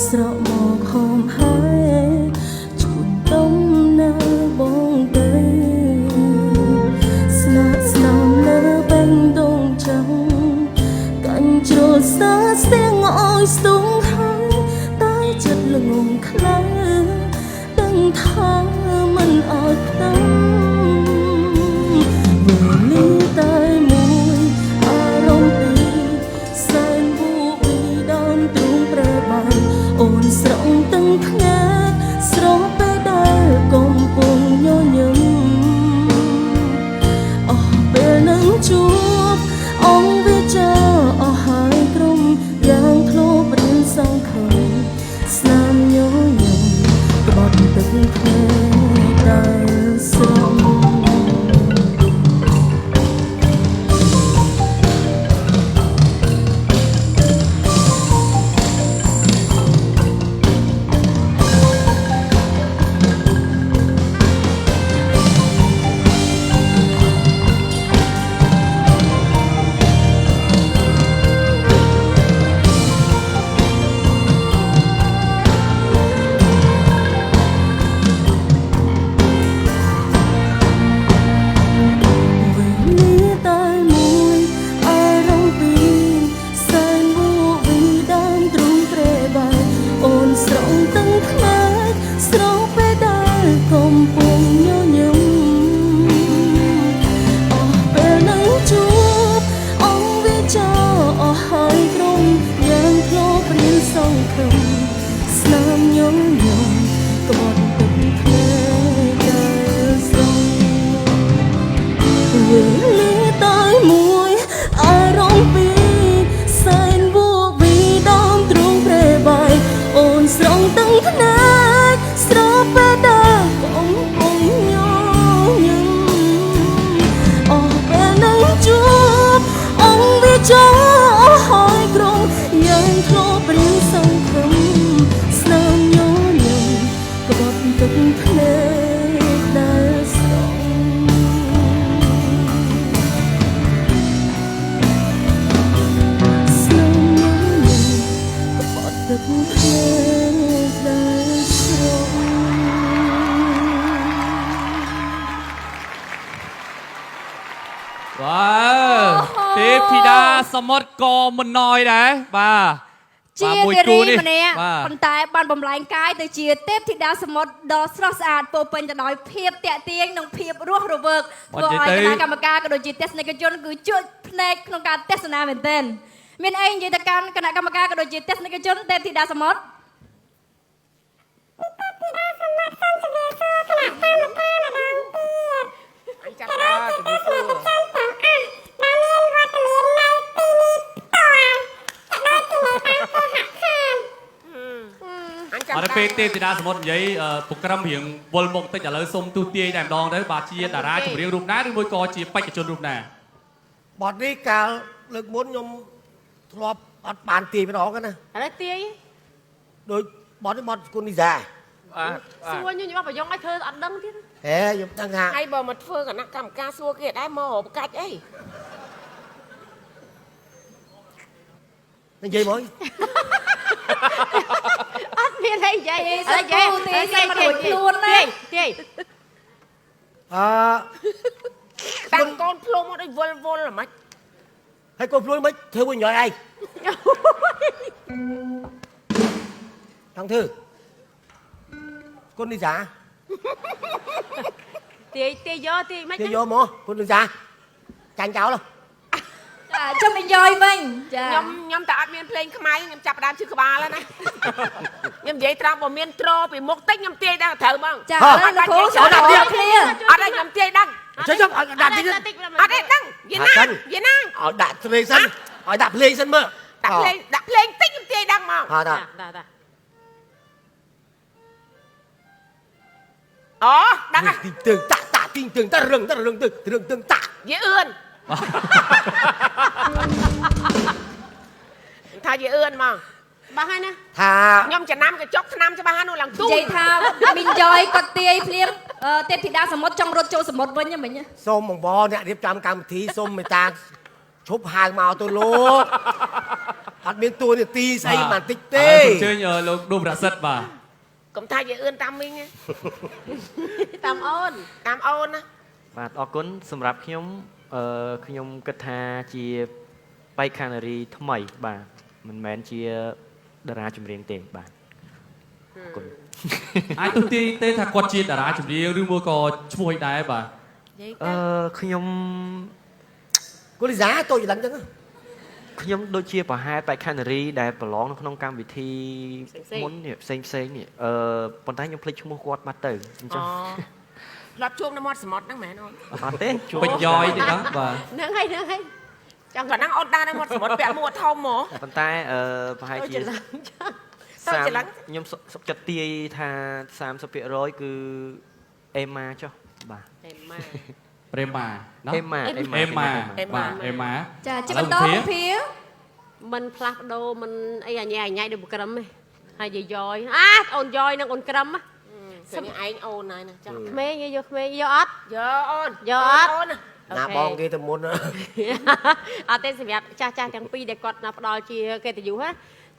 ស្រក់មកហមហើយជូនដំណើរបងទៅស្នាស្នាមលើបេងដងចាំកាញ់ជ្រុលសាស្ទៀងអោយស្ទុងហើយតែចិត្តល្ងងខ្លៅដឹងថាមិនអាចផ្ទឹមវេលាតែមួយអារម្មណ៍ពីរសែនវូពីដើមទ្រូងប្រែបាយអូនស្រង់ទាំងភ្នែកស្រស់ពេលដែលកំពុងញញឹមអស់ពេលនឹងជួបអង្គវាចាអស់ហើយក្រុមយ៉ាងធ្លុបរៀនសង្ឃឹមស្នាមញញឹមក្បត់ទឹកភ្នែកដែលស្រង់ ទេពធីតាសមុទ្រក៏មិនណយដែរបាទជានារីម្នាក់ប៉ុន្តែបានបំលែងកាយទៅជាទេពធីតាសមុទ្រដ៏ស្រស់ស្អាតពោពេញទៅដោយភាពទាក់ទាញនិងភាពរស់រវើកធ្វើឲ្យគណៈកម្មការក៏ដូចជាទស្សនិកជនគឺជក់ភ្នែកក្នុងការទស្សនាមែនទែនមានអីនិយាយទៅកាន់គណៈកម្មការក៏ដូចជាទស្សនិកជនទេពធីតាសមុទ្រទេពធីតាសមុទ្រសូមជម្រាបសួរគណៈកម្មការម្ដងទៀតអញចាប់ដល់ជម្រាបសួរទាំងអស់ដែលមានវត្តមាននៅទីនេះផ្ទាល់ក៏ដូចជានៅតាមគេហដ្ឋាន អត់ពេលទេពធីតាសមុទ្រនិយាយពុក្រឹមរៀងវល់មុខតិចឥឡូវសុំទូទាយតែម្ដងទៅបាទជាតារាចម្រៀងរូបណាឬមួយក៏ជាបេក្ខជនរូបណាបទនេះកាលលើកមុនខ្ញុំធ្លាប់អត់បានទាយម្ដងណាឥឡូវទាយដូចបទនេះបទគុណនីសាសួរខ្ញុំបប្រយ៉ងឲ្យធ្វើអត់ដឹងទៀតហេខ្ញុំដឹងថាហើយបើមកធ្វើគណៈកម្មការសួរគេដែរមករកកាច់អីនិយាយមកអត់មានអីនិយាយអីនិយាយទេមិនរួចខ្លួនណាទេអើតាំងកូនភ្លុំមកដូចវល់វល់ហ្មងហើយកូនភ្លុំមិនធ្វើវិញញ៉យឯងថងធ្វើគុណនីសាទាយទាយយកទាយមិនទាយយកមកគុណនីសាចាញ់ចោលចាចាំអញ្យយវិញចាខ្ញុំតែអត់មានភ្លេងខ្មែរខ្ញុំចាប់ដើមឈឺក្បាលហើយណាខ្ញុំនិយាយត្រង់បើមានត្រពីមុខតិចខ្ញុំទាយដឹងត្រូវហ្មងចាលោកគ្រូចូលដល់គ្នាអត់ទេខ្ញុំទាយដឹងចាំឲ្យដាក់តិចអត់ទេដឹងយីណាយីណាឲ្យដាក់ភ្លេងសិនឲ្យដាក់ភ្លេងសិនមើលដាក់ភ្លេងដាក់ភ្លេងតិចខ្ញុំទាយដឹងហ្មងបាទអូដឹងហើយទីទឹងតាក់តាក់ទីទឹងតារឹងតារឹងទឹងរឹងទឹងតាក់យីអឿនថាយីអឿនហ្មងច្បាស់ហើយណាថាខ្ញុំចំណាំកញ្ចុកឆ្នាំច្បាស់ហើយនោះឡើងទូនិយាយថាមីងយ៉យគាត់ទាយភ្លាមទេពធីតាសមុទ្រចង់រត់ចូលសមុទ្រវិញហ្នឹងមិញសូមបងប្អូនអ្នករៀបចំកម្មវិធីសូមមេត្តាឈប់ហៅមកទៅលោក អត់មានតួនាទីស្អីបានតិចទេ អញ្ជើញលោកឌុំរសិទ្ធបាទ កុំថាយាយអឿនតាមមីង តាមអូន តាមអូនណា បាទអរគុណសម្រាប់ខ្ញុំខ្ញុំគិតថាជាបេក្ខនារីថ្មីបាទមិនមែនជាតារាចម្រៀងទេបាទអរគុណ អាចទស្សទាយទេថាគាត់ជាតារាចម្រៀងឬមួយក៏ឈ្មោះអីដែរបាទ ខ្ញុំ គូលីសាតូចឡើងចឹង ខ្ញុំដូចជាប្រហែលបេក្ខនារីដែលប្រឡងនៅក្នុងកម្មវិធីមុននេះផ្សេងផ្សេងនេះប៉ុន្តែខ្ញុំភ្លេចឈ្មោះគាត់បាត់ទៅអញ្ចឹង ធ្លាប់ជួបនៅមាត់សមុទ្រហ្នឹងមែនអូន អត់ទេជួប ពេញយ៉យទេបាទ ហ្នឹងហើយហ្នឹងហើយ ចង់គាត់ហ្នឹងអូនដើរនៅមាត់សមុទ្រពាក់មួកធំហ្មង ប៉ុន្តែប្រហែលជាខ្ញុំសុខចិត្តទាយថា 30% គឺអេម៉ាចុះបាទ អេម៉ា ព្រេម៉ាណោះអេម៉ាអេម៉ាបាទអេម៉ា ចាជាបន្តភា មិនផ្លាស់ប្ដូរមិនអីអញញ៉ៃដូចក្រឹមទេហើយយាយយអាអូនយយនឹងអូនក្រឹម ស្មានឯងអូនហើយណាចា ក្មេងយកក្មេងយកអត់ យកអូន យកអត់ អូន ណាបងគេទៅមុន អត់ទេសម្រាប់ចាស់ចាស់ទាំងពីរដែលគាត់ផ្ដល់ជាកិត្តិយសណា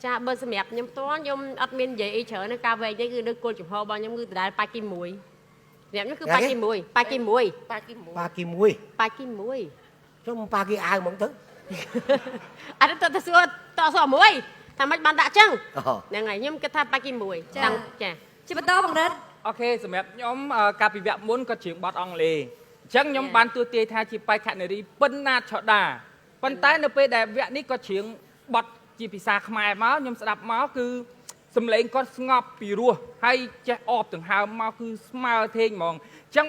ចាបើសម្រាប់ខ្ញុំផ្ទាល់ខ្ញុំអត់មាននិយាយអីច្រើនការវែងនេះគឺនៅគោលជំហររបស់ខ្ញុំគឺដដែលប៉ាគី1សម្រាប់ខ្ញុំគឺប៉ាគី1ប៉ាគី1ប៉ាគី1ប៉ាគី1ប៉ាគី1 ខ្ញុំប៉ាគីអាវហ្មងទៅ អត់ទៅសួរតសួរមួយថាម៉េចបានដាក់ចឹងហ្នឹងហើយខ្ញុំគិតថាប៉ាគី1តាំងចា ជាបន្តបង្រិត អូខេសម្រាប់ខ្ញុំកាលពីវគ្គមុនក៏ច្រៀងបទអង់គ្លេសអញ្ចឹងខ្ញុំបានទួទាយថាជាបេក្ខនារីពិនណាតឆដាប៉ុន្តែនៅពេលដែលវគ្គនេះក៏ច្រៀងបទជាភាសាខ្មែរមកខ្ញុំស្ដាប់មកគឺសំឡេងគាត់ស្ងប់ពីរោះហើយចេះអបដង្ហើមមកគឺស្មើធេងហ្មងអញ្ចឹង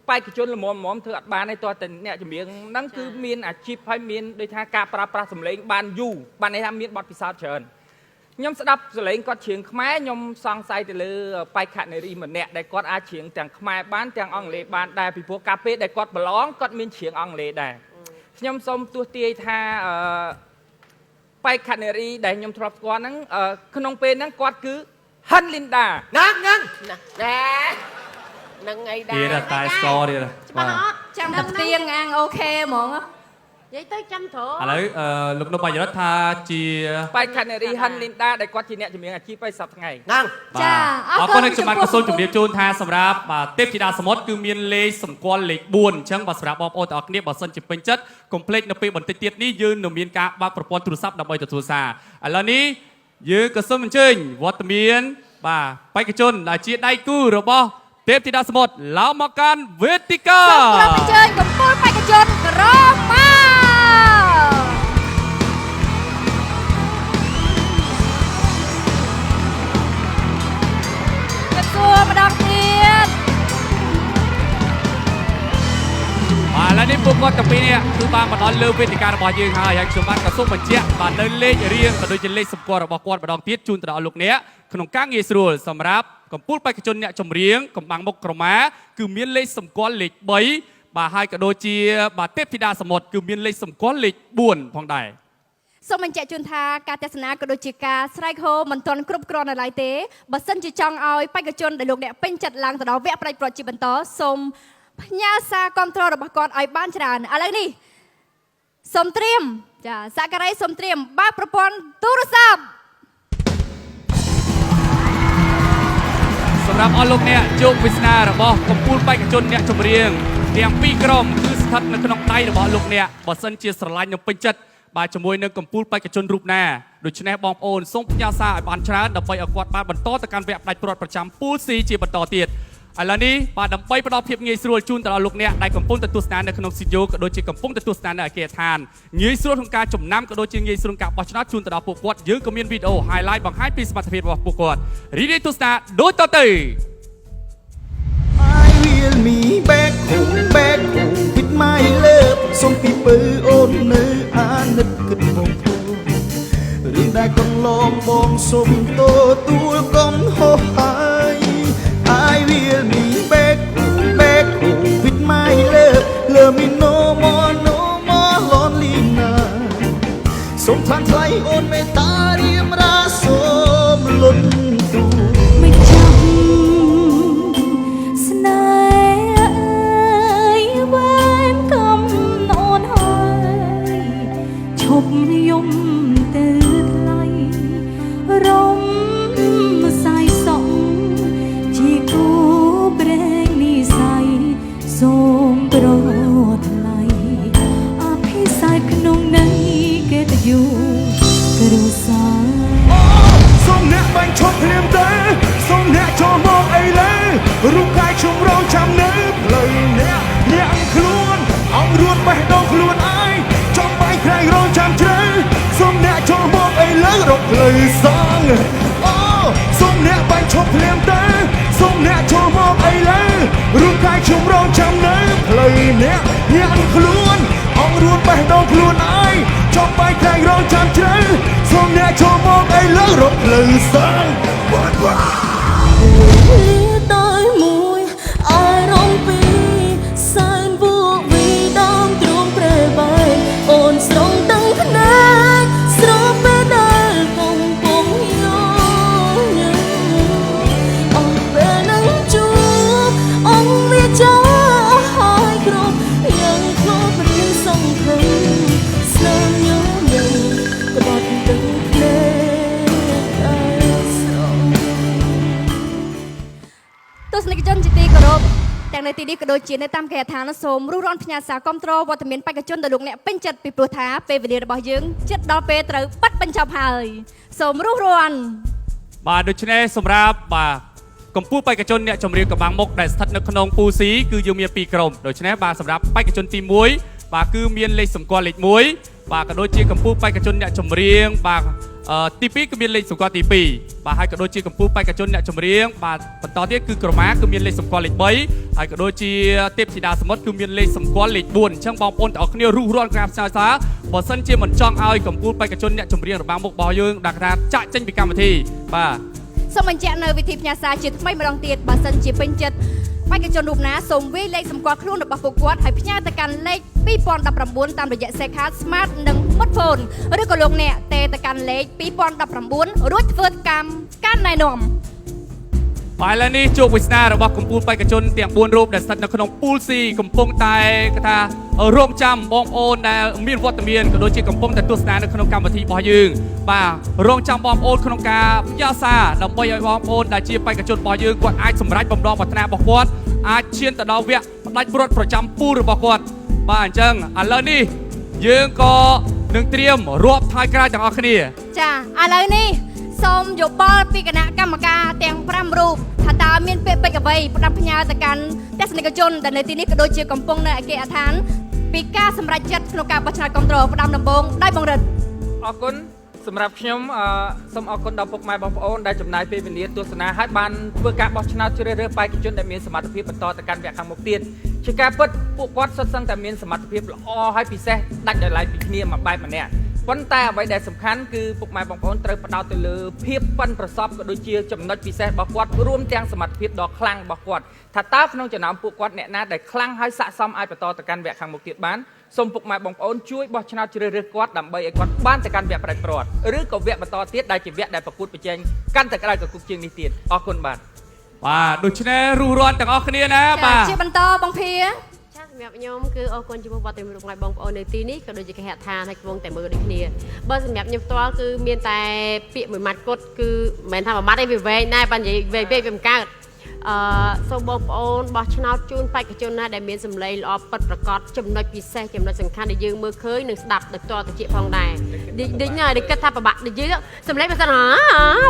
បេក្ខជនល្មមៗធ្វើអត់បានទេតោះតែអ្នកចម្រៀងហ្នឹងគឺមានអាជីពហើយមានដូចថាការប្រើប្រាស់សំឡេងបានយូរបានន័យថាមានបទពិសោធន៍ច្រើនខ្ញុំស្ដាប់សំឡេងគាត់ច្រៀងខ្មែរខ្ញុំសង្ស័យទៅលើបេក្ខនារីម្នាក់ដែលគាត់អាចច្រៀងទាំងខ្មែរបានទាំងអង់គ្លេសបានដែរពីព្រោះកាលពេលដែលគាត់ប្រឡងគាត់មានច្រៀងអង់គ្លេសដែរខ្ញុំសូមទស្សទាយថាបេក្ខនារីដែលខ្ញុំធ្លាប់ស្គាល់ហ្នឹងក្នុងពេលហ្នឹងគាត់គឺហិនលីនដា ហ្នឹងហ្នឹង ណែហ្នឹងអីដែរ ទៀតតែស្កទៀត បាទចាំតែផ្ទៀងអាងអូខេហ្មង និយាយទៅចាំត្រូវ ឥឡូវលោកនុបបញ្ញរដ្ឋថាជាបេក្ខនារីហិនលីនដាដែលគាត់ជាអ្នកជំនាញអាជីពឲ្យសប្តាហ៍ថ្ងៃ ហ្នឹង ចា អរគុណខ្ញុំបាទក៏សូមជម្រាបជូនថាសម្រាប់បាទទេពធីតាសមុទ្រគឺមានលេខសម្គាល់លេខ4អញ្ចឹងបាទសម្រាប់បងប្អូនទាំងអស់គ្នាបើសិនជាពេញចិត្តកុំភ្លេចនៅពេលបន្តិចទៀតនេះយើងនឹងមានការបើកប្រព័ន្ធទូរស័ព្ទដើម្បីទទួលសារឥឡូវនេះយើងក៏សូមអញ្ជើញវត្តមានបាទបេក្ខជនដែលជាដៃគូរបស់ទេពធីតាសមុទ្រឡើងមកកាន់វេទិកា សូមគោរពអញ្ជើញកំពូលបេក្ខជនក្រម៉ាម្ដងទៀត បាទឥឡូវនេះពួកគាត់ទាំងពីរនេះគឺបានមកដល់លើវេទិការបស់យើងហើយហើយខ្ញុំបាទក៏សូមបញ្ជាក់បាទនៅលេខរៀងក៏ដូចជាលេខសម្គាល់របស់គាត់ម្ដងទៀតជូនទៅដល់លោកអ្នកក្នុងការងាយស្រួលសម្រាប់កំពូលបេក្ខជនអ្នកចម្រៀងកំបាំងមុខក្រមាគឺមានលេខសម្គាល់លេខ3បាទហើយក៏ដូចជាបាទទេពធីតាសមុទ្រគឺមានលេខសម្គាល់លេខ4ផងដែរ សូមបញ្ជាក់ជូនថាការទស្សនាក៏ដូចជាការស្រែកហូរមិនទាន់គ្រប់គ្រាន់នៅឡើយទេបើសិនជាចង់ឲ្យបេក្ខជនដែលលោកអ្នកពេញចិត្តឡើងទៅដល់វគ្គផ្ដាច់ព្រាត់ជាបន្តសូមផ្ញើសារគាំទ្ររបស់គាត់ឲ្យបានច្រើនឥឡូវនេះសូមត្រៀមចាសហការីសូមត្រៀមបើកប្រព័ន្ធទូរស័ព្ទ សម្រាប់អស់លោកអ្នកជោគវាសនារបស់កំពូលបេក្ខជនអ្នកចម្រៀងទាំងពីរក្រុមគឺស្ថិតនៅក្នុងដៃរបស់លោកអ្នកបើសិនជាស្រឡាញ់និងពេញចិត្តបាទជាមួយនឹងកំពូលបេក្ខជនរូបណាដូច្នេះបងប្អូនសូមផ្ញើសារឲ្យបានច្រើនដើម្បីឲ្យគាត់បានបន្តទៅកាន់វគ្គផ្ដាច់ព្រាត់ប្រចាំពូល C ជាបន្តទៀតឥឡូវនេះបាទដើម្បីផ្ដល់ភាពងាយស្រួលជូនទៅដល់លោកអ្នកដែលកំពុងទស្សនានៅក្នុងស្ទូឌីយោក៏ដូចជាកំពុងទស្សនានៅអគារដ្ឋានងាយស្រួលក្នុងការចំណាំក៏ដូចជាងាយស្រួលក្នុងការបោះឆ្នោតជូនទៅដល់ពួកគាត់យើងក៏មានវីដេអូ highlight បង្ហាញពីសមត្ថភាពរបស់ពួកគាត់រីករាយទស្សនាដូចតទៅ I will me back home back home with my love សូមពីពើអូននៅអាណិតគិតបងធូរឿងដែលកន្លងបងសូមទទួលកំហុសហើយ I will me back home back home with my love love me no more no more lonely night សូមឋានថ្លៃអូនមេត្តារៀមរាសូមលន់ទូ មិនចាំស្នេហ៍អើយវែនកំអូនហើយឈប់យំទៅ បេះដូងខ្លួនឯងចង់បែកខ្លែងរងចាំជ្រៅសូមអ្នកចូលមកឥឡូវរកផ្លូវសងអូសូមអ្នកបាញ់ឈប់ភ្លាមទៅសូមអ្នកចូលមកឥឡូវរូបកាយខ្ញុំរងចាំនៅផ្លូវអ្នកញ៉ាំខ្លួនអងរួនបេះដូងខ្លួនឯងចង់បែកខ្លែងរងចាំជ្រៅសូមអ្នកចូលមកឥឡូវរកផ្លូវសងបាទបាទ តែមួយអារម្មណ៍ពីសែនវវីដើមទ្រូងប្រែបែកអូនស្រង់ទាំងភ្នែកស្របពេលដែលកំពុងញញឹមអស់ពេលនឹងជួបអង្គវាចាហើយគ្រប់យ៉ាងធ្លាប់រៀនសង្ឃឹមស្នាមញញឹមក្បត់ទាំងភ្នែកតែស្រង់ ទស្សនិកជនជាទីគោរពទាំងនៅទីនេះក៏ដូចជានៅតាមគេហដ្ឋានសូមរុះរាន់ផ្ញើសារគាំទ្រវត្តមានបេក្ខជនដល់លោកអ្នកពេញចិត្តពីព្រោះថាពេលវេលារបស់យើងជិតដល់ពេលត្រូវបិទបញ្ចប់ហើយសូមរុះរាន់ បាទដូច្នេះសម្រាប់បាទកម្ពុជាបេក្ខជនអ្នកចម្រៀងកំបាំងមុខដែលស្ថិតនៅក្នុងពូស៊ីគឺយើងមាន2ក្រុមដូច្នេះបាទសម្រាប់បេក្ខជនទី1បាទគឺមានលេខសម្គាល់លេខ1បាទក៏ដូចជាកម្ពុជាបេក្ខជនអ្នកចម្រៀងបាទទី2គឺមានលេខសម្គាល់ទី2បាទហើយក៏ដូចជាកម្ពុជាបេក្ខជនអ្នកចម្រៀងបាទបន្តទៀតគឺក្រមាគឺមានលេខសម្គាល់លេខ3ហើយក៏ដូចជាទេពធីតាសមុទ្រគឺមានលេខសម្គាល់លេខ4អញ្ចឹងបងប្អូនទាំងអស់គ្នារុះរាន់ក្រាបផ្សាយសារបើសិនជាមិនចង់ឲ្យកម្ពុជាបេក្ខជនអ្នកចម្រៀងរបាំមុខរបស់យើងដាក់ថាចាក់ចេញពីកម្មវិធីបាទ សូមបញ្ជាក់នៅវិធីផ្ញើសារជាថ្មីម្ដងទៀតបើសិនជាពេញចិត្តបេក្ខជនរូបណាសូមវាយលេខសម្គាល់ខ្លួនរបស់ពួកគាត់ហើយផ្ញើទៅកាន់លេខ2019តាមរយៈ Cellcard Smart និង Smartphone ឬក៏លោកអ្នកទេទៅកាន់លេខ2019រួចធ្វើកម្មការណែនាំ បាទឥឡូវនេះជោគវាសនារបស់កម្ពុជាបេក្ខជនទាំង4រូបដែលស្ថិតនៅក្នុងពូល C កំពុងតែគេថារងចាំបងប្អូនដែលមានវត្តមានក៏ដូចជាកំពុងតែទស្សនានៅក្នុងកម្មវិធីរបស់យើងបាទរងចាំបងប្អូនក្នុងការផ្ញើសារដើម្បីឲ្យបងប្អូនដែលជាបេក្ខជនរបស់យើងគាត់អាចសម្រេចបំណងប្រាថ្នារបស់គាត់អាចឈានទៅដល់វគ្គផ្ដាច់ព្រាត់ប្រចាំពូលរបស់គាត់បាទអញ្ចឹងឥឡូវនេះយើងក៏នឹងត្រៀមរាប់ថយក្រោយទាំងអស់គ្នា ចាឥឡូវនេះសូមយោបល់ពីគណៈកម្មការទាំង5រូបថាតើមានពាក្យពេចន៍អ្វីផ្ដាំផ្ញើទៅកាន់ទស្សនិកជនដែលនៅទីនេះក៏ដូចជាកំពុងនៅឯគេហដ្ឋានពីការសម្រេចចិត្តក្នុងការបោះឆ្នោតគាំទ្រផ្ដាំដំបូងដោយបងរិទ្ធ អរគុណសម្រាប់ខ្ញុំសូមអរគុណដល់ពុកម៉ែបងប្អូនដែលចំណាយពេលវេលាទស្សនាហើយបានធ្វើការបោះឆ្នោតជ្រើសរើសបេក្ខជនដែលមានសមត្ថភាពបន្តទៅកាន់វគ្គខាងមុខទៀតជាការពិតពួកគាត់សុទ្ធសឹងតែមានសមត្ថភាពល្អហើយពិសេសដាច់ដោយឡែកពីគ្នាមួយបែបម្នាក់ប៉ុន្តែអ្វីដែលសំខាន់គឺពុកម៉ែបងប្អូនត្រូវផ្ដោតទៅលើភាពប៉ិនប្រសប់ក៏ដូចជាចំណុចពិសេសរបស់គាត់រួមទាំងសមត្ថភាពដ៏ខ្លាំងរបស់គាត់ថាតើក្នុងចំណោមពួកគាត់អ្នកណាដែលខ្លាំងហើយស័ក្តិសមអាចបន្តទៅកាន់វគ្គខាងមុខទៀតបានសូមពុកម៉ែបងប្អូនជួយបោះឆ្នោតជ្រើសរើសគាត់ដើម្បីឲ្យគាត់បានទៅកាន់វគ្គផ្ដាច់ព្រាត់ឬក៏វគ្គបន្តទៀតដែលជាវគ្គដែលប្រកួតប្រជែងកាន់តែក្តៅគគុកជាងនេះទៀតអរគុណបាទ បាទដូច្នេះរុះរាន់ទាំងអស់គ្នាណាបាទ ជាបន្តបងភា ចាសម្រាប់ខ្ញុំគឺអរគុណចំពោះវត្តមានរបស់បងប្អូននៅទីនេះក៏ដូចជាគេហដ្ឋានហើយកំពុងតែមើលដូចគ្នាបើសម្រាប់ខ្ញុំផ្ទាល់គឺមានតែពាក្យមួយម៉ាត់គត់គឺមិនមែនថាមួយម៉ាត់ទេវាវែងដែរបើនិយាយវែងពេកវាមិនកើតសូមបងប្អូនបោះឆ្នោតជូនបេក្ខជនណាដែលមានសម្លេងល្អពិតប្រាកដចំណុចពិសេសចំណុចសំខាន់ដែលយើងមើលឃើញនិងស្ដាប់ដោយផ្ទាល់តិចផងដែរឌីញណាដែលគិតថាប្របាក់និយាយសម្លេងបើសិន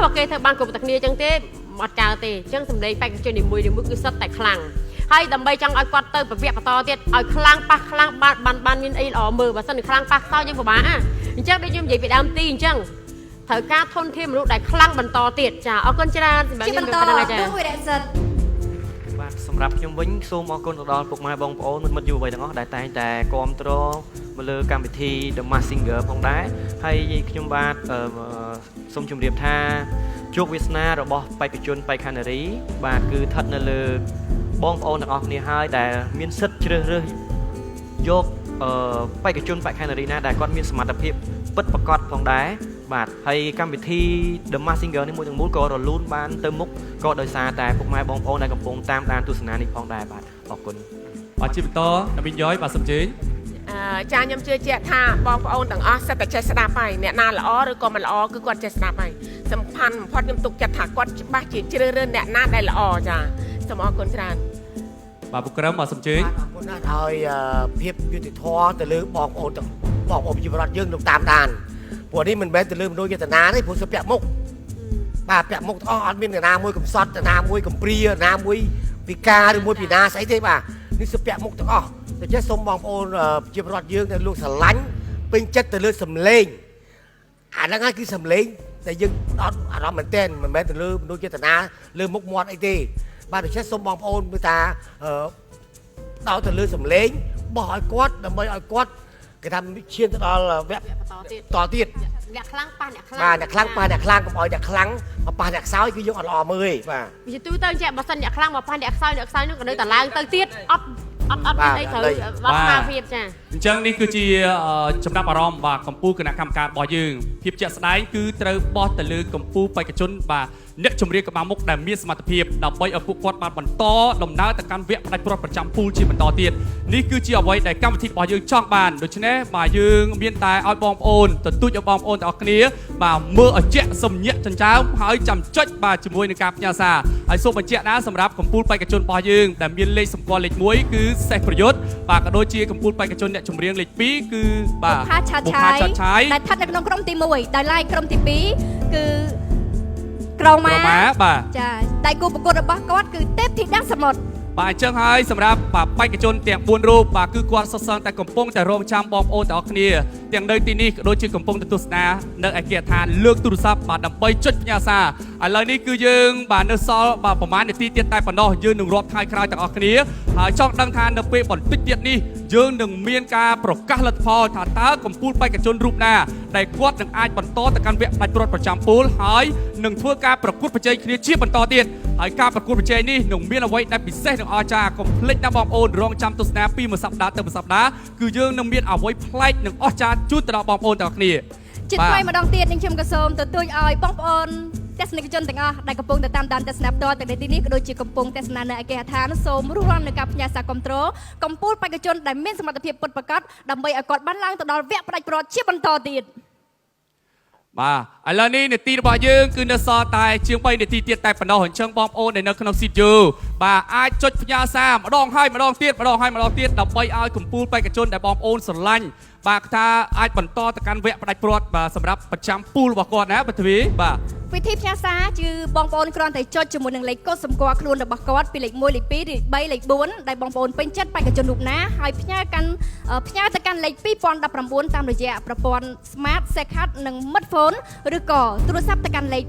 បើគេធ្វើបានគ្រប់តែគ្នាអញ្ចឹងទេអត់កើតទេអញ្ចឹងសម្លេងបេក្ខជននីមួយៗគឺសុទ្ធតែខ្លាំងហើយដើម្បីចង់ឲ្យគាត់ទៅប្រវត្តិបន្តទៀតឲ្យខ្លាំងប៉ះខ្លាំងបានបានមានអីល្អមើលបើសិនខ្លាំងប៉ះខ្សោយយើងពិបាកអញ្ចឹងដូចខ្ញុំនិយាយពីដើមទីអញ្ចឹងត្រូវការធនធានមនុស្សដែលខ្លាំងបន្តទៀតចាអរគុណច្រើនសម្រាប់ខ្ញុំ បន្ត ចា វិរៈសិទ្ធ បាទសម្រាប់ខ្ញុំវិញសូមអរគុណទៅដល់ពុកម៉ែបងប្អូនមិត្តយុវវ័យទាំងអស់ដែលតែងតែគាំទ្រមកលើកម្មវិធី The Mask Singer ផងដែរហើយខ្ញុំបាទសូមជម្រាបថាជោគវាសនារបស់បេក្ខជនបេក្ខនារីបាទគឺស្ថិតនៅលើបងប្អូនទាំងអស់គ្នាហើយដែលមានសិទ្ធិជ្រើសរើសយកបេក្ខជនបេក្ខនារីណាដែលគាត់មានសមត្ថភាពពិតប្រាកដផងដែរបាទហើយកម្មវិធី The Mask Singer នេះមួយទាំងមូលក៏រលូនបានទៅមុខក៏ដោយសារតែពុកម៉ែបងប្អូនដែលកំពុងតាមដានទស្សនានេះផងដែរបាទអរគុណ បាទជាបន្តណាមីងយ៉យបាទសូមអញ្ជើញ ចាខ្ញុំជឿជាក់ថាបងប្អូនទាំងអស់សិតតែចេះស្ដាប់ហើយអ្នកណាល្អឬក៏មិនល្អគឺគាត់ចេះស្ដាប់ហើយសំខាន់បំផុតខ្ញុំទុកចិត្តថាគាត់ច្បាស់ជាជ្រើសរើសអ្នកណាដែលល្អចាសូមអរគុណច្រើន បាទពុកក្រឹមបាទសូមអញ្ជើញ អរគុណណាស់ឲ្យភាពយុត្តិធម៌ទៅលើបងប្អូនទាំងបងប្អូនប្រជាពលរដ្ឋយើងនឹងតាមដានព្រោះនេះមិនមែនទៅលើមនោយតនាទេព្រោះសុពាក់មុខបាទពាក់មុខទាំងអស់អត់មានណាមួយកំសត់ណាមួយកំព្រាណាមួយពិការឬមួយពីណាស្អីទេបាទនេះសុពាក់មុខទាំងអស់ ដូច្នេះសូមបងប្អូនប្រជាពលរដ្ឋយើងដែលលោកស្រឡាញ់ពេញចិត្តទៅលើសំឡេងអាហ្នឹងហើយគឺសំឡេងតែយើងផ្ដោតអារម្មណ៍មែនទែនមិនមែនទៅលើមនុស្សចេតនាលើមុខមាត់អីទេបាទដូច្នេះសូមបងប្អូនមើលថាផ្ដោតទៅលើសំឡេងបោះឲ្យគាត់ដើម្បីឲ្យគាត់គេថាឈានទៅដល់វគ្គបន្តទៀត អ្នកខ្លាំងប៉ះអ្នកខ្លាំង បាទអ្នកខ្លាំងប៉ះអ្នកខ្លាំងកុំឲ្យអ្នកខ្លាំងមកប៉ះអ្នកខ្សោយគឺយើងអត់ល្អមើលទេបាទ វាទូទៅចេះបើសិនអ្នកខ្លាំងមកប៉ះអ្នកខ្សោយអ្នកខ្សោយនោះក៏នៅតែឡើងទៅទៀតអត់អត់អត់មានអីត្រូវបាត់ស្មារភាពចា អញ្ចឹងនេះគឺជាចំណាប់អារម្មណ៍បាទកម្ពុជាគណៈកម្មការរបស់យើងភាពជាក់ស្ដែងគឺត្រូវបោះទៅលើកម្ពុជាបេក្ខជនបាទអ្នកជំនាញក្បាលមុខដែលមានសមត្ថភាពដើម្បីឲ្យពួកគាត់បានបន្តដំណើរទៅកាន់វគ្គផ្ដាច់ព្រាត់ប្រចាំពូលជាបន្តទៀតនេះគឺជាអ្វីដែលកម្មវិធីរបស់យើងចង់បានដូច្នេះបាទយើងមានតែឲ្យបងប្អូនទទូចឲ្យបងប្អូនទាំងអស់គ្នាបាទមើលឲ្យជាក់សំញាក់ចិញ្ចើមហើយចាំចុចបាទជាមួយនឹងការផ្ញើសារហើយសូមបញ្ជាក់ណាសម្រាប់កម្ពុជាបេក្ខជនរបស់យើងដែលមានលេខសម្គាល់លេខ1គឺសេះប្រយុទ្ធបាទក៏ដូចជាកម្ពុជាបេក្ខជនអ្នកចម្រៀងលេខ2គឺបាទ ផាឆាឆាយដែលស្ថិតនៅក្នុងក្រុមទី1ដោយឡែកក្រុមទី2គឺក្រមាបាទចាដៃគូប្រកួតរបស់គាត់គឺទេពធីតាសមុទ្រ បាទអញ្ចឹងហើយសម្រាប់បាទបេក្ខជនទាំង4រូបបាទគឺគាត់សុទ្ធសឹងតែកំពុងតែរងចាំបងប្អូនទាំងអស់គ្នាទាំងនៅទីនេះក៏ដូចជាកំពុងតែទស្សនានៅឯគេហដ្ឋានលើកទូរស័ព្ទបាទដើម្បីចុចផ្ញើសារឥឡូវនេះគឺយើងបាទនៅសល់បាទប្រហែលនាទីទៀតតែប៉ុណ្ណោះយើងនឹងរាប់ថ្ងៃក្រោយទាំងអស់គ្នាហើយចង់ដឹងថានៅពេលបន្តិចទៀតនេះយើងនឹងមានការប្រកាសលទ្ធផលថាតើកម្ពុជាបេក្ខជនរូបណាដែលគាត់នឹងអាចបន្តទៅកាន់វគ្គផ្ដាច់ព្រាត់ប្រចាំពូលហើយនឹងធ្វើការប្រកួតប្រជែងគ្នាជាបន្តទៀតហើយការប្រកួតប្រជែងនេះនឹងមានអ្វីដែលពិសេសនិងអស្ចារ្យកុំភ្លេចណាបងប្អូនរងចាំទស្សនាពីមួយសប្តាហ៍ទៅមួយសប្តាហ៍គឺយើងនឹងមានអ្វីប្លែកនិងអស្ចារ្យជូនទៅដល់បងប្អូនទាំងអស់គ្នា ជាថ្មីម្ដងទៀតនាងខ្ញុំក៏សូមទទូចឲ្យបងប្អូនទស្សនិកជនទាំងអស់ដែលកំពុងតែតាមដានទស្សនាផ្ទាល់ទាំងទីនេះក៏ដូចជាកំពុងទស្សនានៅឯគេហដ្ឋានសូមរួសរាន់នៅការផ្ញើសារគាំទ្រកម្ពុជាបេក្ខជនដែលមានសមត្ថភាពពិតប្រាកដដើម្បីឲ្យគាត់បានឡើងទៅដល់វគ្គផ្ដាច់ព្រាត់ជាបន្តទៀត បាទឥឡូវនេះនាទីរបស់យើងគឺនៅសល់តែជាង3នាទីទៀតតែប៉ុណ្ណោះអញ្ចឹងបងប្អូនដែលនៅក្នុង studio បាទអាចចុចផ្ញើសារម្ដងហើយម្ដងទៀតម្ដងហើយម្ដងទៀតដើម្បីឲ្យកម្ពុជាបេក្ខជនដែលបងប្អូនស្រឡាញ់បាទថាអាចបន្តទៅកាន់វគ្គផ្ដាច់ព្រាត់បាទសម្រាប់ប្រចាំពូលរបស់គាត់ណាពទ្វីបាទ វិធីផ្ញើសារគឺបងប្អូនគ្រាន់តែចុចជាមួយនឹងលេខកូដសម្គាល់ខ្លួនរបស់គាត់ពីលេខ1លេខ2លេខ3លេខ4ដែលបងប្អូនពេញចិត្តបេក្ខជនរូបណាហើយផ្ញើកាន់ផ្ញើទៅកាន់លេខ2019តាមរយៈប្រព័ន្ធ Smart Secard និង Smartphone ឬក៏ទូរស័ព្ទទៅកាន់លេខ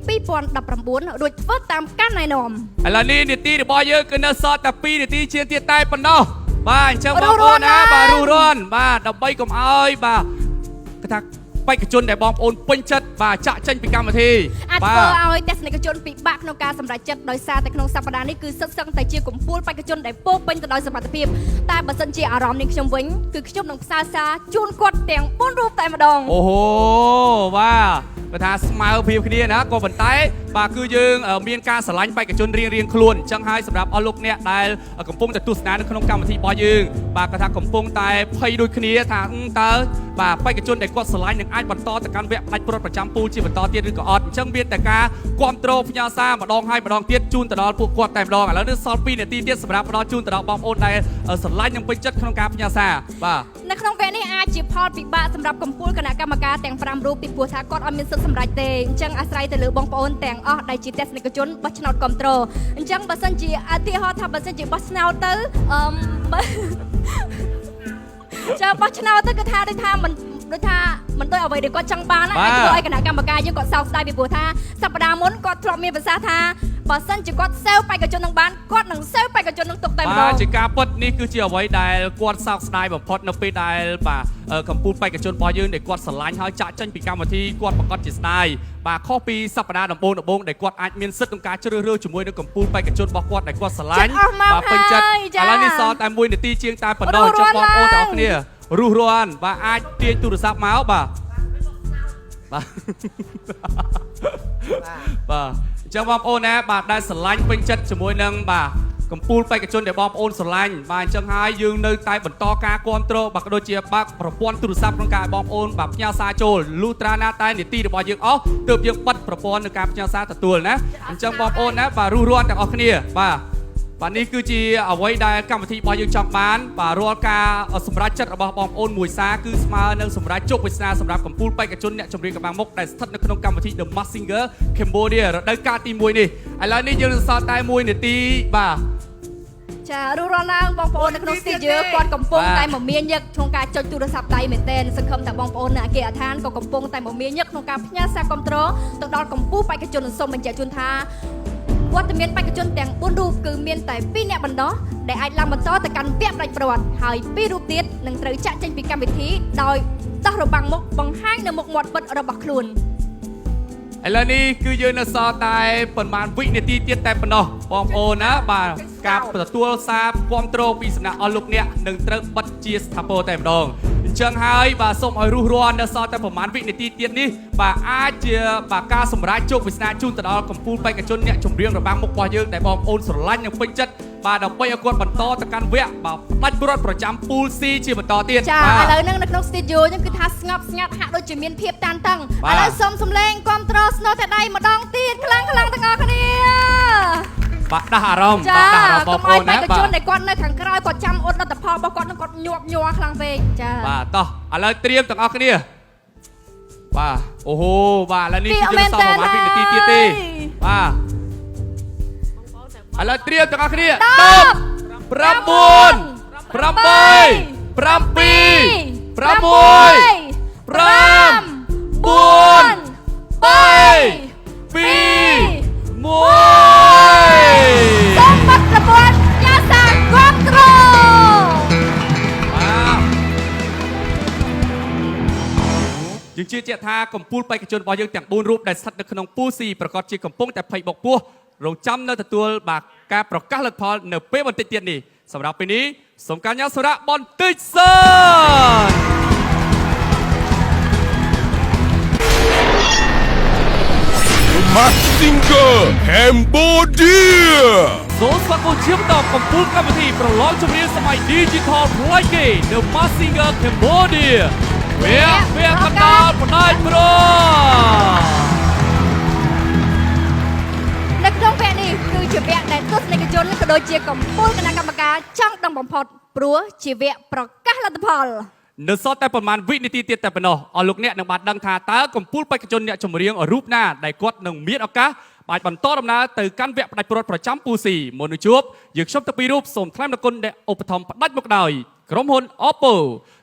2019រួចធ្វើតាមការណែនាំ ឥឡូវនេះនាទីរបស់យើងគឺនៅសល់តែ2នាទីជាងទៀតតែប៉ុណ្ណោះបាទអញ្ចឹងបងប្អូនណាបាទរុះរាន់បាទដើម្បីកុំឲ្យបាទគេថាបេក្ខជនដែលបងប្អូនពេញចិត្តបាទចាក់ចេញពីកម្មវិធី អាចធ្វើឲ្យទស្សនិកជនពិបាកក្នុងការសម្រេចចិត្តដោយសារតែក្នុងសប្តាហ៍នេះគឺសិតសឹងតែជាកំពូលបេក្ខជនដែលពោពេញទៅដោយសមត្ថភាពតែបើសិនជាអារម្មណ៍នេះខ្ញុំវិញគឺខ្ញុំនឹងផ្សាសារជូនគាត់ទាំង4រូបតែម្ដង អូហូបាទបើថាស្មើភាពគ្នាណាក៏ប៉ុន្តែបាទគឺយើងមានការស្រឡាញ់បេក្ខជនរៀងៗខ្លួនអញ្ចឹងហើយសម្រាប់អស់លោកអ្នកដែលកំពុងតែទស្សនានៅក្នុងកម្មវិធីរបស់យើងបាទគាត់ថាកំពុងតែភ័យដូចគ្នាថាតើបាទបេក្ខជនដែលគាត់ស្រឡាញ់នឹងអាចបន្តទៅកាន់វគ្គផ្ដាច់ព្រាត់ប្រចាំពូលជាបន្តទៀតឬក៏អត់អញ្ចឹងមានតែការគាំទ្រផ្ញើសារម្ដងហើយម្ដងទៀតជូនទៅដល់ពួកគាត់តែម្ដងឥឡូវនេះសល់2នាទីទៀតសម្រាប់ផ្ដល់ជូនទៅដល់បងប្អូនដែលស្រឡាញ់និងពេញចិត្តក្នុងការផ្ញើសារបាទ នៅក្នុងវគ្គនេះអាចជាផលពិបាកសម្រាប់កម្ពុជាគណៈកម្មការទាំង5រូបពីព្រោះថាគាត់អត់មានសិទ្ធិសម្រេចទេអញ្ចឹងអាស្រ័យទៅលើបងប្អូនទាំងអស់ដែលជាទស្សនិកជនបោះឆ្នោតគាំទ្រអញ្ចឹងបើសិនជាឧទាហរណ៍ថាបើសិនជាបោះឆ្នោតទៅអឺចាបោះឆ្នោតទៅគឺថាដូចថាមិនដូចថាមិនដូចអ្វីដែលគាត់ចង់បានណាអាចធ្វើឲ្យគណៈកម្មការយើងគាត់សោកស្ដាយពីព្រោះថាសប្តាហ៍មុនគាត់ធ្លាប់មានប្រសាសន៍ថាបើសិនជាគាត់សេវបេក្ខជននឹងបានគាត់នឹងសេវបេក្ខជននឹងទុកតែម្ដង បាទជាការពិតនេះគឺជាអ្វីដែលគាត់សោកស្ដាយបំផុតនៅពេលដែលបាទកម្ពុជាបេក្ខជនរបស់យើងដែលគាត់ស្រឡាញ់ហើយចាក់ចេញពីកម្មវិធីគាត់ប្រកាសជាស្ដាយបាទខុសពីសប្តាហ៍ដំបូងៗដែលគាត់អាចមានសិទ្ធិក្នុងការជ្រើសរើសជាមួយនឹងកម្ពុជាបេក្ខជនរបស់គាត់ដែលគាត់ស្រឡាញ់បាទពេញចិត្តឥឡូវនេះសល់តែ1នាទីជាងតែប៉ុណ្ណោះអញ្ចឹងបងប្អូនទាំងអស់គ្នារុះរាន់បាទអាចទាញទូរស័ព្ទមកបាទបាទបាទអញ្ចឹងបងប្អូនណាបាទដែលស្រឡាញ់ពេញចិត្តជាមួយនឹងបាទកម្ពុជាបេក្ខជនដែលបងប្អូនស្រឡាញ់បាទអញ្ចឹងហើយយើងនៅតែបន្តការគាំទ្របាទក៏ដូចជាបើកប្រព័ន្ធទូរស័ព្ទក្នុងការឲ្យបងប្អូនបាទផ្ញើសារចូលលុះត្រាណាតែនីតិរបស់យើងអស់ទើបយើងបិទប្រព័ន្ធในការផ្ញើសារទទួលណាអញ្ចឹងបងប្អូនណាបាទរុះរាន់ទាំងអស់គ្នាបាទបាទនេះគឺជាអ្វីដែលកម្មវិធីរបស់យើងចង់បានបាទរាល់ការសម្រេចចិត្តរបស់បងប្អូនមួយសារគឺស្មើនឹងសម្រេចជោគវាសនាសម្រាប់កម្ពុជាបេក្ខជនអ្នកចម្រៀងកម្លាំងមុខដែលស្ថិតនៅក្នុងកម្មវិធី The Masked Singer Cambodia រដូវកាលទី1នេះឥឡូវនេះយើងនឹងសល់តែ1នាទីបាទ ចារុះរាន់ឡើងបងប្អូននៅក្នុង studio គាត់កំពុងតែមមាញឹកក្នុងការចុចទូរស័ព្ទដៃមែនទែនសង្ឃឹមថាបងប្អូននៅអគារដ្ឋានក៏កំពុងតែមមាញឹកក្នុងការផ្ញើសារគាំទ្រទៅដល់កម្ពុជាបេក្ខជនសូមបញ្ជាក់ជូនថាវត្តមានបេក្ខជនទាំង4រូបគឺមានតែ2នាក់បណ្ដោះដែលអាចឡើងបន្តទៅកាន់វគ្គផ្ដាច់ព្រាត់ហើយ2រូបទៀតនឹងត្រូវចាក់ចេញពីកម្មវិធីដោយដោះរបាំងមុខបង្ហាញនៅមុខមាត់ពិតរបស់ខ្លួន ឥឡូវនេះគឺយើងនៅសល់តែប៉ុន្មានវិនាទីទៀតតែប៉ុណ្ណោះបងប្អូនណាបាទការទទួលសារគាំទ្រពីសំណាក់អស់លោកអ្នកនឹងត្រូវបិទជាស្ថាពរតែម្ដងអញ្ចឹងហើយបាទសូមឲ្យរុះរាន់នៅសល់តែប្រហែលវិនាទីទៀតនេះបាទអាចជាបាទការសម្រេចជោគវាសនាជូនទៅដល់កម្ពុជាបេក្ខជនអ្នកចម្រៀងរបាំងមុខរបស់យើងដែលបងប្អូនស្រឡាញ់និងពេញចិត្តបាទដើម្បីឲ្យគាត់បន្តទៅកាន់វគ្គបាទផ្ដាច់ព្រាត់ប្រចាំពូល C ជាបន្តទៀត ចាឥឡូវហ្នឹងនៅក្នុង studio ហ្នឹងគឺថាស្ងប់ស្ងាត់ហាក់ដូចជាមានភាពតានតឹងឥឡូវសូមសំឡេងគាំទ្រស្នូតែដៃម្ដងទៀតខ្លាំងខ្លាំងទាំងអស់គ្នា បាទដាស់អារម្មណ៍បាទដាស់អារម្មណ៍បងប្អូនណា បាទជនដែលគាត់នៅខាងក្រោយគាត់ចាំអត់លទ្ធផលរបស់គាត់នឹងគាត់ញាប់ញ័រខ្លាំងពេកចា បាទតោះឥឡូវត្រៀមទាំងអស់គ្នាបាទអូហូបាទឥឡូវនេះគឺយើងសល់ប្រហែលវិនាទីទៀតទេបាទឥឡូវត្រៀមទាំងអស់គ្នា10 9 8 7 6 5 4 3 2 1សូមបាត់ប្រព័ន្ធយ៉ាសាគាំទ្រ បាទយើងជឿជាក់ថាកម្ពុជាបេក្ខជនរបស់យើងទាំង4រូបដែលស្ថិតនៅក្នុងពូល C ប្រកាសជាកំពុងតែភ័យបុកពោះរងចាំនៅទទួលបាទការប្រកាសលទ្ធផលនៅពេលបន្តិចទៀតនេះសម្រាប់ពេលនេះសូមការញ៉ាំសម្រាប់បន្តិចសិន Mask Singer Cambodia សូមស្វាគមន៍ជាបន្តកម្ពុជាកម្មវិធីប្រឡងចម្រៀងសម័យ Digital ប្លែកគេ The Mask Singer Cambodia វគ្គកណ្ដាលផ្ដាច់ព្រាត់ នៅក្នុងវគ្គនេះគឺជាវគ្គដែលទស្សនិកជនក៏ដូចជាកម្ពុជាគណៈកម្មការចង់ដឹងបំផុតព្រោះជាវគ្គប្រកាសលទ្ធផល នៅសល់តែប្រមាណវិនាទីទៀតតែប៉ុណ្ណោះអស់លោកអ្នកនឹងបានដឹងថាតើកម្ពុជាបេក្ខជនអ្នកចម្រៀងរូបណាដែលគាត់នឹងមានឱកាសអាចបន្តដំណើរទៅកាន់វគ្គផ្ដាច់ព្រាត់ប្រចាំពូស៊ីមុននឹងជួបយើងខ្ញុំទាំងពីររូបសូមថ្លែងអំណរគុណដែលឧបត្ថម្ភផ្ដាច់មកដោយក្រុមហ៊ុន Oppo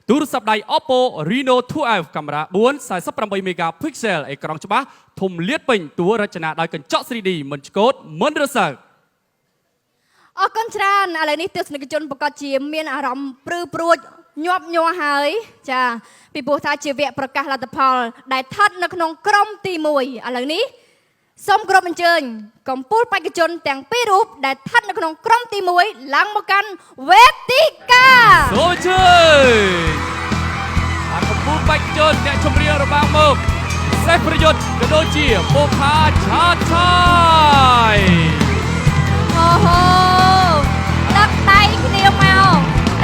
ទូរស័ព្ទដៃ Oppo Reno 2F កាមេរ៉ា4 48 megapixel អេក្រង់ច្បាស់ធំលាតពេញតួរចនាដោយកញ្ចក់ 3D មិនឆ្កូតមិនរសើប អរគុណច្រើនឥឡូវនេះទស្សនិកជនប្រកាសជាមានអារម្មណ៍ព្រឺព្រួចញាប់ញ័រហើយចាពីព្រោះថាជាវគ្គប្រកាសលទ្ធផលដែលស្ថិតនៅក្នុងក្រុមទី1ឥឡូវនេះសូមគោរពអញ្ជើញកម្ពុជាបេក្ខជនទាំងពីររូបដែលស្ថិតនៅក្នុងក្រុមទី1ឡើងមកកាន់វេទិកា សូមអញ្ជើញបាទកម្ពុជាបេក្ខជនអ្នកចម្រៀងរបាំងមុខសេះប្រយុទ្ធក៏ដូចជាបុផាឆាតឆាយ អូហូដឹកដៃគ្នាមក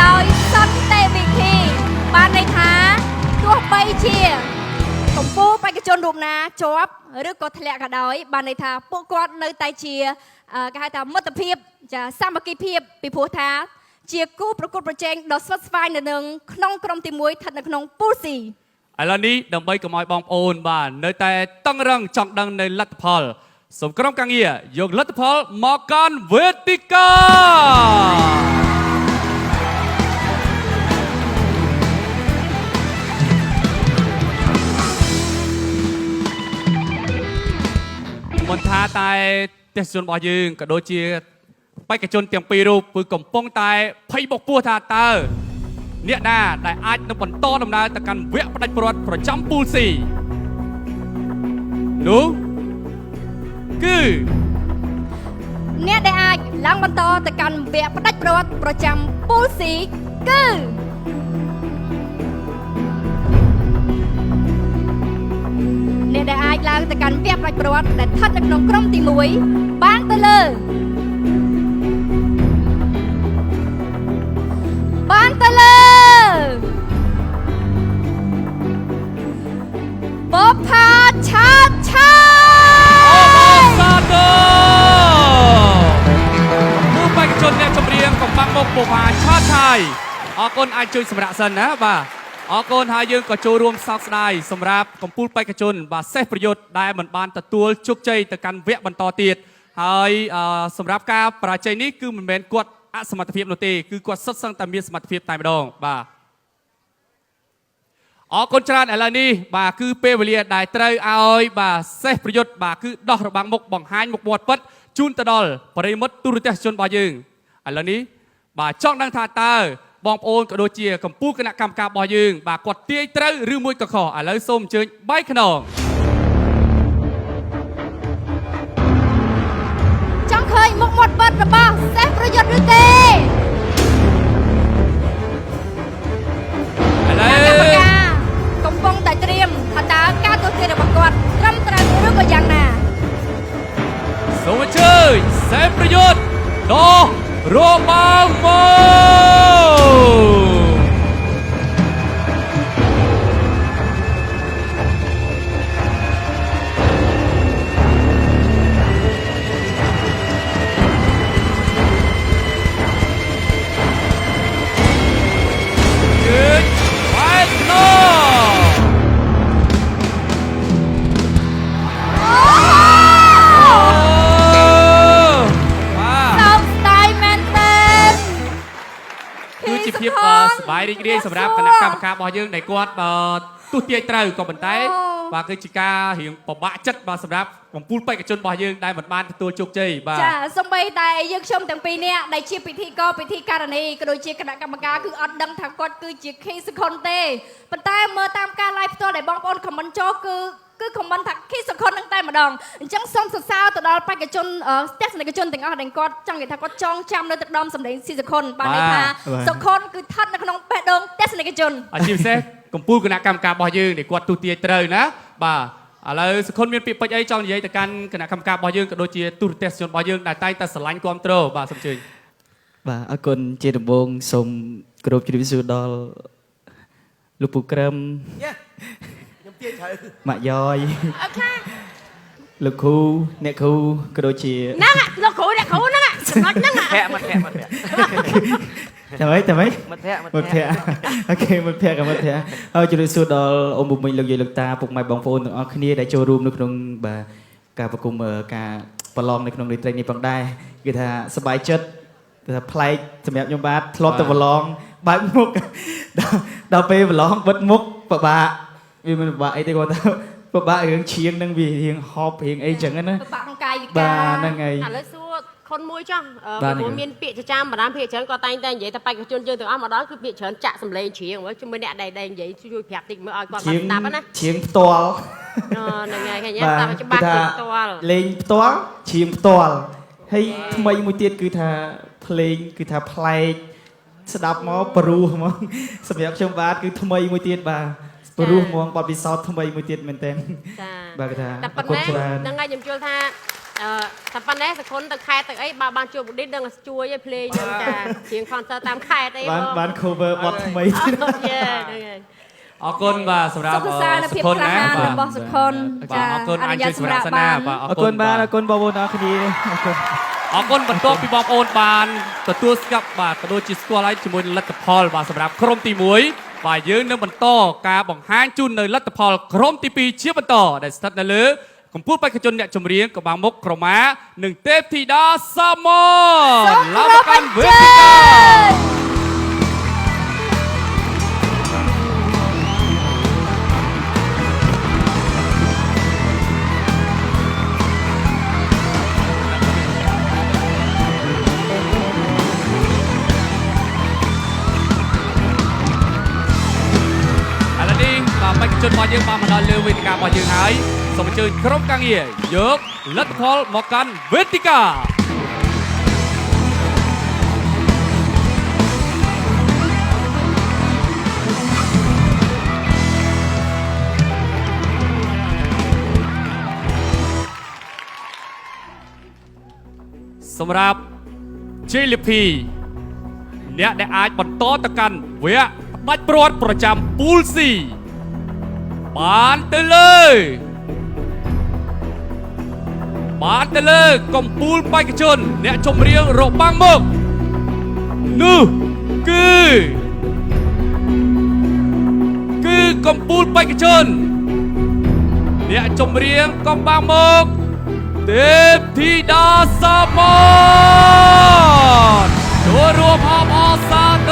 ដោយសន្តិវិធីបានន័យថាទោះបីជាកម្ពុជាបេក្ខជនរូបណាជាប់ឬក៏ធ្លាក់ក៏ដោយបានន័យថាពួកគាត់នៅតែជាគេហៅថាមិត្តភាពចាសាមគ្គីភាពពីព្រោះថាជាគូប្រកួតប្រជែងដ៏ស្វិតស្វាញនៅនឹងក្នុងក្រុមទី1ស្ថិតនៅក្នុងពូល C ឥឡូវនេះដើម្បីកុំឲ្យបងប្អូនបាទនៅតែតឹងរឹងចង់ដឹងនៅលទ្ធផលសូមក្រុមការងារយកលទ្ធផលមកកាន់វេទិកាមិនថាតែទេសជនរបស់យើងក៏ដូចជាបេក្ខជនទាំងពីររូបគឺកំពុងតែភ័យបុកពោះថាតើអ្នកណាដែលអាចនឹងបន្តដំណើរទៅកាន់វគ្គផ្ដាច់ព្រាត់ប្រចាំពូល C នោះគឺ អ្នកដែលអាចឡើងបន្តទៅកាន់វគ្គផ្ដាច់ព្រាត់ប្រចាំពូល C គឺអ្នកដែលអាចឡើងទៅកាន់វគ្គផ្ដាច់ព្រាត់ដែលស្ថិតនៅក្នុងក្រុមទី1បានទៅលើបុផាឆាតឆា យអូបសាទរគូបេក្ខជនអ្នកចម្រៀងកំបាំងមុខបុផាឆាតឆាយអរគុណអាចជួយសម្រាប់សិនណាបាទអរគុណហើយយើងក៏ចូលរួមសោកស្ដាយសម្រាប់កម្ពុជាបេក្ខជនបាទសេះប្រយុទ្ធដែលមិនបានទទួលជោគជ័យទៅកាន់វគ្គបន្តទៀតហើយសម្រាប់ការបរាជ័យនេះគឺមិនមែនគាត់ អសមត្ថភាពនោះទេគឺគាត់សុទ្ធសឹងតែមានសមត្ថភាពតែម្ដងបាទអរគុណច្រើនឥឡូវនេះបាទគឺពេលវេលាដែលត្រូវឲ្យបាទសេះប្រយុទ្ធបាទគឺដោះរបាំងមុខបង្ហាញមុខមាត់ពិតជូនទៅដល់ប្រិយមិត្តទូរទស្សនិកជនរបស់យើងឥឡូវនេះបាទចង់ដឹងថាតើបងប្អូនក៏ដូចជាកម្ពុជាគណៈកម្មការរបស់យើងបាទគាត់ទាយត្រូវឬមួយក៏ខុសឥឡូវសូមអញ្ជើញបែកខ្នងចង់ឃើញមុខមាត់ពិតរបស់សេះប្រយុទ្ធឬទេឥឡូវកម្មការកំពុងតែត្រៀមថាតើការទស្សទាយរបស់គាត់ត្រឹមត្រូវឬក៏យ៉ាងណាសូមអញ្ជើញសេះប្រយុទ្ធដោះរបាំងមកភាពសប្បាយរីករាយសម្រាប់គណៈកម្មការរបស់យើងដែលគាត់ទស្សទាយត្រូវក៏ប៉ុន្តែបាទគឺជាការរៀងពិបាកចិត្តបាទសម្រាប់កំពូលបេក្ខជនរបស់យើងដែលមិនបានទទួលជោគជ័យបាទចាសូម្បីតែយើងខ្ញុំទាំងពីរនាក់ដែលជាពិធីករពិធីការនីក៏ដូចជាគណៈកម្មការគឺអត់ដឹងថាគាត់គឺជាខេសុខុនទេប៉ុន្តែមើលតាមការ live ផ្ទាល់ដែលបងប្អូន comment ចូលគឺ comment ថាខេសុខុននឹងតែម្ដងអញ្ចឹងសូមសរសើរទៅដល់បេក្ខជនទស្សនិកជនទាំងអស់ដែលគាត់ចង់និយាយថាគាត់ចងចាំនៅទឹកដមសម្លេងស៊ីសុខុនបានន័យថាសុខុនគឺស្ថិតនៅក្នុងបេះដូងទស្សនិកជនជាពិសេសកម្ពុជាគណៈកម្មការរបស់យើងដែលគាត់ទូទាយត្រូវណាបាទឥឡូវសុខុនមានពាក្យពេចន៍អីចង់និយាយទៅកាន់គណៈកម្មការរបស់យើងក៏ដូចជាទូរទស្សនិកជនរបស់យើងដែលតែងតែស្រឡាញ់គាំទ្របាទសូមអញ្ជើញបាទអរគុណជាដំបូងសូមគោរពជម្រាបសួរដល់លោកពូក្រឹមម៉ាក់យ៉យអូខេលោកគ្រូអ្នកគ្រូក៏ដូចជាហ្នឹងលោកគ្រូអ្នកគ្រូហ្នឹងចំណុចហ្នឹងមិត្តភក្តិមិត្តភក្តិតែម៉េចមិត្តភក្តិអូខេមិត្តភក្តិក៏មិត្តភក្តិហើយជម្រាបសួរដល់អ៊ំពូមីងលោកយាយលោកតាពុកម៉ែបងប្អូនទាំងអស់គ្នាដែលចូលរួមនៅក្នុងបាទការប្រគំការប្រឡងនៅក្នុងរាត្រីនេះផងដែរគឺថាសប្បាយចិត្តគឺថាប្លែកសម្រាប់ខ្ញុំបាទធ្លាប់តែប្រឡងបើកមុខដល់ពេលប្រឡងបិទមុខពិបាកវាមិនពិបាកអីទេគាត់ថាពិបាករឿងឈៀងនឹងវារៀងហប់រៀងអីចឹងណាពិបាកក្នុងកាយវិការបាទហ្នឹងហើយឥឡូវសួរខុនមួយចុះព្រោះមានពាក្យចាំបណ្ដាភាគច្រើនក៏តែងតែនិយាយថាបេក្ខជនយើងទាំងអស់មកដល់គឺពាក្យច្រើនចាក់សម្លេងច្រៀងជាមួយអ្នកដែលនិយាយជួយប្រាប់តិចមើលឲ្យគាត់បានស្ដាប់ណាច្រៀងផ្ទាល់ហ្នឹងហើយឃើញទេស្ដាប់ច្បាស់ច្រៀងផ្ទាល់លេងផ្ទាល់ច្រៀងផ្ទាល់ហើយថ្មីមួយទៀតគឺថាភ្លេងគឺថាប្លែកស្ដាប់មកព្រោះហ្មងសម្រាប់ខ្ញុំបាទគឺថ្មីមួយទៀតបាទព្រោះហ្មងបទពិសោធន៍ថ្មីមួយទៀតមែនតើចាបាទគេថាតែប៉ុណ្ណេះហ្នឹងហើយខ្ញុំយល់ថាតែប៉ុណ្ណេះសខុនទៅខេតទៅអីបើបានជួបបុឌីដឹងជួយឲ្យភ្លេងហ្នឹងចាជាង concert តាមខេតអីបងបាន cover បទថ្មីទៀតហ្នឹងហើយអរគុណបាទសម្រាប់សខុនណាបាទរបស់សខុនចាអរគុណអាចជួយសម្រាប់សិនណាបាទអរគុណបាទអរគុណបងប្អូនអរគ្នាអរគុណបន្ទាប់ពីបងប្អូនបានទទួលស្គាល់បាទក៏ដូចជាស្គាល់ហើយជាមួយលទ្ធផលបាទសម្រាប់ក្រុមទី1បាទយើងនឹងបន្តការបង្ហាញជូននៅលទ្ធផលក្រុមទី2ជាបន្តដែលស្ថិតនៅលើកម្ពុជាបេក្ខជនអ្នកចម្រៀងកបាំងមុខក្រមានិងទេពធីតាសាមនឡើងមកកាន់វេទិកាបេក្ខជនរបស់យើងបានមកដល់លើវេទិការបស់យើងហើយសូមអញ្ជើញក្រុមការងារយកលទ្ធផលមកកាន់វេទិកាសម្រាប់ជ័យលាភីអ្នកដែលអាចបន្តទៅកាន់វគ្គផ្ដាច់ព្រាត់ប្រចាំពូល C បានទៅលើកំពូលបេក្ខជនអ្នកចម្រៀងរបាំងមុខនោះគឺកំពូលបេក្ខជនអ្នកចម្រៀងកំបាំងមុខទេពធីតាសាមន ចូលរួមអបអរសាទរ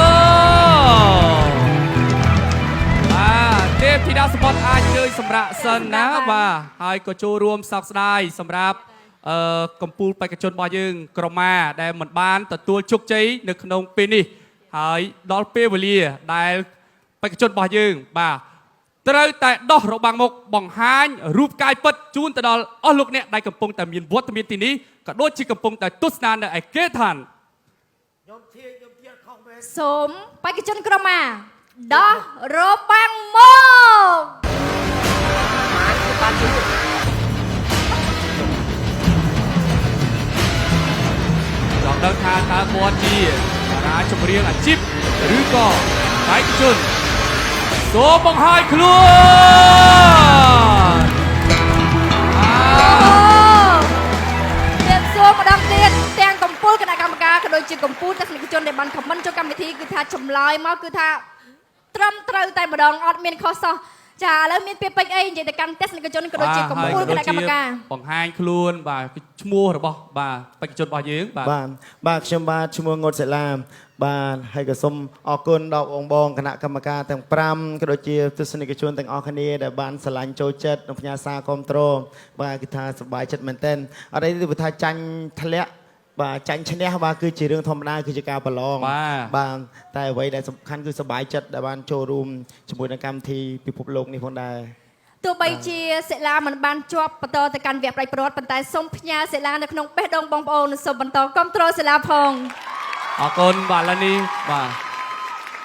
បាទទេពធីតាសម្បត្តិអាចជើញសម្រាប់សិនណាបាទហើយក៏ចូលរួមសោកស្ដាយសម្រាប់កម្ពូលបេក្ខជនរបស់យើងក្រមាដែលមិនបានទទួលជោគជ័យនៅក្នុងពេលនេះហើយដល់ពេលវេលាដែលបេក្ខជនរបស់យើងបាទត្រូវតែដោះរបាំងមុខបង្ហាញរូបកាយពិតជូនទៅដល់អស់លោកអ្នកដែលកំពុងតែមានវត្តមានទីនេះក៏ដូចជាកំពុងតែទស្សនានៅឯគេឋាន សូមបេក្ខជនក្រមាដោះរបាំងមុខ បានជួយ ចង់ដឹងថាតើគាត់ជាតារាចម្រៀងអាជីពឬក៏បេក្ខជនសូមបង្ហាញខ្លួន ទៀតសួរម្ដងទៀតទាំងកម្ពុជាគណៈកម្មការក៏ដូចជាកម្ពុជាទស្សនិកជនដែលបានខមមិនចូលកម្មវិធីគឺថាចម្លើយមកគឺថាត្រឹមត្រូវតែម្ដងអត់មានខុសសោះចាឥឡូវមានពាក្យពេចន៍អីនិយាយទៅកាន់ទស្សនិកជនក៏ដូចជាកម្ពុជាគណៈកម្មការ បង្ហាញខ្លួនបាទឈ្មោះរបស់បាទបេក្ខជនរបស់យើងបាទ បាទបាទខ្ញុំបាទឈ្មោះងុតសិលាបាទហើយក៏សូមអរគុណដល់បងបងគណៈកម្មការទាំង5ក៏ដូចជាទស្សនិកជនទាំងអស់គ្នាដែលបានស្រឡាញ់ចូលចិត្តនិងផ្ញើសារគាំទ្របាទគឺថាសប្បាយចិត្តមែនទែនអត់អីទេព្រោះថាចាញ់ធ្លាក់បាទចាញ់ឈ្នះបាទគឺជារឿងធម្មតាគឺជាការប្រឡងបាទតែអ្វីដែលសំខាន់គឺសប្បាយចិត្តដែលបានចូលរួមជាមួយនឹងកម្មវិធីពិភពលោកនេះផងដែរ ទោះបីជាសិលាមិនបានជាប់បន្តទៅកាន់វគ្គផ្ដាច់ព្រាត់ប៉ុន្តែសូមផ្ញើសិលានៅក្នុងបេះដូងបងប្អូនសូមបន្តគ្រប់គ្រងសិលាផង អរគុណបាទឥឡូវនេះបាទ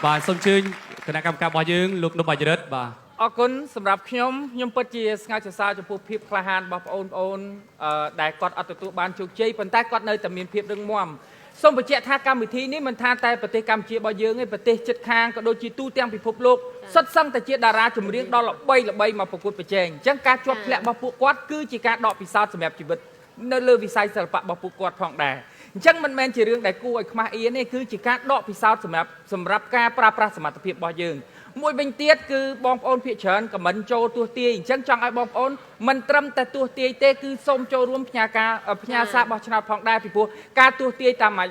បាទសូមអញ្ជើញគណៈកម្មការរបស់យើងលោកនុបបញ្ញរិទ្ធបាទ អរគុណសម្រាប់ខ្ញុំខ្ញុំពិតជាស្ងើចសរសើរចំពោះភាពក្លាហានរបស់បងប្អូនដែលគាត់អត់ទទួលបានជោគជ័យប៉ុន្តែគាត់នៅតែមានភាពរឹងមាំសូមបញ្ជាក់ថាកម្មវិធីនេះមិនថាតែប្រទេសកម្ពុជារបស់យើងទេប្រទេសជិតខាងក៏ដូចជាទូទាំងពិភពលោកសុទ្ធសឹងតែជាតារាចម្រៀងដ៏ល្បីល្បីមកប្រកួតប្រជែងអញ្ចឹងការជាប់ធ្លាក់របស់ពួកគាត់គឺជាការដកពិសោធន៍សម្រាប់ជីវិតនៅលើវិស័យសិល្បៈរបស់ពួកគាត់ផងដែរអញ្ចឹងមិនមែនជារឿងដែលគួរឲ្យខ្មាស់អៀនទេគឺជាការដកពិសោធន៍សម្រាប់ការប្រើប្រាស់សមត្ថភាពរបស់យើងមួយវិញទៀតគឺបងប្អូនភាគច្រើនខមមិនចូលទស្សទាយអញ្ចឹងចង់ឲ្យបងប្អូនមិនត្រឹមតែទស្សទាយទេគឺសូមចូលរួមផ្ញើការផ្ញើសារបោះឆ្នោតផងដែរពីព្រោះការទស្សទាយតាមមួ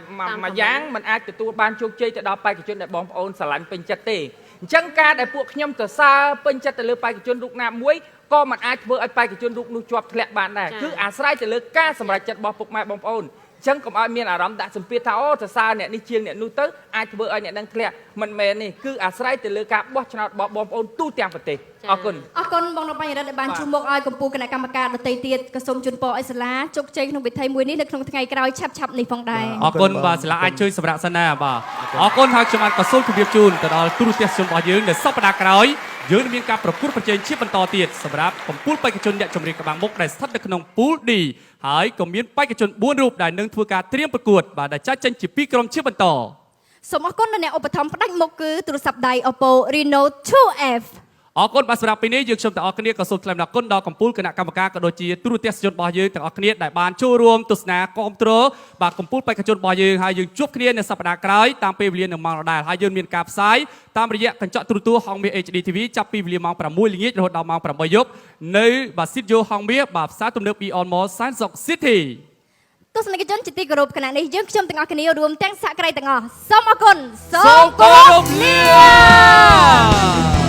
យយ៉ាងមិនអាចទទួលបានជោគជ័យទៅដល់បេក្ខជនដែលបងប្អូនស្រឡាញ់ពេញចិត្តទេអញ្ចឹងការដែលពួកខ្ញុំសរសើរពេញចិត្តទៅលើបេក្ខជនរូបណាមួយក៏មិនអាចធ្វើឲ្យបេក្ខជនរូបនោះជាប់ធ្លាក់បានដែរគឺអាស្រ័យទៅលើការសម្រេចចិត្តរបស់ពុកម៉ែបងប្អូនចឹងកុំឲ្យមានអារម្មណ៍ដាក់សម្ពាធថាអូសរសើរអ្នកនេះជាងអ្នកនោះទៅអាចធ្វើឲ្យអ្នកនឹងធ្លាក់មិនមែនទេគឺអាស្រ័យទៅលើការបោះឆ្នោតរបស់បងប្អូនទូទាំងប្រទេសអរគុណ អរគុណបងលោកបញ្ញរិទ្ធដែលបានជួបមកឲ្យកម្ពុជាគណៈកម្មការដទៃទៀតក៏សូមជូនពរឲ្យសាលាជោគជ័យក្នុងវិថីមួយនេះនៅក្នុងថ្ងៃក្រោយឆាប់ៗនេះផងដែរ អរគុណបាទសាលាអាចជួយសម្រាប់សិនណាបាទអរគុណហើយខ្ញុំអាចក៏សូមជម្រាបជូនទៅដល់ទូរទស្សនិកជនរបស់យើងនៅសប្តាហ៍ក្រោយយើងនឹងមានការប្រកួតប្រជែងជាបន្តទៀតសម្រាប់កម្ពុជាបេក្ខជនអ្នកចម្រៀងក្បាំងមុខដែលស្ថិតនៅក្នុងពូល D ហើយក៏មានបេក្ខជន4រូបដែលនឹងធ្វើការត្រៀមប្រកួតបាទដែលចាត់ចេញជា2ក្រុមជាបន្ត សូមអរគុណដល់អ្នកឧបត្ថម្ភផ្ដាច់មុខគឺទូរស័ព្ទដៃ Oppo Reno 2F អរគុណបាទសម្រាប់ពេលនេះយើងខ្ញុំទាំងអស់គ្នាក៏សូមថ្លែងអំណរគុណដល់កម្ពុជាគណៈកម្មការក៏ដូចជាទូរទស្សនិកជនរបស់យើងទាំងអស់គ្នាដែលបានចូលរួមទស្សនាគាំទ្របាទកម្ពុជាបេក្ខជនរបស់យើងហើយយើងជួបគ្នានៅសប្តាហ៍ក្រោយតាមពេលវេលានៅម៉ោងដដែលហើយយើងមានការផ្សាយតាមរយៈកញ្ចក់ទូរទស្សន៍ហងមាស HD TV ចាប់ពីវេលាម៉ោង6ល្ងាចរហូតដល់ម៉ោង8យប់នៅបាទ Studio ហងមាសបាទផ្សារទំនើប Eon Mall សែនសុខ City ទស្សនិកជនជាទីគោរពគណៈនេះយើងខ្ញុំទាំងអស់គ្នារួមទាំងសហក្រីទាំងអស់សូមអរគុណ សូមគោរពលា